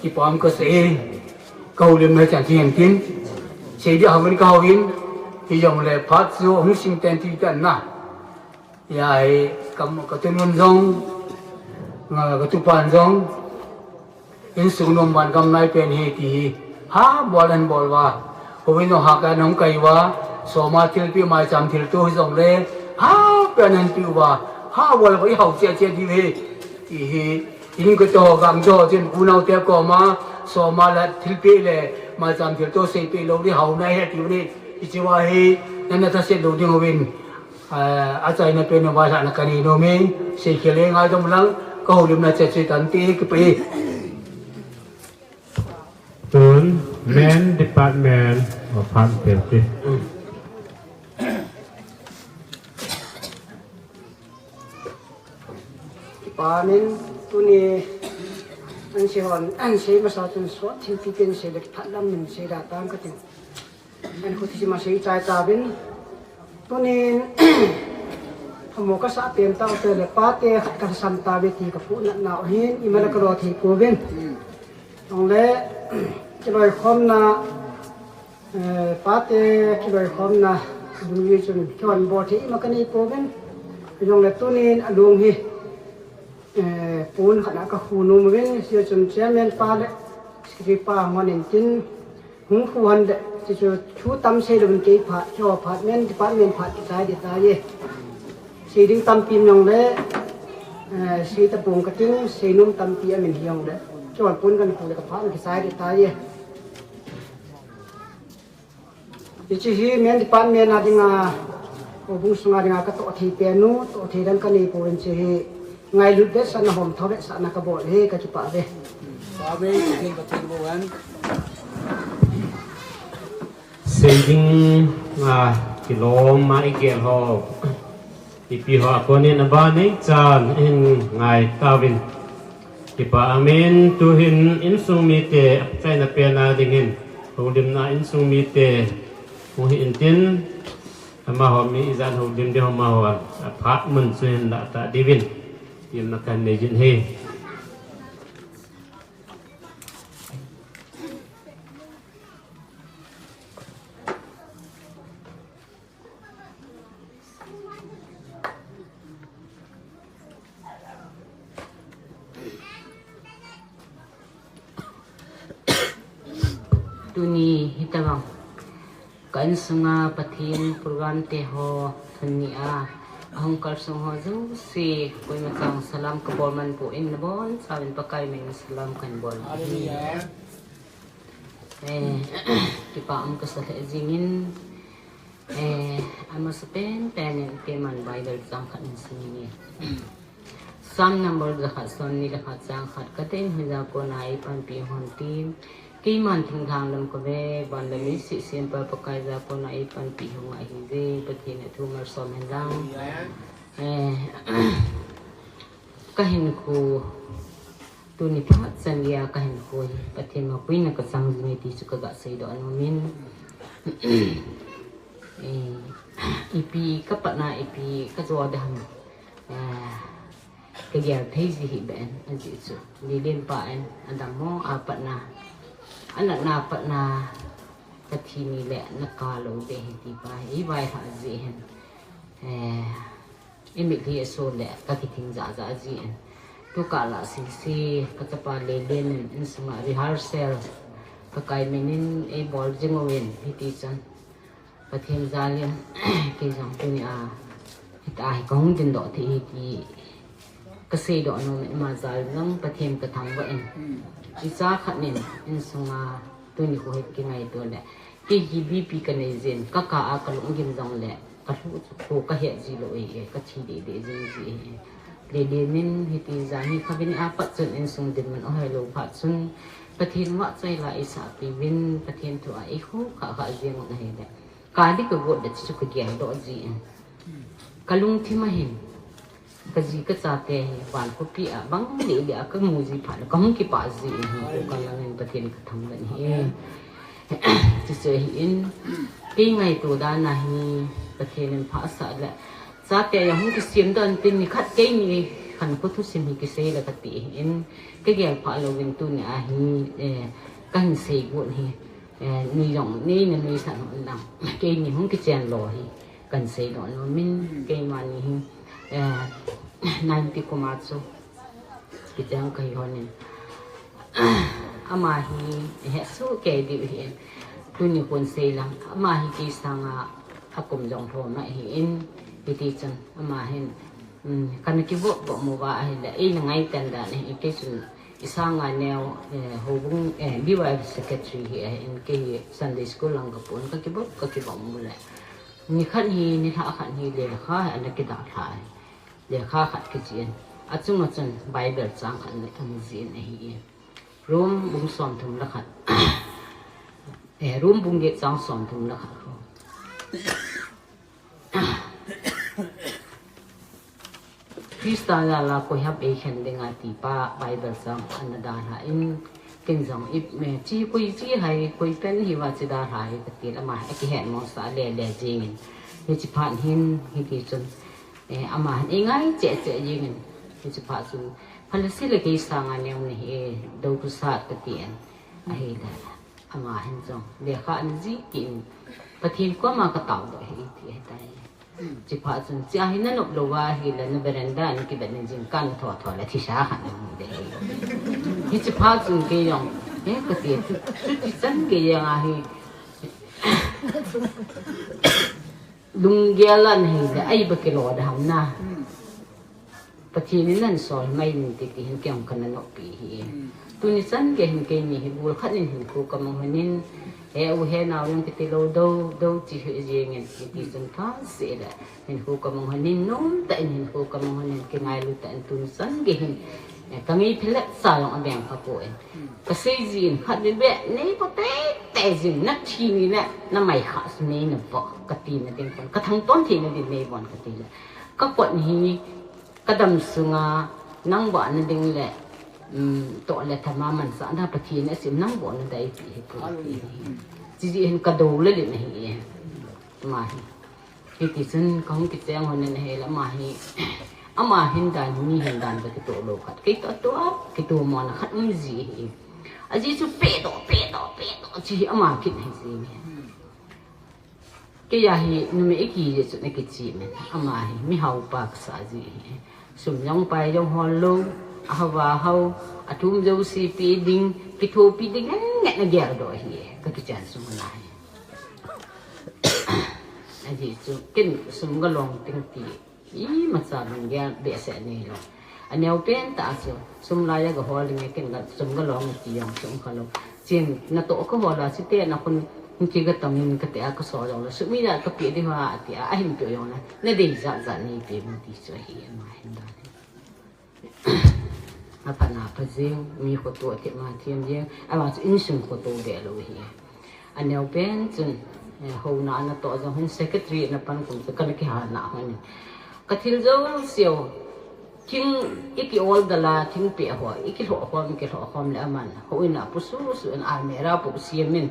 Kipah um ka sei, ka houlim mai chan ti hen tin, sei di houin ka houin, hijongle phat chu hung sing ten ti tan na. Hia hi, ka, ka tun un jong, Nga ka tupan jong insung nom ban gam nai pen hi ti hi ha bol an bol va. Hovin o ha ka nong kai va, soma thilpeh maicham thilto hi jong le ha pen an peh va. Ha bol va i hau chia chia di ve ti hi. Inin ka to gang to chin u nau te koma soma la thilpeh le maicham thilto seipeh lou di hau nai he ti ni. Hichi va hi nana thaset lou ding uvin. A, achaina pen u va lhahna ka nei nom e, seikhel le ngai dom lang, ka houlimna chet chet tante, kipa e. Tun, men department, o phan pel te. Kipa min, tuni, an sei hon, an sei masa chun sot thilpeh pen sei le phat lam min sei da tang ka tin. An khuti sima sei chai tauvin. Tunin, phamo ka sah pen tau te le pate khat ka sam tauve ti ka phuhnatna u hin, ima le ka lo thei pouvin. Jong le, kiloikhomna, eh, pate kiloikhomna, dungjuiya chun kihon bol thei ima ka nei pouvin. Jong le tunin alung hi, eh, pon khat a ka khu nom uvin, hijeh chun chairman pa le secretary pa hon in tin, hung khu hon le, ti chu thu tam sei louvin kei phat, keiho phat, men department phat kichai ding tai e. Sei ding tampi um jong le, eh, sei tapong ka tin, sei nom tampi aum in hi jong le, keiho pon kan khu le ka phat kichai ding tai e. Hichi hi men department a dinga, houbung sunga dinga ka toh thei pen u, toh thei dan ka nei pouvin hichi hi ngailut vetsahna hom thou vetsahna ka bol e, ka kipah ve. Amen. Pathen, Pathen bou hen. Sei ding a kilom a i gel ho. Ipi ho a konin aban neichan in ngai tauvin. Kipa amen, tuhin insung mite achaina pen a dingin, houlimna insung mite hung hi intin, amaho mi ijat houlim ding ho amaho aphat mun chu hin lah ta diuvin, temna kan nei jin ahi. Tuni hitabang ka insunga Pathen program te ho thun ni a ahung kalsong ho jouse koima chang salam ka bol man poi, nabonchauvin Pakai min in salam kan bol. Hallelujah. Eh, kipa um kasa lheh jingin, eh, amasapen pen in keiman Bible chang khat in sim inge. Psalm number jakhat, som ni le khat, chang khat, ka deidan hi jakona eipanpi hon tin, keiman thinglhang lam kave, van le mei sehsempa Pakai jakona eipanpi hon ahije, Pathen in athu malsom hen lang. Eh, ka hinkho, tuni phat chan geiya ka hinkho hi Pathen mapuina ka chang jing e ti chu ka ga seidoh nom in. Eh, ipi ka patna, ipi ka jo ding ham. Eh, ka gel thei ji hih beh in, ajeh chu Lelen pa in, adammo a patna, anatna patna, ka thi ni le na kap lou ding ahi ti pa hi, i vaihah jeh hin. Eh, I mitlhi aso le ka kithing jahjah jin. Tukah lah sese ka chapa Lelen in insunga rehearsal Pakai min in eibol jing uvin hiti chun Pathen jal in kei jong tuni a hitia hi kahung dingdoh thei ahi ti ka seidoh nom in, ama jal in jong Pathen ka thangvah in. Icha khat in insunga tuni kho hi kingaito le kei hi B P ka nei jin, ka kah a ka lunggim jong le ka lhu chu kho ka het ji lou ahi e, ka thi dehdeh jing ji ahi e. Lelen in hiti jan hi kha vin a pat chun insung dinmun ahoi lou phat chun Pathen vahchoi la eisah pi uvin, Pathen thu a eikho khah khah jing un ahile, ka ding ka got ding chu ka geldoh jin, ka lungthim a hin ka ji ka chate hi van khopi a bang lele a ka mu ji phat le ka hung kipah ji ahi, ko ka lang in Pathen ka thangvah in ahi. Chuche hi in, kei ngaito dan a hi Pathen in phasah le chate a hung kisem dan tin ni khat keini khankho thusim hi kisei le kati ahi in, ka gel phah louvin tuni a hi, eh, ka hin sei got hi, eh, nei jong nei na nuisat un lang, keini hung kichen lo hi. Kan seidoh nom in, keima ni hi, eh, ninety kum a chu Chang kahi honin. Ama hi, he su ke di hi. Tuni kon sei lang. Ama hi kei sanga akum jong lhom ahin. Hiti chun ama hin, um, kana kivop vop mo va ahile. Eina ngaitah dan hi kei chun isanga neo, eh, houbung, eh, B Y F secretary hi ahin, kei hi Sunday school lang kapon kakivop, kakivop mo le. Nikhat hi, nilhah khat hi lekha hi ana kidalha. Lekha khat kichen. Achunga chun Bible chang khat ana jih in ahi. Rom bung somthum le khat. Eh, Rom bung get chang somthum le khat ho. Christa jal a koi ham eikhen dinga ti pa Bible chang ana dalha in, ken jong i, eh, chi koi chi hai, koi pen hi va chi dalha hi kati le ama akihet mosah lele jingin. Hichi phat hin, hiti chun, eh, ama hin eingai cheh cheh jingin. Hichi phat chun, phalasi le kei sanga neo nahi, eh, dou khosat kati in. Ahile. Ama hin jong, lekha ana jih kit in, Pathen koma katao doh ahi ti ahitai. Chiphat chun, chia hi nanop lou va ahile, na veranda a nakivet na jingkah natho tho le thisa khat namu ding ahi. Hichiphat chun kei jong, eh, kati, chu, chuti chan kei jeng ahi. Lunggel a nahi le, ai ba kilo da ham na. Pathen in nasol mai in titi hin kei jong kana noppi ahi. Tuni chan gei hin keini hi gol khat in hinkho kamang honin, he u he nao jong kiti lou dou, dou chi hi jeng in, hiti chun thase le hinkho kamang honin, nomtah in hinkho kamang honin, kingailu tah in tuni chan gei hin, eh, kangei philet sa jong abeng kha poi. Kasei jin khat le beh, nei po teitei jin, nathi ni le, namai kha su nei nabon, kati na ding kon, kathangtom thei na ding nei bon kati le. Kakot hi, kadam sunga, nang bou na ding le, um, toh le thama mansa da Pathen in asim nang bou na dai ti hi pu ti hi. Chi jeh hin kadou le le nahi e. Ama hi. Hiti chun kahung kicheng hon in ahile ama hi. Ama hin dan, mi hin dan ba kitoh lou khat. Kei toh toh, kitoh mo na khat um ji hi. Ajeh chu pedoh, pedoh, pedoh, chi hi ama kin hi ji hi. Kei a hi numei iki jeh chun akichi men. Ama hi mihao pa kasa ji hi. Sum jong pai jong hol lou, ahao va hao, athum jouse pe ding, kithopi ding, ngen ngen agel doh hi. Kakichan sum na hi. Ajeh chu ken sum galong ting ti. Imacha lunggel behseh neilou. Aneo pen tah a chu, sum lai a gahol ding e ken ga sum galong ti jong chu um khalou. Chin natoh kahol a chite na khun hung kigatong in kati a kasol jong le. Sum ijat kapeh ding ham ati a, ahin peh jong le. Nadei jat jat neipe mun ti chu ahi ama hin dan. Aphatna pha jeng, mi khoto athem athem jeng, ama chu insung khoto behlou ahi. Aneo pen chun, eh, houna natoh jong hin secretary na pan kum chu kana kihal na hon. Kathil jouse u, thing iki ol dal a, thingpeh ho, iki lhoh khom, iki lhoh khom le aman, houin a pusu su in almirah pu siam in.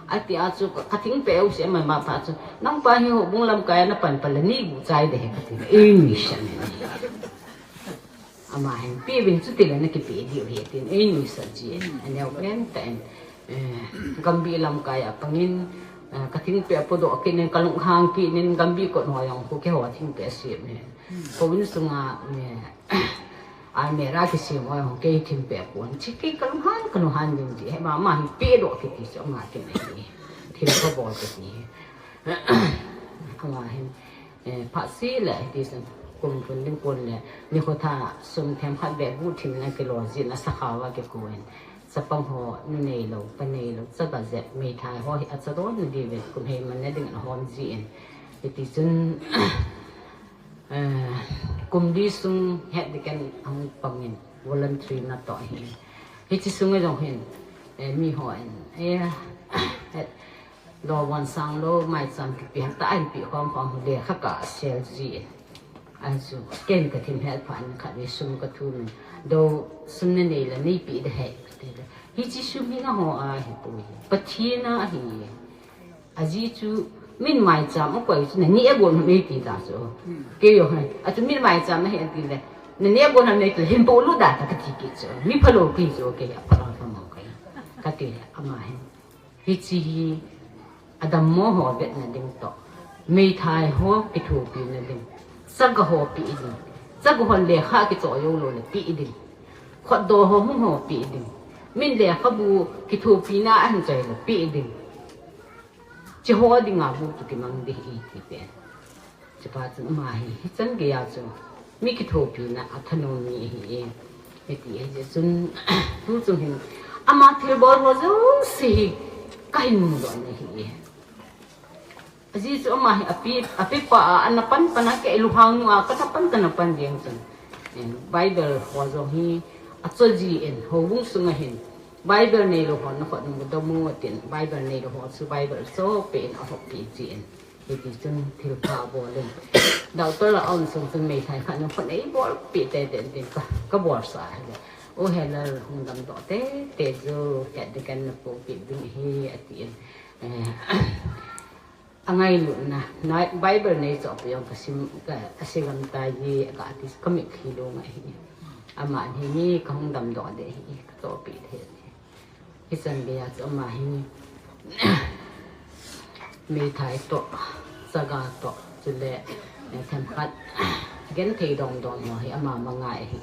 Ati a chu, ka, kathingpeh u siam ma ma pha chu, nang pa hi houbung lamkai a napan pan le nei guh chai ding ahi kati le, ei nui san in. Ama hin, pe vin chuti le nakipe diu ahi tin, ei nui san ji in, aneo pen tah in, eh, Gambih lamkai a pang in, eh, kathingpeh podoh kit in, kalunghang kit in, Gambih kot ho jong khu keiho thingpeh siam in. Houin sunga, eh, almirah kisem ho jong kei thingpeh pon, chi kei kalunghang, kalunghang ding ji, he ma, ama hin pedoh kiti chu ama kin ahi, thil kabol kiti. Ama hin, Eh, phat seh le, hiti chun, kum kun ding kon le, nikho tha sum themkhat beh guh thim in akilo jin, asakhao a kikoi in. Chapang ho, nu neilou, pa neilou, chaga jep, meithai ho hi achadon na diuvin, kum hei man na ding in ahom jin. Hiti chun, eh, kum li sung het ding ken ahung pang in, voluntary natoh ahi. Hiti sunga jong hin, eh, mi ho in, eh, het, Lou von sang lou, maicham kipe hang ta, ahin pe khom khom, lekha kasel ji. Ahin chu, ken kathim het phat in khat ni sum kathum in. Dou sum nanei le, neipe ding ahi, kati le. Hiche sum hi nangho a ahipoi. Pathen a ahi. Ajeh chu, min maicham akoi chu, naneh agon ham eiti ta chu. Kei jong hi, achu min maicham ahi ati le. Naneh agon ham eiti le, hin polut da ta kati kit chu. Mi phalou kei chu, kei aphalou pha mo kei. Kati le, ama hin. Hiche hi adammo ho vetna ding toh, meithai ho kithopi na ding, chaga ho pe ding, chaga hon lekha kichoh jou lou le pe ding, Khotdoh ho hung ho pe ding. Min lekhabu kithopina ahin choi le pe ding. Hiche ho dinga bu tu kimang ding ahi ti pen. Hiche pa chun ama hi, hichan geiya chu mi kithopina athanom mi ahi e. Hiti ahi jeh chun, tu chung hin ama thilbol ho jouse hi kahin mudoh na ahi e. Ajeh chu ama hi api, api pa a, ana pan pan a, kei lunghang nu a, kana pan, kana pan ding chun. Eh, Bible ho jong hi, acho jin, houbung sunga hin. Bible neilou ho, nakhut nung domu tin, Bible neilou ho chu Bible cho pe in ahop pe jin. Hiti chun thil pha abol in. Doctor a um sung chun meithai khat nung khut eibolpi tete tin ka, kabolsah ahile. O Helal hung damdoh tete jo, ket de kan napo pe ding ahi atin. Eh, Angailutna, na, Bible neichoh pi jong kasim, ka, kasim gam tai ji, ka ati, kamitlhi lou ngai hi. Ama hi mi kahung damdoh ding ahi, kachohpi thei. Hichan geiya chu ama hi, meithai toh, chaga toh, chule, eh, themkhat, genthei dongdong ho hi ama manga ahi.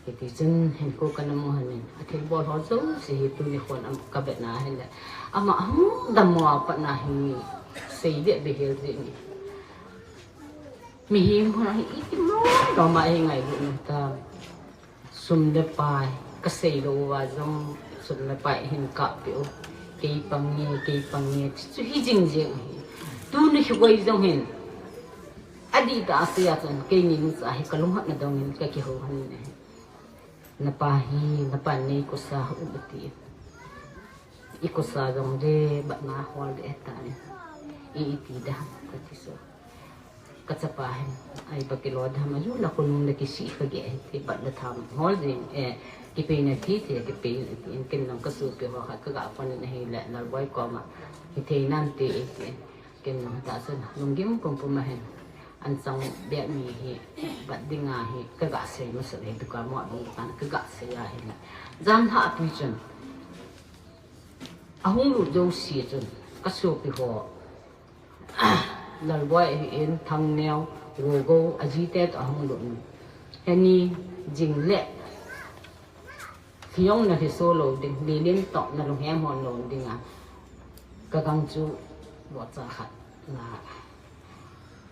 Hiti chun hin ko kana mu hon in, athilbol ho jouse hi tuni khon am kavetna ahile. Ama hung dammo a patna hi seideh behel jeh in. Mihem hon hi iti mo, loma hi ngailut nung ta. Sum le pai, kasei lou uva jong, sum le pai hin kapeh u. Kei pang nge, kei pang nge, chu hi jing jeng hi. Tuni hi koi jong hin. Adih tah a sei a chun, keini nucha hi kalunghatna dongin kakihou hon in ahi. Napa hi, napa nei kosa um ati. I kosa jong le, bat na hol de ta ni. I, iti da, kati so. Kachapa hin, ai ba kilo da ma ju la kunung da kisih kage, ti bat da tham hol jing, eh, kipeina thi, ti kipeina ti, in ken jong kasopi ho khat kaga phone in ahile, Lalboi koma, hithei nante, ti. Ken jong tah chun, lunggim pumpum a hin, anchang beh mi hi, bat dinga hi, kaga sei masa le, dukan mo dong dukan, kaga sei a hin. Jan lhah pi chun, ahung lut jouse chun, kasopi ho, Lalboi ahin, Thangneo, Gogo, ajite toh ahung lut in. Heni, jing le, Thiyong na hiso lou ding, Lilin toh na lunghem hon lou ding a. Kagang chu, vohcha khat na.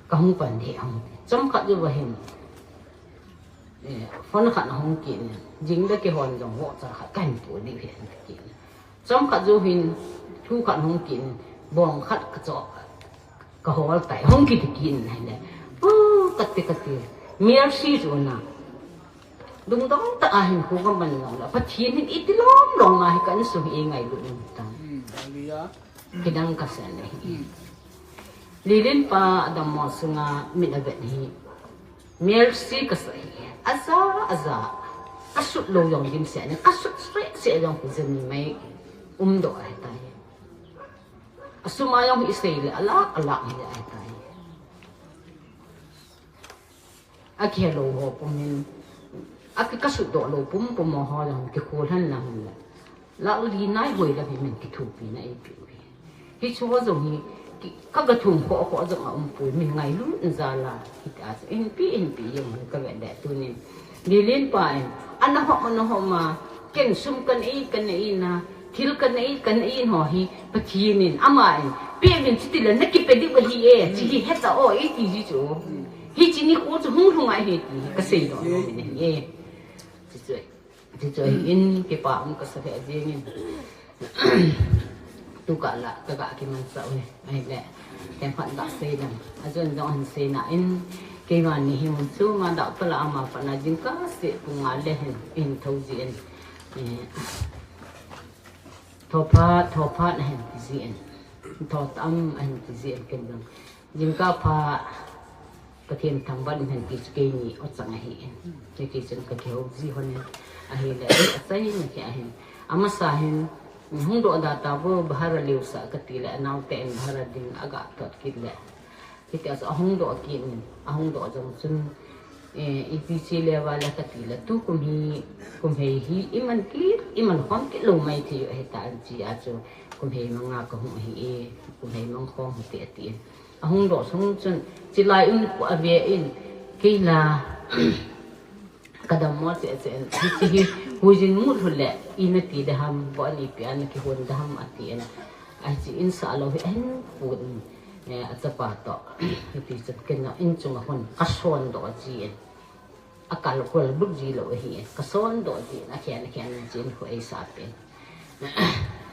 Kahung pan ding hung. Chomkhat jou va hin. Eh, phone khat ahung kit in. Jing le kihon jong vohcha khat kahin pu ding hin kit in. Chomkhat jou hin, thu khat hung kit in. Bong khat kacho. Kahol tai, hung kiti kit in ahile. Oh, kati, kati. Mercy chu na. Lungdong tah a hin khu kaman jong le. Pathen in iti lom lom a hi ka insung hi ngailut in tan. Hmm, hallelujah. Kidang kasei le hi. Hmm. Lilin pa adammo sunga mit avet hi. Mercy kasei hi. Aja, aja. Kasut lou jong dimset in. Kasut seh seh jong khu jani mai. Umdoh ahitai. Asum a jong hi isei le, alak, alak hi ahitai. Akihe lou ho pum hin, aki kasut doh lou pum pum ho jong kikhol hen lang le. Lak li nai hoi la hi min kithopi na eipeh u hi. Hichu ho jong hi, ki, kaga thum khoh khoh jong aumpoi, min ngailut jal a, hiti a chu, inpi, inpi jong hi kavet le tunin. Lilin pa in, ana hom, ana hom a, ken sum kanei, kanei na, thil kanei, kanei ho hi, Pathen in, ama in, peh min chuti le, nakipe ding ahi e, chu hi heta o, iti ji chu. Hiche nikho chu hung lhung ahi ti, kasei doh nom in ahi e. Chu chu, chu chu ahin, kipa um kasa lheh jeng in. Tu kah la, kaga kimansah u hi, ahile, themkhat ga sei dam. Ajon jong ahin sei na in, keima ni hi mun chu, ma dau pala ama pa na jingkah seh pung nga le hin, hin thou ji in. Eh, thophat, thophat ahin ti ji in. Thotam ahin ti ji in ken jong. Jingkah pha Pathen thangvah in hen ti chu keini o chang ahi in. Hiti chun kakihou ji hon in. Ahile, achaina kei ahin. Amasa hin, hung doh da tavo, bhara leusah kati le, anaote in bhara ding aga thot kit le. Hiti a chu ahung doh kit in, ahung doh jong chun, eh, ipi che le va le kati le, tu kum hi, kum hei hi, iman kit, iman khom kit lou mai thei u ahitai ti a chu, kum hei manga kahung ahi e, kum hei mang khom hite ati in. Ahung doh sung chun, chilai un khu ave in, kei la, Kadam mo che che, hiche hi, huijin mut hule, ina ti de ham, bo ani pi ana kihon de ham ati en. Ahi chi in sa lo hi, ahin pun, eh, achapa to, hipi chat ken na in chunga hon, kason doh ji en. Akal kol buk ji lo hi, kason doh ji en, akhen, akhen ji en, khu ei sa pen.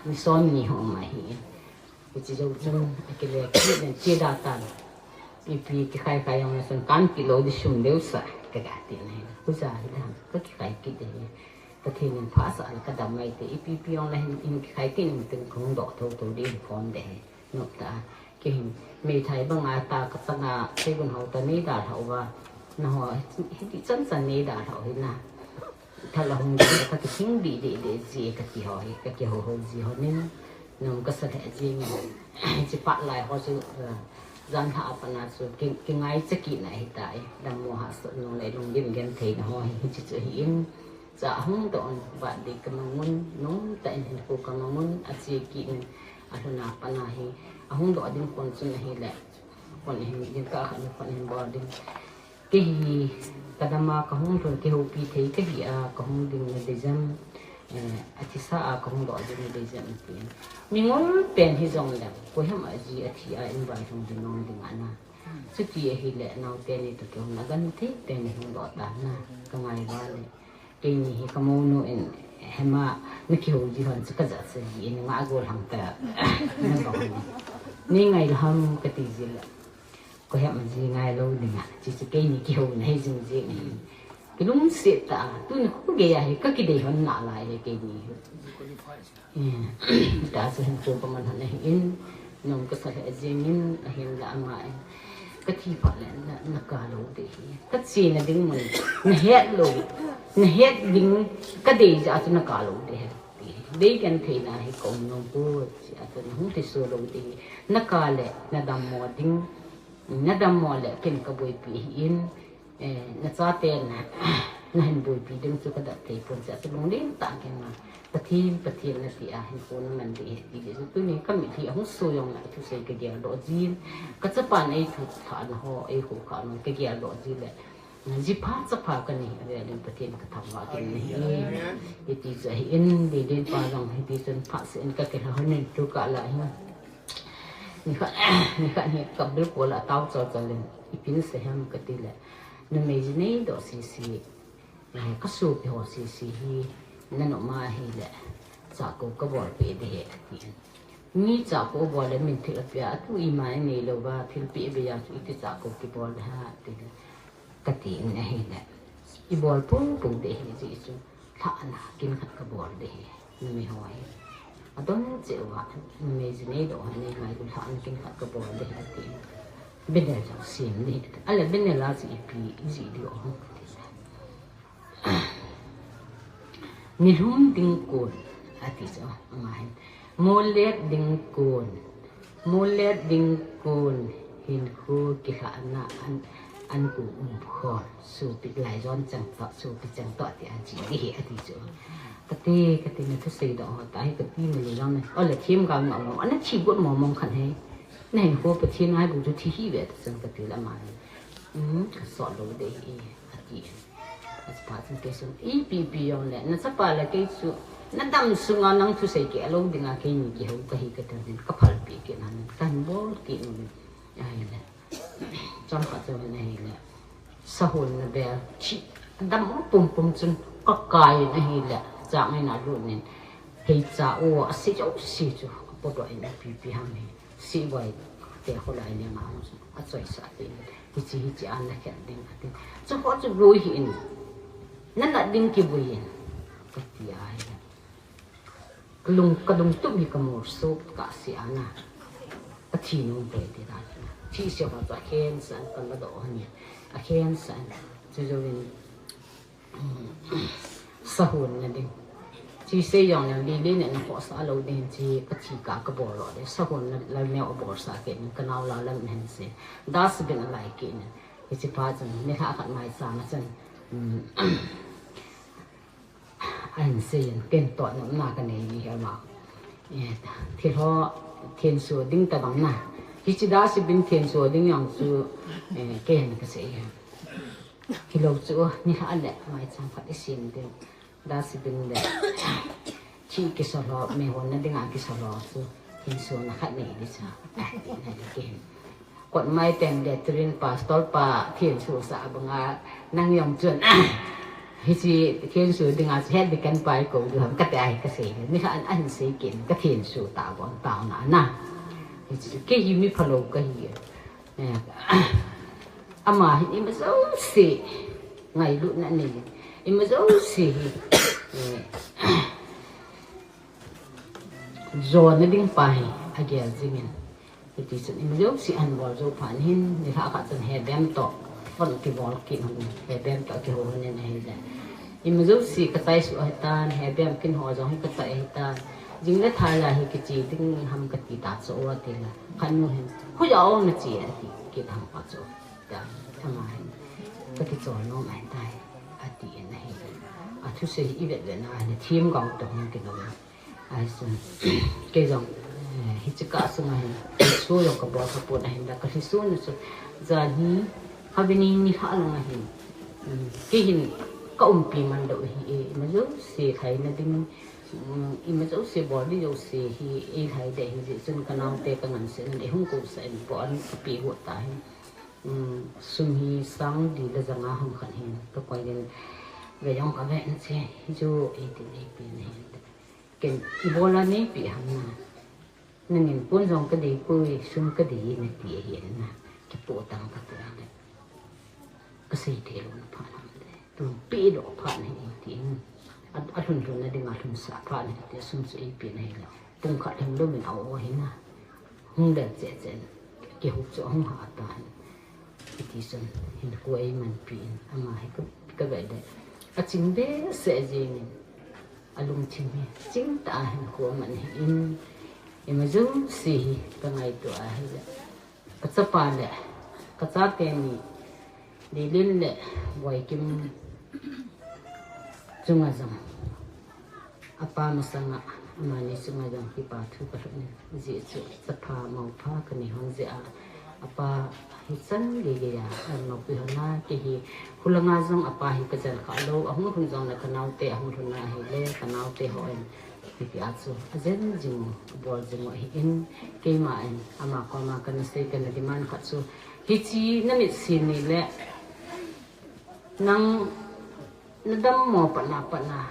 Ni som ni ho ma hi. Hiche jou chun, akile, kile, che da tan. Ipi kikhai khai jong le chun, kan kilo di sum deu sa, kaga ti na hi. Khu ja hi da, ka kikhai kit de hi. Pathen in pha sa le kadam mai te, ipi pi jong le hin, in kikhai kit in tin kong doh tho tho di in form de hi. Nop ta, kei hin, meithai banga ta, ka changa, sei gun ho ta nei da lhau va. Na ho, hiti chan chan nei da lhau hi na. Thal ahung ding le ka kithing dih dih dih ji ka ti ho hi, ka kiho ho ji ho nin, nom ka sa lheh jing in. Hiche pat lai ho chu, eh, jan lha a pat na chu, ki, kingai cha kit na hi ta e. Dammo hahsat nung le lungdim genthei na ho hi, hiche chu hi in. Cha ahung doh un, vat ding ka mang un, nom tah in hinkho ka mang un, a che kit in, alhun a pat na hi, ahung doh ding kon chun ahi le, kon hin, ding ka khat ni kon hin bol ding. Kei hi kadam a kahung lhun, kihoupi thei kahi a kahung ding nadei jam, eh, athisa a kahung doh ding nadei jam tin. Mingol pen hijong le, koiham a ji athi a invite hung ding nom ding ana. Chuti ahile, nao teni toh kihung na gan thei teni hung doh ta na, kangai vale. Keini hi kamounu in, hema, nakihou ji hon chu kajah sa ji in, nga gol hang ta, na bang ni. Nei ngai lou ham kati ji le. Koiham a ji ngai lou ding a, chi chu keini kihouna hi jing jing ahi. Kilungset tah a, tuni khu gei a hi, ka kidei hon nalai le keini hi. Eh, ta chu hin ko ka man hon ahi in, nom ka sa lheh jing in, ahin la ama in. Ka thi phat le na, na ka lou ding hi. Ka chena ding mun, na het lou, na het ding, ka dei jeh a chu na ka lou ding hi. Dei genthei na hi ka um nom poi, chi a chu na hung thi so lou ding hi. Na ka le, na dammo ding, Na dammo le ken ka boipi ahi in, eh, na chate na, na hin boipi ding chu ka dap thei pon, chu lunglen tah a ken na, Pathen, Pathen na ti a hinkho na man ding ahi ti chu tuni ka mitlhi ahung so jong le thusei ka gel doh jin, ka chapa na ei thu tha na ho, ei ho kha na ka gel doh jin le, ji pha cha pha ka nei, a ve ding Pathen ka thangvah kin na hi. Hiti chu ahi in, dei den pa jong hiti chun pha se in ka kila hon in tu ka la hin. Nikhat, nikhat hi ka bil kol a tao chal chal in, ipi na sei ham ka ti le, numei ji nei doh sisi, eh, ka sopi ho sisi hi, na nom a hile, chah ko ka bol peh ding ahi, ati in. Mi chah ko bol le min thil a pia, atu ima nei lou va, thil peh be a chu iti chah ko kibol le ha, ati le. Ka ti in ahile, i bol pum pum ding ahi jeh chun, lhahna kin khat ka bol ding ahi, numei ho hi. Adon cheh uva, numei ji nei doh ho nei ngai lou, lhahna kin khat ka bol ding ahi, ka ti in. Banner jong sem ding ahi, ale banner la chu ipi, iji ding ham, ka ti. Nilhum ding kon, ati chu, ama hin. Molep ding kon, Molep ding kon hinkho kilhahna an, an ku um khol, sopi lai jon chang toh, sopi chang toh ti a ji ding ahi ati chu. Ka ti, ka ti na thusei doh ho ta hi ka ti na le jong na. O le thim ka ngam ngam, ana thi got mong mong khan he. Na hinkho Pathen ngai bu chu thi hi ve ta chang ka ti la ma. Um, ka sot lou ding ahi, ati. Achapa chun kei chun, ipi pi jong le, na chapa le kei chu, na dam sunga nang thusei keh lou dinga keini kihou kahi ka tin, ka phalpi kit na, ka hin bol kit nu. Ahile. Chomkhat chu hin ahile. Sahon na bel, chi, dam pum pum chun, ka kai in ahile, chang in a lut in, hei cha o, a si jo si chu, a podoh in a pi pi ham hi. Siboi te kholai le ma hung sung, a choi sa tin, hichi hichi a na khen ding ka tin. Chu ho chu vui hi in, na na ding kivui in, ka ti a hi. Ka lung, ka lungtup hi ka mol sop ka si a na. Ka thi nung poi ti da. Thi se ho chu a khen san ka la do a ni. A khen san. Chu jo in, Sahon na ding. Chi sei jong le, li li ne na khoh sa lou ding chi ka thi ka ka bol lou ding. Sahon na la neo a bol sa kei ning ka nao la lam hen se. Dustbin a lai kei ning. Hichi pa chun, ni lha khat mai sa ma chun. Um, a hin sei in, ken toh na, na ka nei ni he ma. Eh, thil ho, thenso ding ta bang na. Hichi dustbin thenso ding jong chu, eh, kei hin ka sei he. Hilou chu, nilhah le maicham khat isim ding. Dustbin le. Thi kisolho, meihonna dinga kisolho chu. Thenso na khat nei di chu. Ati na di ken. Kot mai pen le turin pastor pa thenso sa banga nang jong chun. Hiche thenso dinga chu het di kan pai ko du ham kati ahi kasei. Nilhah an ahin sei ken ka thenso ta bon tao na na. Hiche kei hi mi phalou kahi. Eh, ama hin ima jouse ngailutna nei, ima jouse hi, eh, jona ding pa hi agel jingin. Hiti chun ima jouse ahin bol jou phat hin, nilhah khat chun Hebem toh phone kibol kit hon, Hebem toh kihou hon in ahile. Ima jouse ka chai suh ahitan, Hebem kin ho jong hi ka chai ahitan. Jing le thai a hi kiche ding ham kati ta chu o ati le. Khat nu hin, hoiya o nache ati kit ham pa chu. Tia, ama hin, ka kichol nom ahitai, ati in ahi. Athusei hi ivet vet na, ahin thim gao toh hung kilou. Ahi sun, kei jong, eh, hiche kah sunga hin, lhiso jong ka bol kha pon ahin la, ka lhiso na chu, jan hi, kha vini nilhah lang ahin, mm, kei hin ka umpi man lou ahi e, ima jouse lhaina ding, mm, ima jouse bol ding jouse hi, eilhai ding ahi jeh chun ka naote ka nganset nan, eihung kousah in pon ka pe got ta hin. Um, sum hi sang li le janga ham khat hin, ka koi in, ve jong ka ve in che, hichu eitin eipe na hin. Ken, ibola neipe ham na. Nangin pon jong ka dei poi, sum ka dei nati ahi na. Kipo tang ka ti le. Ka sei thei lou na phat ham de. Tun pe lou phat na hi tin. A, alhun lhun na dinga lhun sah phat na hi ti sum chu eipe na hi le. Pung khat lhing lou min a o hi na. Hung le che che. Kihou chu hung ha ta hin. Hiti chun hinkho eimanpi in ama hi ka, ka ve le. Aching behseh jeng in. Alungthim hi. Ching tah a hinkho aman hi in. Ima jouse hi ka ngaito ahi le. Ka chapa le, ka chate ni, Lilin le Boikim chunga jong, apa masanga, amani chunga jong kipa thu ka lhut in, ajeh chu chapa mopha ka nei hon jeh a, apa hi chan gei gei a, an mopi hon a, kei hi khulanga jong apa hi ka jan kha lou, ahung lhun jong le ka naote, ahung lhun a ahile, ka naote ho in, Hiti a chu, ajen jing u, abol jing u ahi in, keima in, ama koma kana sei kana demand khat chu, hiche na mitsin ni le, nang na dammo patna patna,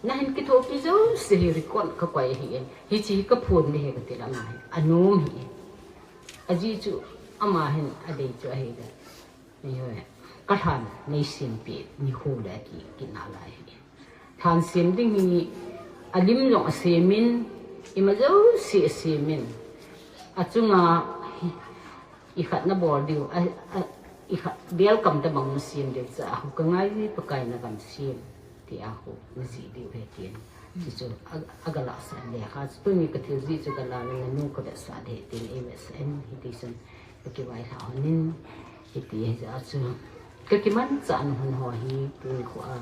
na hin kithopi jouse hi record ka koi ahi in, hiche hi ka phon ding ahi kati le ama hi, anom ahi in. Ajeh chu, ama hin adei chu ahi le, ni ho, ka lhan nei sempi, ni ho le ki, kina lai ahi. Lhan sem ding hi, alim jong asem in, ima jouse asem in. Achunga, hi, ikhat na bol diu, a, a, ikhat, welcome tabang na sem diu, cha, ahu ka ngai ji, Pakai na gam sem, ti ahu, na ji diu he tin. Chuchu, a, aga lahsah le, ha, tuni ka thil ji chu ka la, na nu ka vetsah de, tin, ei vetsah in, hiti chun. Ka kivaihla hon in, hiti ahi jeh a chu, ka kimanchah na hon ho hi, tuni kho a,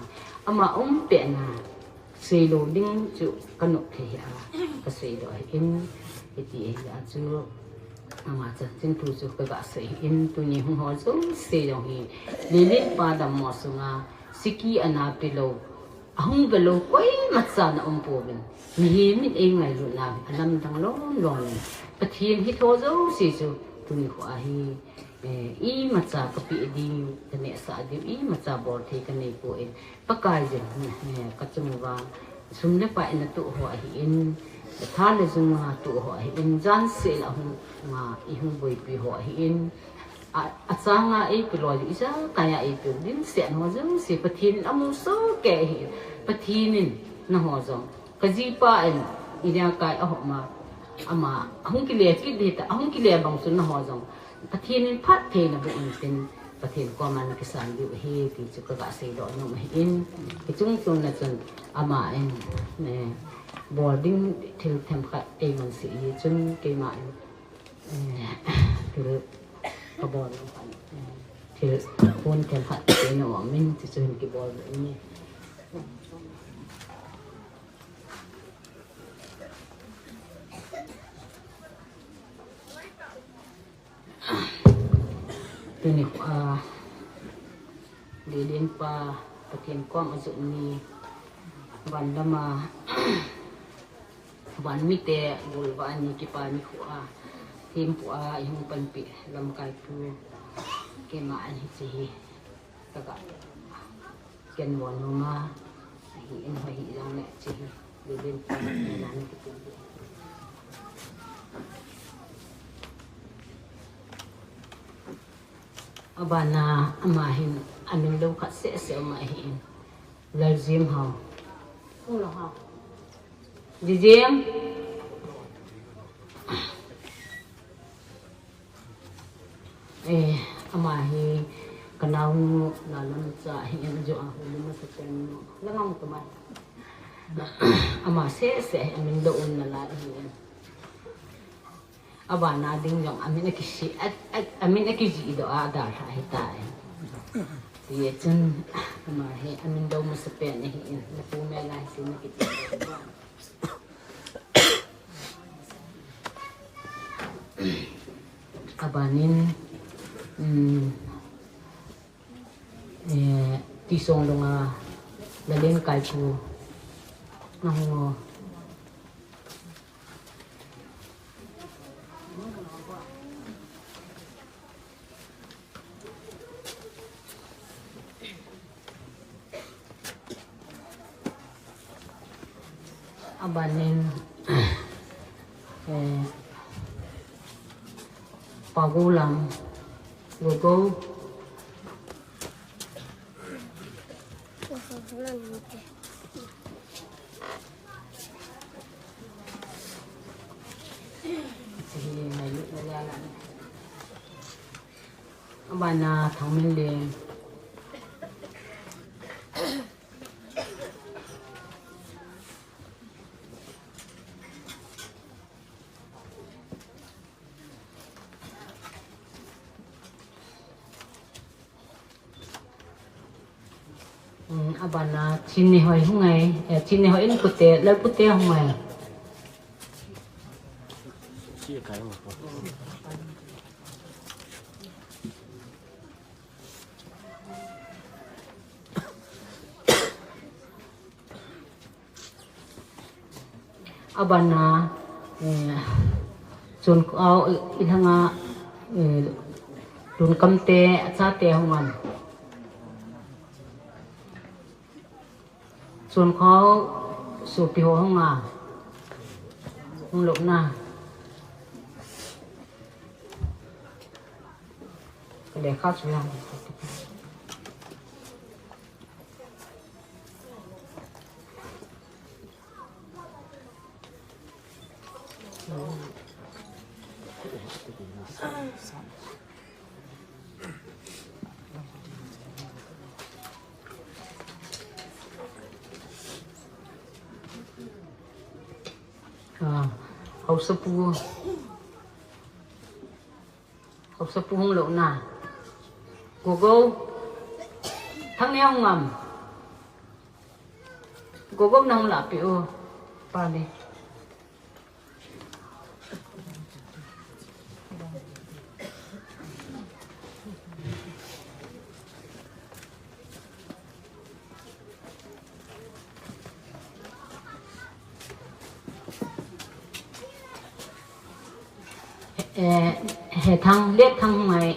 ama um pet na, sei lou ding chu ka nop thei a, ka seidoh ahi in, hiti ahi jeh a chu, ama chanchin thu chu ka ga sei ahi in, tuni hung ho jouse jong hi, Lilin pa dammo sunga, siki ana pe lou, Ahung ve lou koima chan aum pouvin. Mihem in ei ngailutna a lamdang lom lom in. Pathen hi tho jouse chu tuni kho a hi, eh, imacha ka pe ding, ka nehsah ding, imacha bol thei ka nei poi. Pakai jong, eh, ka chung uva sum le pai na toh ho ahi in, tha le jung a toh ho ahi in, jan seh la hung nga i hung boipi ho ahi in, A, achanga eipe lou, ijakai a eipe dimset ho jouse, Pathen in amu soh kei ahi, Pathen in nangho jong. Ka jipa in, ijakai a hom a, ama, ahung kile kit ding ta, ahung kile bang chun nangho jong. Pathen in phattheina boh in tin, Pathen koma na kisan diu ahi, ti chu ka ga seidoh nom ahi in, kichung chun na chun, ama in, eh, bol ding thil themkhat eiman sei ahi chun, keima in, Eh, thil ka bol, eh, thil phone themkhat ka pe nom in, ti chu hin kibol ve ni. Tuni, ah, Lelen pa Pathen kom ajot ni, van lama, van mite golvah a ni kipa nikho a, thempu a ihung panpi lamkai pu, keima ahi hiche hi, taga, ken von numa, ahi in ho hi jongle hiche hi, Lelen pa, ni la ni kipu. Abana ama hin amin lou khat seh seh ama hin. Laljem hao. Ung lo hao. Jijem. Eh, ama hi kanao nu Lallamcha hin jo a hu lima sa pen nu. Langang tumai. Ama seh seh amin lou um nalai hin. Abana ding jong amin akisi, a, a, amin akijih doh a adalha ahitai. Hijeh chun, ama hi amin lou masapen ahin, napu mel a hisin nakiti. Abanin, um, eh, Tisong Lung a, Lalen Kaipu, nahung o. Abanin, eh, Pagolam, Gogo. Abana Thangminleng. Hmm, abana Chinehoi hung ngai, eh, Chinehoi in pute, Lalpute hung ngai. Abana, eh, Chonkhao ilhanga, eh, Lunkamte, achate hung ngai. Chonkhao sopi ho hung a. Hung lou na. Ka lekha chu lang. Ah, Haosapu. Haosapu hung lou na. Gogo. Thangneo hung am. Gogo nahung lapi o. Pale. Eh, Hethang, Letthang hung ngai.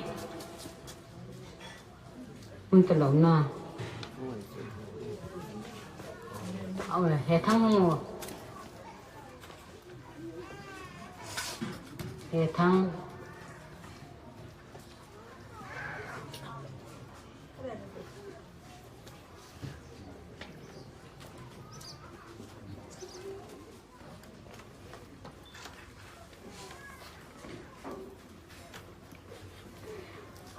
Um talou na. Au, Hethang hung o. Hethang.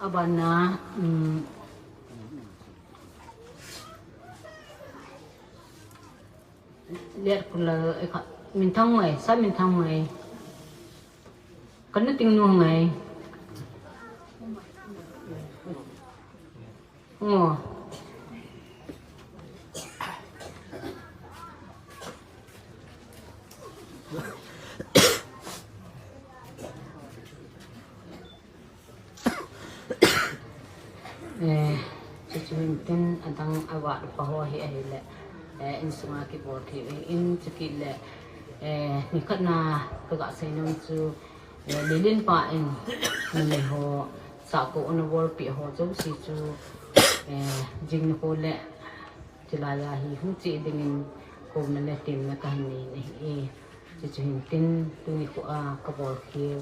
Abana, um, Let kula, eh, ka, Minthang ngai, Sa Minthang ngai. Kana ting nu ngai. Ngo. Eh, chuchu hin Ang awat pa ho hi ahile, eh, insunga kibol thei in chukit le, eh, nikhat na kaga sei nom chu, eh, Lilin pa in, ni ho, sako una bol pi ho jouse chu, eh, jing ni ho le, chilai a hi hung che dingin kouna le temna kahin nei ahi. Chuchu hin tin tuni kho a kabol khel,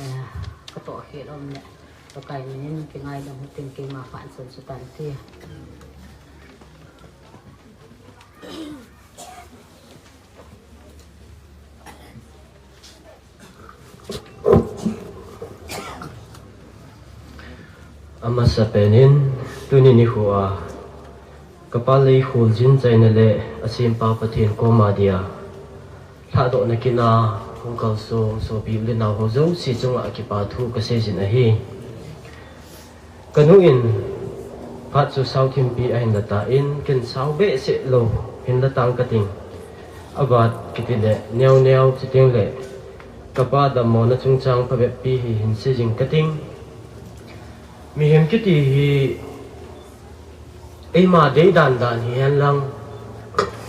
eh, katoh khel um le, Pakai min in kingaidam hitin keima phat chun chu tan ti. Amasapen in, tuni nikho a, kapa lei kholjin chaina le asempa Pathen koma dia lhadohna kila hung kalsong sopi u le nao ho jouse chunga kipa thu kaseijin ahi. Kanu in phat chu sao thimpi ahin la tan, ken sao behseh lou hin la tang kating. Avat kiti le neo neo chuteng le kapa dammona chungchang phabep pi hi hin seijing kating. Mihem kiti hi eima deidan dan hihen lang,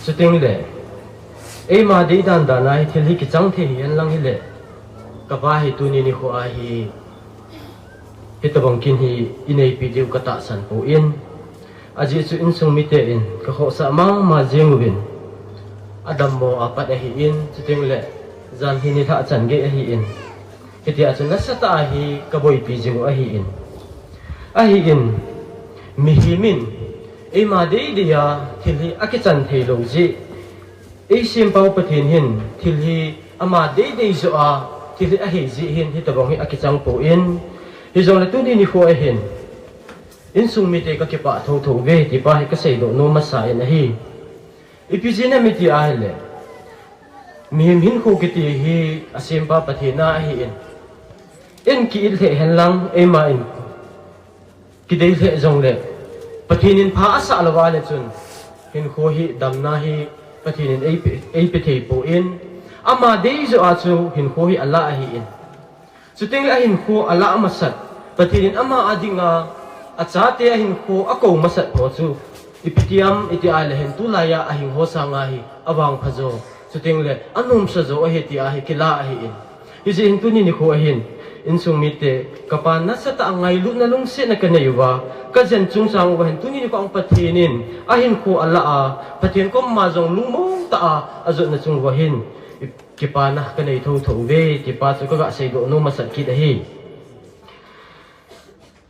chuteng le eima deidan dan a hi thil hi kichang thei hihen lang hile, kapa hi tuni nikho a hi, hitobang kin hi ineipi diu katahsan poi. Ajeh chu insung mite in kakhohsah mama jing uvin, adammo apat ahin, chuteng le janhi nilhah chan gei ahin, hitia chu nasatah a hi kaboipi jing u ahin. Ahin, mihem in eima deidei a thil hi akichan thei lou jeh, eisempau Pathen hin thil hi ama deidei joh a thil hi ahei jeh hin hitobang hi akichang poi. Hijongle tuni nikho a hin insung mite kakipah thouthou ve ti pa hi kaseidoh nom masa in ahi. Ipi jeh ham iti ahile, mihem hinkho kiti hi asempa Pathen a ahin, in ki-it lheh hen lang, eima in kidei lheh jongle, Pathen in pha asah lou a le chun, hinkho hi damna hi Pathen in eipe, eipe thei poi. Ama dei joh a chu hinkho hi alah ahin. Chuteng le ahinkho alah masat, Pathen in ama a dinga achate ahinkho akou masat ho chu, ipi ti ham iti ahile hin tulai a ahing ho sanga hi avangpha jo, chuteng le anomsa jo ahi tia hi kila ahin. Hijeh hin tuni nikho a hin, insung mite, kapa nasatah a ngailutna lungsetna kanei uva, kajen chungchang uva hin tuni nikho a Pathen in ahinkho alah a, Pathen koma jong lungmong tah a ajotna chung uva hin, kipana kanei thouthou ve ti pa chu kaga seidoh nom masat kit ahi.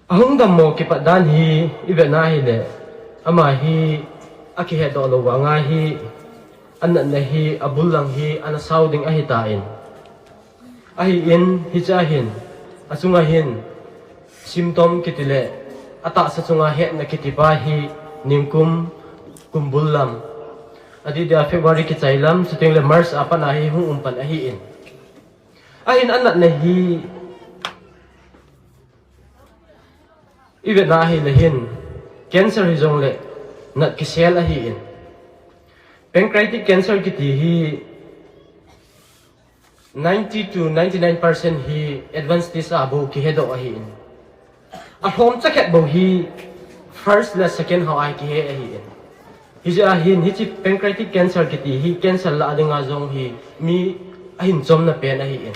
Ahung dammo kipat dan hi ivet na ahile, ama hi akihetdoh lou vanga hi, anatna hi abul lang hi ana sao ding ahitan. Ahin, hichea hin, achunga hin symptom kiti le atahsa chunga hetna kiti pa hi ningkum, kumbul lam, adeh dia February kichai lam, chuteng le March a pat a hi hung um pan ahin. Ahin anatna hi ivet na ahile hin, cancer hijongle nat kisel ahin. Pancreatic cancer kiti hi ninety to ninety-nine percent hi advanced stage a bou kihedoh ahin. Alhom chakhet bou hi first le second ho a kihe ahin. Hijeh a hin hiche pancreatic cancer kiti hi cancer lah a dinga jong hi mi ahin chomna pen ahin.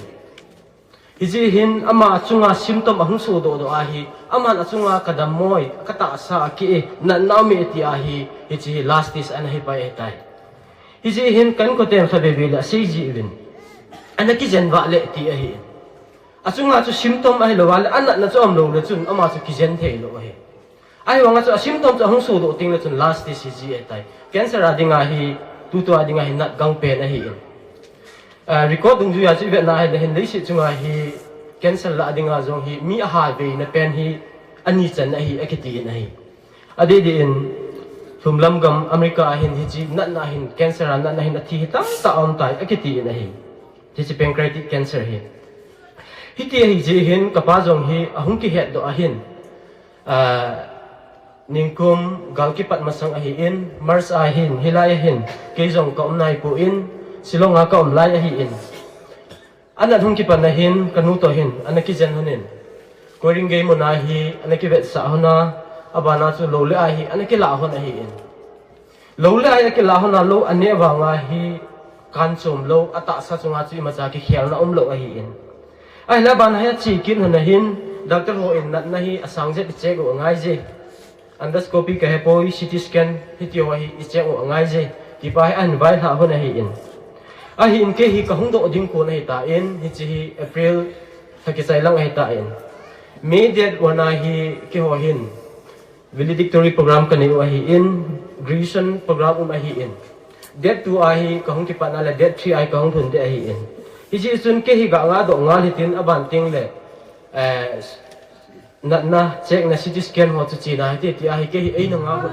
Hijeh hin ama achunga symptom ahung sodoh doh ahi, aman achunga kadammo e, katahsa a ki e, natna um e ti ahi, hiche hi last stage ana hi pai ahitai. Hijeh hin kainkoten khatvei vei le asei jiuvin, ana kijen vah le ti ahi. Achunga chu symptom ahilou a le anatna chu aum lou le chun ama chu kijen thei lou ahi. Ahivanga chu asymptom chu ahung sodoh teng le chun last stage hi ji ahitai. Cancer a dinga hi, tutua dinga hi nat gang pen ahin. Ah, record dungjuia chu ivet na ahile hin leiset chunga hi cancer lah a dinga jong hi mi ahal veina pen hi ani chan ahi akitin ahi. Adeh deh in lhumlam gam America a hin hiche natna hin cancer a natna hin athi hi tamtah aumtai akitin ahi. Hiche pancreatic cancer hi. Hiti ahijeh hin kapa jong hi ahung kihetdoh ahin, ah, ningkum gal kipat masang ahin, March a hin, hilai a hin, kei jong kaum naipon, Shillong a kaum lai ahin. Anat hung kipat na hin, kanu toh hin ana kijen lhonin, Koirengei muna hi ana kivetsah lhona, Abana chu lou le ai hi ana kilah hon ahin. Lou le ai akilah hon a lou aneh vanga hi kanchom lou, atahsa chunga chu imacha kikhelna umlou ahin. Ahile abana hi ache kit hon ahin, doctor hon natna hi asang jep i check u angaije. Endoscopy kahepoi, C T scan hiti ho hi i check u angaije. Tipa hi ahin vailhah hon ahin. Ahin kei hi kahung doh ding kon ahitan, hiche hi April lha kichai lang ahitan. May date one a hi keiho hin valedictory program kanei u ahin, graduation program um ahin. Date two a hi kahung kipatna le date three a hi kahung lhun ding ahin. Hiche chun kei hi gah nga doh ngal hitin aban teng le, eh, natna check na C T scan ho chu chena hite tia hi kei hi eina nga u.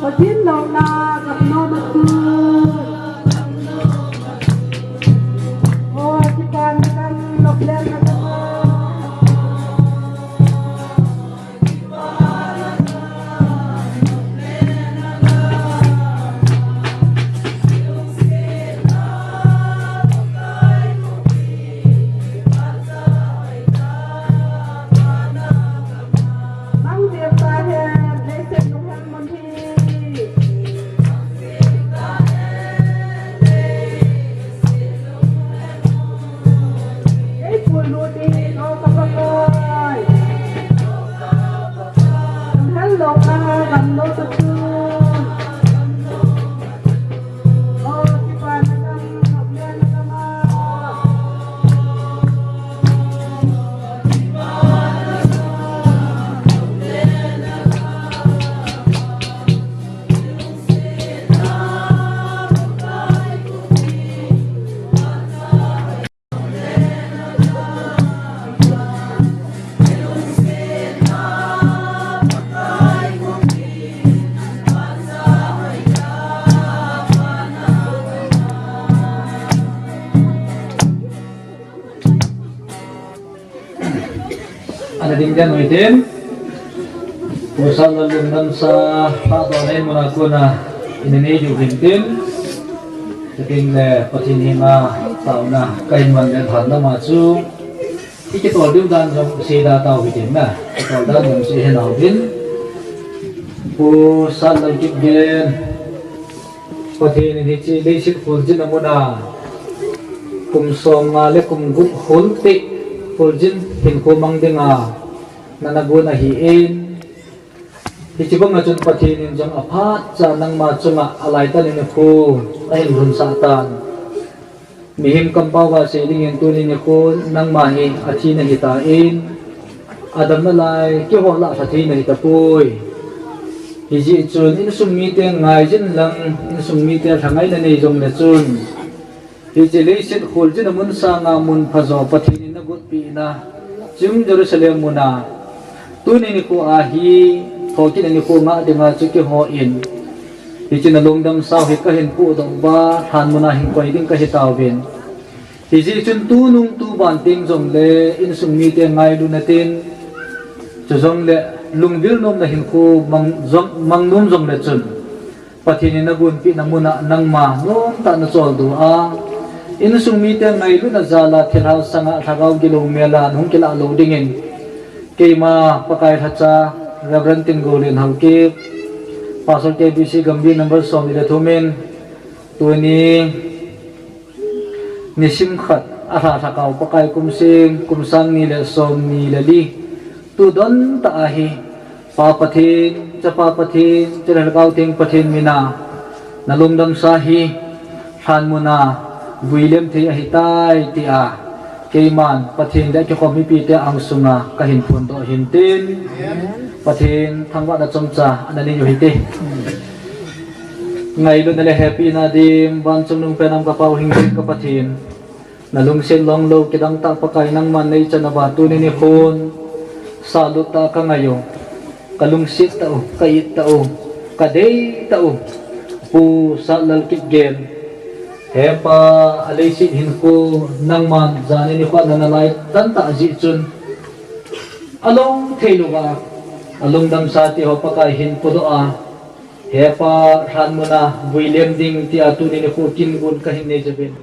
Pathen louna gam nom a tu. O, kipa na gam, lop le na gam. Ding den ui tin. Pu Sat Lal lungdamsa, pha to nei muna kona, ina nei diu hin tin. Takin le Pathen henga, taona, kahin man le phan lama chu. Ikitol diu dan jong sei da tau hi tin na. Ikitol dan jong sei hen au tin. Pu Sat Lal Kipgen. Pathen in hiche leiset kholjin a muna kum som nga le kum gup hol teng kholjin hinkho mang dinga nana gon ahin. Hiche banga chun Pathen in jong aphat cha nangma chunga alai tan in nikho ahin lhunsah tan. Mihem kampao a sei dingin tuni nikho nangma hi athi nahi tan, adamna lai keiho lah a lha thei nahi tapoi. Hijeh chun insung mite ngaijin lang, insung mite lhangaina nei jongle chun, hiche leiset kholjin a mun sanga mun phajo Pathen in nagotpeh na, chim Jerusalem muna, tuni nikho a hi, thokit a nikho ngah dinga chu keiho in, hiche na lungdamsau hi kahin pohdoh uva, lhan muna hin koi ding kahi tauvin. Hijeh chun tunung tuban teng jongle, insung mite ngailutna tin, chujongle lungvil nomna hinkho mang jong, mang nom jongle chun, Pathen in nagonpeh na muna nangma nomtah a nacholdo a, insung mite ngailutna jal a thilha sanga lhagao gilou mel a nahung kilah lou dingin, keima Pakai lhacha Reverend Tinggolen Haokip, Pastor K B C Gambih number somni le thum in, tuni nisim khat a lha lhagao Pakai kum seng, kum sang ni le somni le li, tu don tah a hi, Pa Pathen, Chapa Pathen, Chule Lhagao Theng Pathen mina, na lungdamsa hi, lhan muna, vuilem thei ahitai tia, keiman, Pathen le kikhom mipite angsunga, kahin phondoh hin tin, Pathen, thangvahna chomcha, ana nei u hite. Ngailutna le hepina dim, van chungnung penem ka Pa Hing Hing ka Pathen. Na lungset longlou kidang tah Pakai nangman nei chan uva tuni nikhon, sahlut tah a ka ngai u, ka lungset tah u, ka it tah u, ka dei tah u, Pu Sat Lal Kipgen. He Pa, a leiset hinkho nangman jani nikho a nana lai tan tah jeh chun, along thei louva, a lungdamsa teho Pakai hin podoh a, He Pa, lhan muna vuilem ding tia tuni nikho kin gon kahin nei jeh uvin.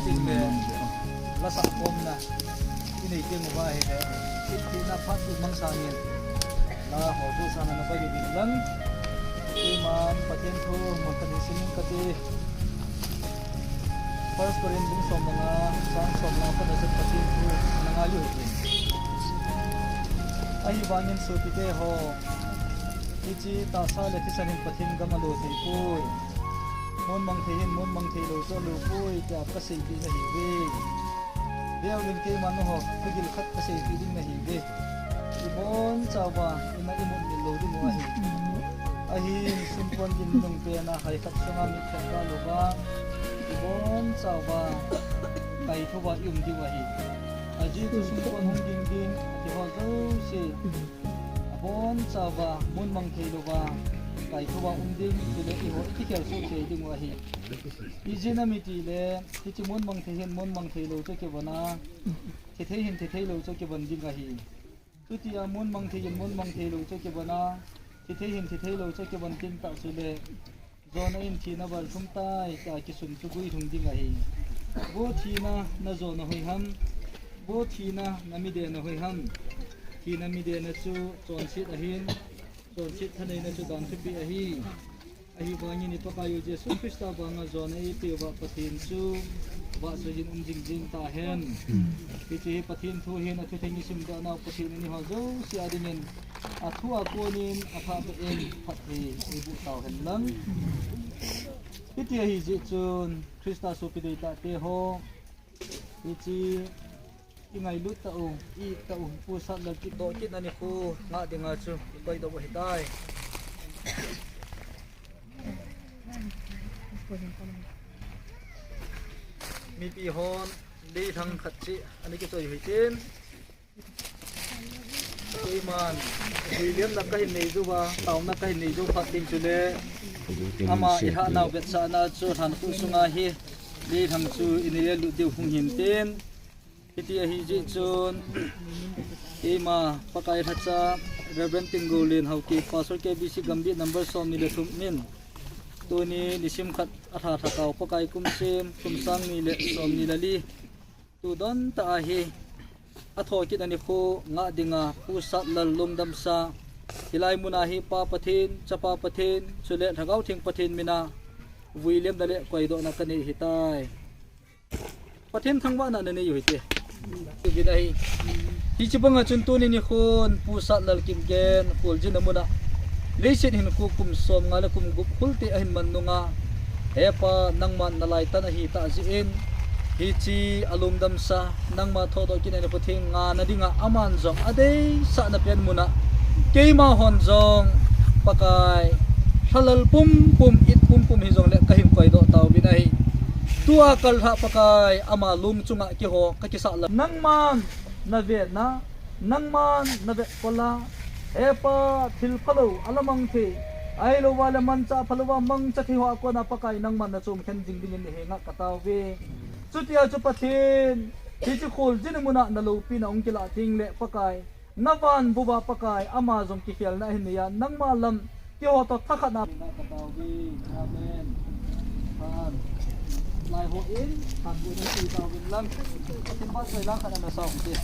Tin le, la sah khomna i nei teng uva ahile, i thina phat i mang sangin, la ho chu sana na pai uvin lang. Keiman Pathen thu mun khat in sim inge kati. First Corinth bung som le nga, chang som le nga, Pathen thu na ngai u hite. Ahivangin sopite ho, hiche tahsa le thisan hin Pathen gam alo thei poi. Mun mang thei hin mun mang thei lou chu alo poi tia ka seipeh nahi uve. Veuvin, keiman nangho thugil khat ka seipeh ding nahi uve. I bonchauva, i na i mut mil lou ding u ahi. Ahin, sumkon gin nung pen a hai khat sunga mit khat val uva, i bonchauva, kaithouva i um diu ahi. Ajeh chu sumkon hung ging ding, ati ho jouse, abonchauva, mun mang thei louva, kaithouva um ding, chule eiho i kikhel soh thei ding u ahi. Ijeh inem itile, hiche mun mang thei hin mun mang thei lou chu kivon a, thi thei hin thi thei lou chu kivon ding ahi. Chutia mun mang thei hin mun mang thei lou chu kivon a, thi thei hin thi thei lou chu kivon teng tah chule, jona in thina val thum tai tia kisun chu guilhung ding ahi. Vo thina, na jona hoi ham? Vo thina, na midena hoi ham? Thina midena chu chonset ahin, chonset thaneina chu dan thupi ahi. Ahivangin i Pakaiyu Jesu Christa banga jona eipeuva Pathen chu vahchoiyin um jing jing tahen. Hiche hi Pathen thu ahin, athutheng i simdoh nau Pathen in eiho jouse a dingin, athu a konin athahbeh in phatthei eiboh tau hen lang. Hiti ahi jeh chun Christa sopi deitahte ho, hiche i ngailut tah u, i it tah u, Pu Satlalkit tohkit na nikho ngah dinga chu i koidoh u ahitai. Mipi hon, lei thang khat cheh ana kichoi u hitin. Keiman, vuilemna kahin nei jouva, taona kahin nei jou phat teng chule, ama i lhahnau vetsahna chu lhankhuh sunga hi, lei thang chu i nei le lut diu hung hin tin. Hiti ahi jeh chun, keima Pakai lhacha, Reverend Tinggolin Haokip, Pastor K B C Gambih number somni le thum min, tuni nisim khat a lha lhakao Pakai kum sem, kum sang ni le somni le li, tu don tah a hi, athohkit na nikho ngah dinga, Pu Satlal lungdamsa, hilai muna hi Pa Pathen, Chapa Pathen, chule Lhagao Theng Pathen mina, vuilemna le koidohna kanei ahitai. Pathen thangvahna nanei u hite. Tuvin ahi. Hiche banga chun tuni nikhon Pu Satlal Kipgen kholjin a muna, leiset hinkho kum somnga le kum gup khulte ahin man nunga, He Pa, nangman nalaitan ahitah jeh in, hiche alungdamsa, nangma thohdoh kit na nikho theng ngahna dinga aman jong adeisahna pen muna, keima hon jong Pakai, lhalal pumpum, it pumpum hijongle kahin koidoh tauvin ahi. Tua kalhah Pakai, ama lung chunga keiho kakisah lou. Nangman navetna, nangman navetkol a, He Pa, thil phalou, alamang thei, ahilouva le manchah phalouva mangcha thei hoa kona Pakai nangman nachom khen jing dingin nahenga katao uve. Chutia chu Pathen, hiche kholjin muna naloupina hung kilah tengle Pakai, navan bouva Pakai, ama jong kikhelna ahin neiya, nangma lam, keiho toh thakhatna. Amen. Amen. Lai ho in, khat in, i tauvin lang. Pathen vahchoi lang khat ana sao hite.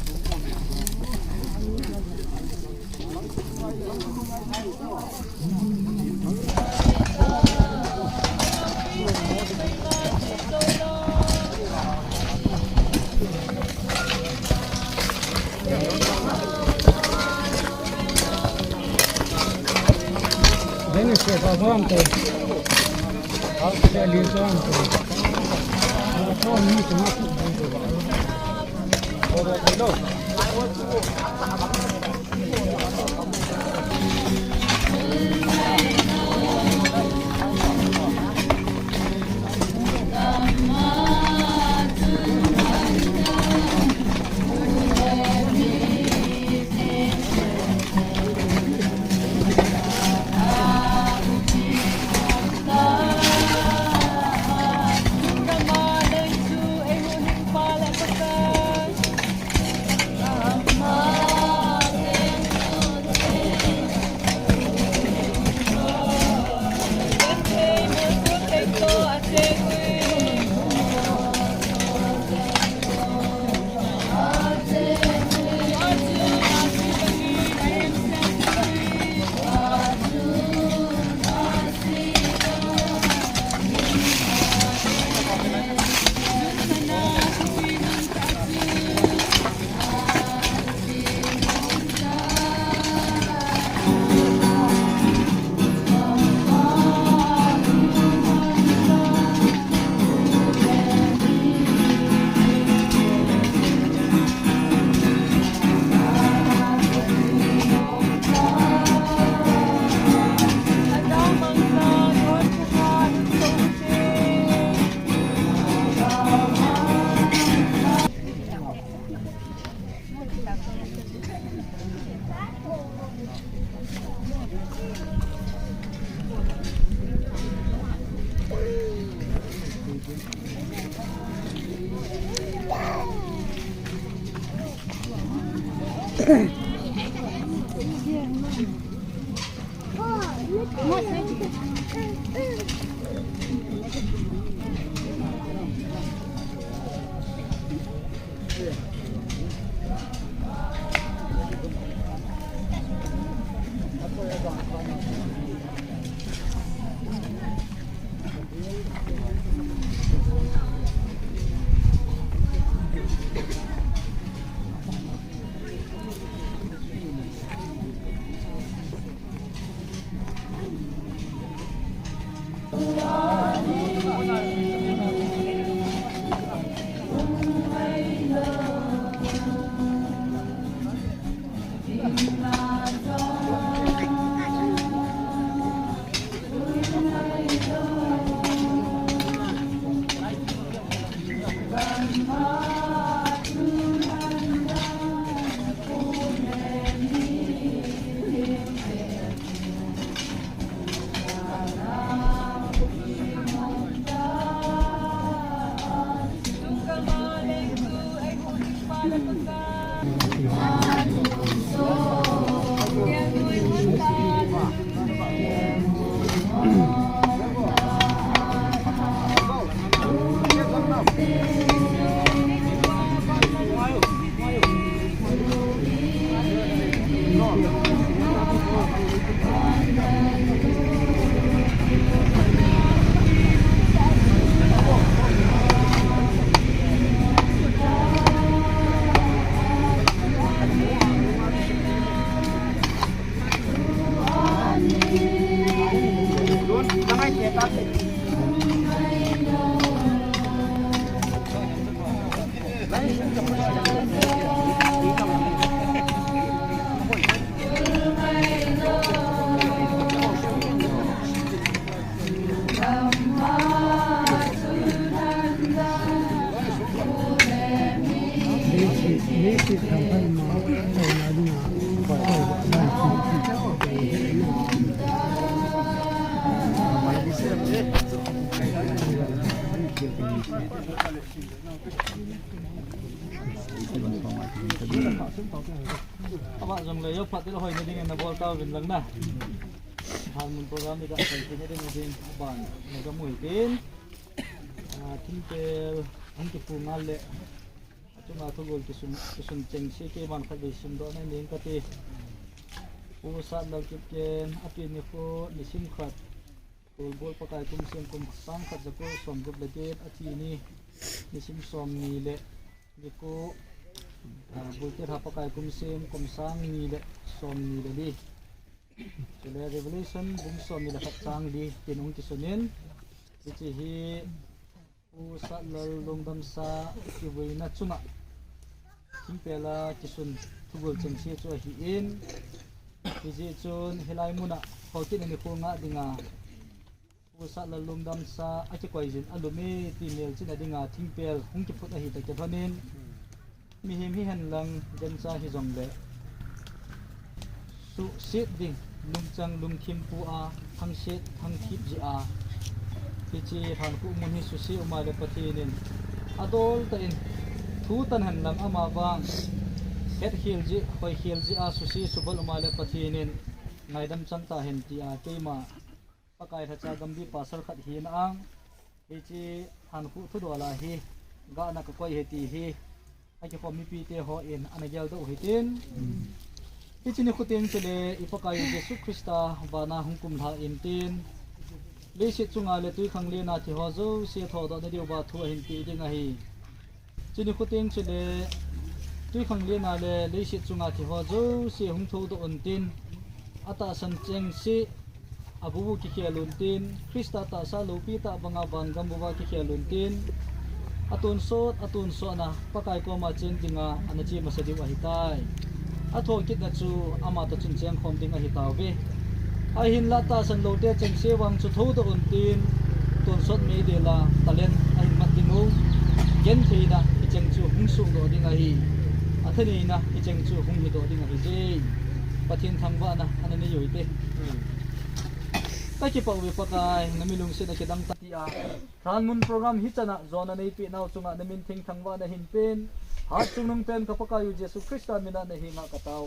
Ama jong le yo phat til hoi na ding na bol tau vin lang na. Harmon program ni ka sai ti na ding ding aban na ka mui tin. Ah, thingpel an ki pu ngal le. Chunga thugol kisun, kisun cheng si keiman khat vei sim doh na ning kati. Pu Satlal Kipgen, api nikho, nisim khat. Kolbol Pakai kum sim kum sang khat jako som gup le get, athi ni, nisim som ni le, niku, ah, Bulkit ha Pakai kum sim kum sang ni le, som ni le li. Chule Revelation bung som ni le khat chang li, tin ung kisunin. Hiche hi, Pu Satlal lungdamsa kivuina chunga thingpel a kisun thugol chengse chu ahin, hijeh chun hilai muna Haokip nikho ngah dinga Pu Satlal lungdamsa akikoi jin alum e ti melchihna dinga thingpel hung kiphut ahi toh kilhonin, mihem hihen lang, gancha hijongle, suhset ding, lungchang lungthim pu a, thangset thangthip jeh a, hiche lhankhuh mun hi suse uma le Pathen in adol tah in thu tan hen lang, ama vang hetkhel jeh, hoikhel jeh a suse subol uma le Pathen in ngaidam chang tahen tia keima Pakai lhacha gamgi pasal khat hina a, hiche lhankhuh thudol a hi, gahna kakoi ahi ti hi, akikhom mipite hon ana geldoh u hitin. Hiche nikho teng chule i Pakai u Jesu Christa vana hung kumlha intin, leiset chunga le twikhanglen a thi ho jouse thodohna diuva thu ahin peh ding ahi. Chuni nikho teng chule, twikhanglen a le leiset chunga thi ho jouse hung thoudoh untin, atahsan chengse, abuh u kikhel untin, Christa tahsa loupi tah banga vangam uva kikhel untin, atonsot, atonsot na Pakai koma cheng dinga ana che masa diu ahitai. Athokitna chu ama toh chun chengkhom ding ahitauve. Ahinla tahsan loute chengse vang chu thoudoh untin, tonsot meidel a talent ahin mat ding u, gentheina hicheng chu hung suhdoh ding ahi, athaneina hicheng chu hung hidoh ding ahije. Pathen thangvahna ana nei u hite. Kakipah uve Pakai, nami lungsetna kidang tah tia. Lhanmun program hichan a jona neipeh nau chunga namin thengthang vahna hin pen. Hatchungnung pen ka Pakaiyu Jesu Christa mina nahenga katao.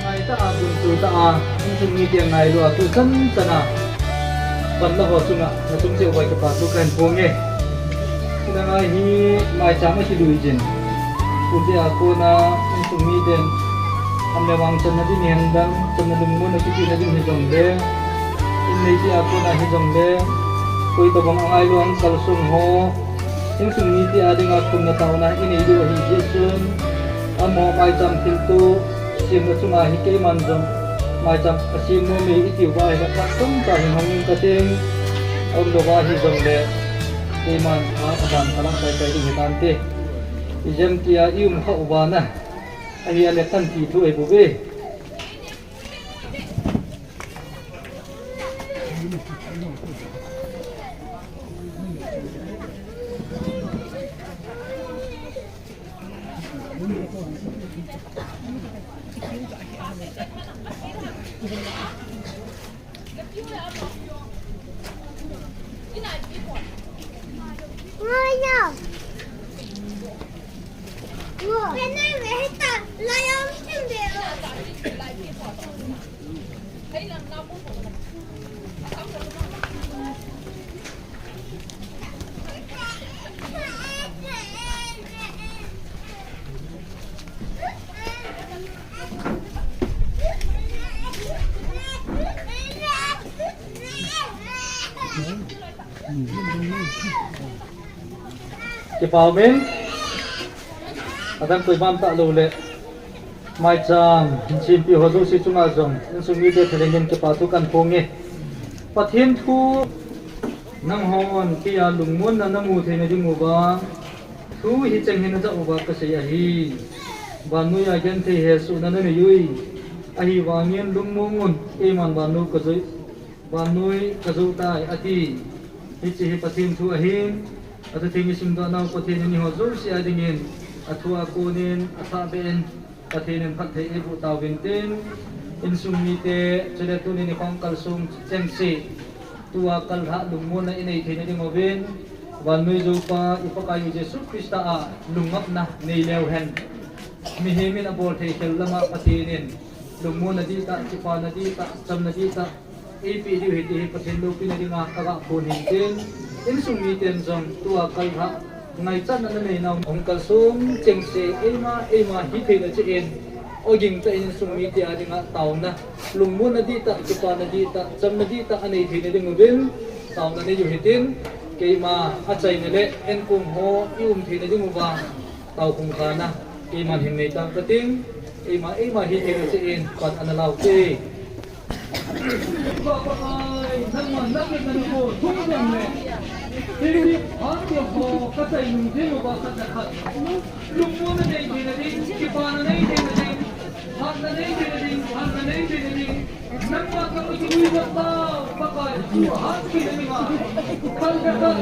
Ngai ta a, bun tu ta a, insung mite ngailu a, tu chan chan a. Van la ho chunga, na chung cheh uva kipa thu kahin phong e. Hilanga hi maicham ahi lui jin. Tute a kona, insung miten, am le vang channa ding hihen lang, channa lungmonna kipehna ding hijongle. In neite a kona hijongle. Koi tobang angailu a kalsong ho. Insung mite a dinga kumna taona inei diu ahi jeh chun, amaho maicham thilto semna chunga hi keiman jong maicham asem nom e iti uva ahile phat tamtah hin hong ing kating, aum louva hijongle keiman a, aban kalang paipai ding hitante. Ijemtia i um kha uva na, ahile kan ti thu ahi bouve. Kipa umin, adang koima um talou le, maicham hin sempi ho jouse chunga jong, insung mite thalheng in kipa thu kahin phong e. Pathen thu, nanghon keia lungmonna namu theina diuva, thu hicheng hi najah uva kasei ahi. Vannoi a genthei hesohna nanei uve. Ahivangin lungmong un, keiman vannoi kajou, vannoi kajou tai ati. Hiche hi Pathen thu ahin, athutheng isimdoh nau Pathen in eiho jouse a dingin, athua konin, athah beh in, Pathen in phatthei eiboh tauvin tin, insung mite, chule tunin ikhong kalsong chengse, tua kalhah lungmonna inei theina diuvin, vannoi joupa, i Pakaiyu Jesu Christa a lungngapna nei leu hen. Mihem in abol thei khel lama Pathen in, Lungmonna dihtah, kipana dihtah, chamna dihtah, eipeh diu ahi ti hi Pathen loupina dinga kaga phon hin tin, insung miten jong tua kalhah ngaichatna nanei nau hung kalsong chengse, eima, eima hitheina cheh in, ogin tah in insung mite a dinga taona, lungmonna dihtah, kipana dihtah, chamna dihtah anei theina dinguvin taona neiyu hitin, keima achaina le enkong ho i um theina dinguva tao khum khana keiman hin nei tang kating, eima, eima hitheina cheh in pan ana lau te. Pakai, nangma nakitna nikho thum jong le, hiti phat keo ho kachai nung ding uva khat le khat, lungmonna nei theina ding, kipana nei theina ding, hatna nei theina ding, hatna nei theina ding, nangma kanga kiui jat tao, Pakai, tu ahat pi na dinga, khat le khat,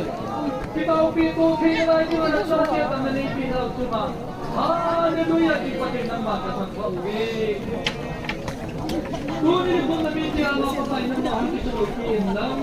kitaopi to thei nalai dinga nachate tah nanei pi nau chunga, Hallelujah, ti Pathen nangma kathangvah uve. Tuni nikho a media ho Pakai nangma hung kichai loupi in lang.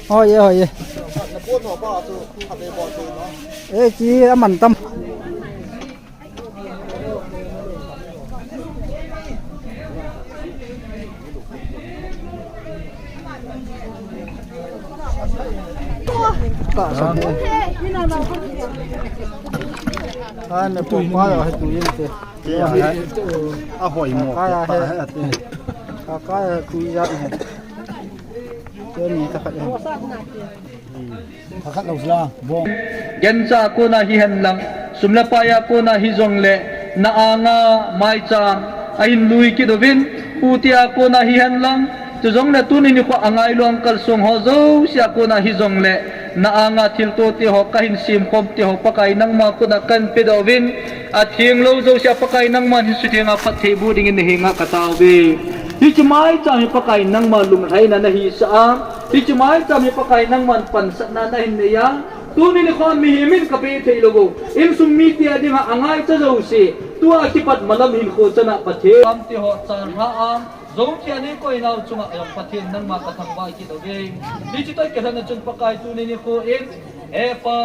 Hoi e, hoi e. E, chi aman tam. Ka sa mo. Ai, me po pa lo he tu yin te. Ke a, a hoi mo. Ka ya he. Ka ya tu ya he. Ke ni ta ka he. Pakhat lou sila, bong. Gancha a kona hihen lang, sum le pai a kona hijongle, na anga maicham ahin lui kit uvin, pu te a kona hihen lang, chujongle tuni nikho a ngailu a kalsong ho jouse a kona hijongle, na anga thilto te ho kahin semkhom te ho Pakai nangma khut a kahin pedoh uvin, atheng lou jouse a Pakai nangman hin sutheng a phatthei boh dingin na henga katao uve. Hiche maicham hi Pakai nangma lunglhaina nahisah a, hiche maicham hi Pakai nangman pansatna nahin nei a, tuni nikho a mihem in kapeh thei lou u, insung mite a dinga angaicha jouse, tua kipat malam hinkho chan a Pathen. Lam te ho chan ha a, jou thei a nei koi nau chunga jong Pathen nangma kathangvah kit uve. Hiche toh kilhon a chun Pakai tuni nikho in, he Pa,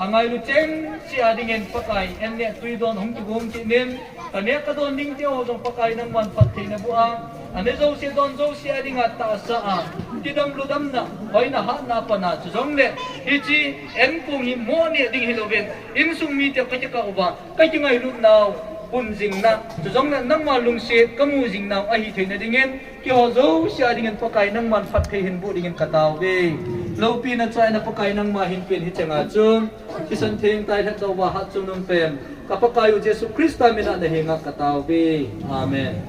angailu chengse a dingin Pakai, an le tui don hung kigong kit in, Ka neh ka don ding teu ho jong Pakai nangman phatthei naboh a, aneh jouse don jouse a dinga tahsa a, kidam ludamna, hoina hatna a pan a, chujongle hiche enkong hi mo neh ding hilouvin, insung mite kakikah uva, kakingailut nau, pung jing na, chujongle nangma lungset kamu jing nau ahi theina dingin, keiho jouse a dingin Pakai nangman phatthei hinboh dingin katao uve. Loupina chaina Pakai nangma hinpen hiche nga chu, thisan theng tai lheh tauva hatchungnung pen, ka Pakai u Jesu Christa min a na henga katao uve. Amen.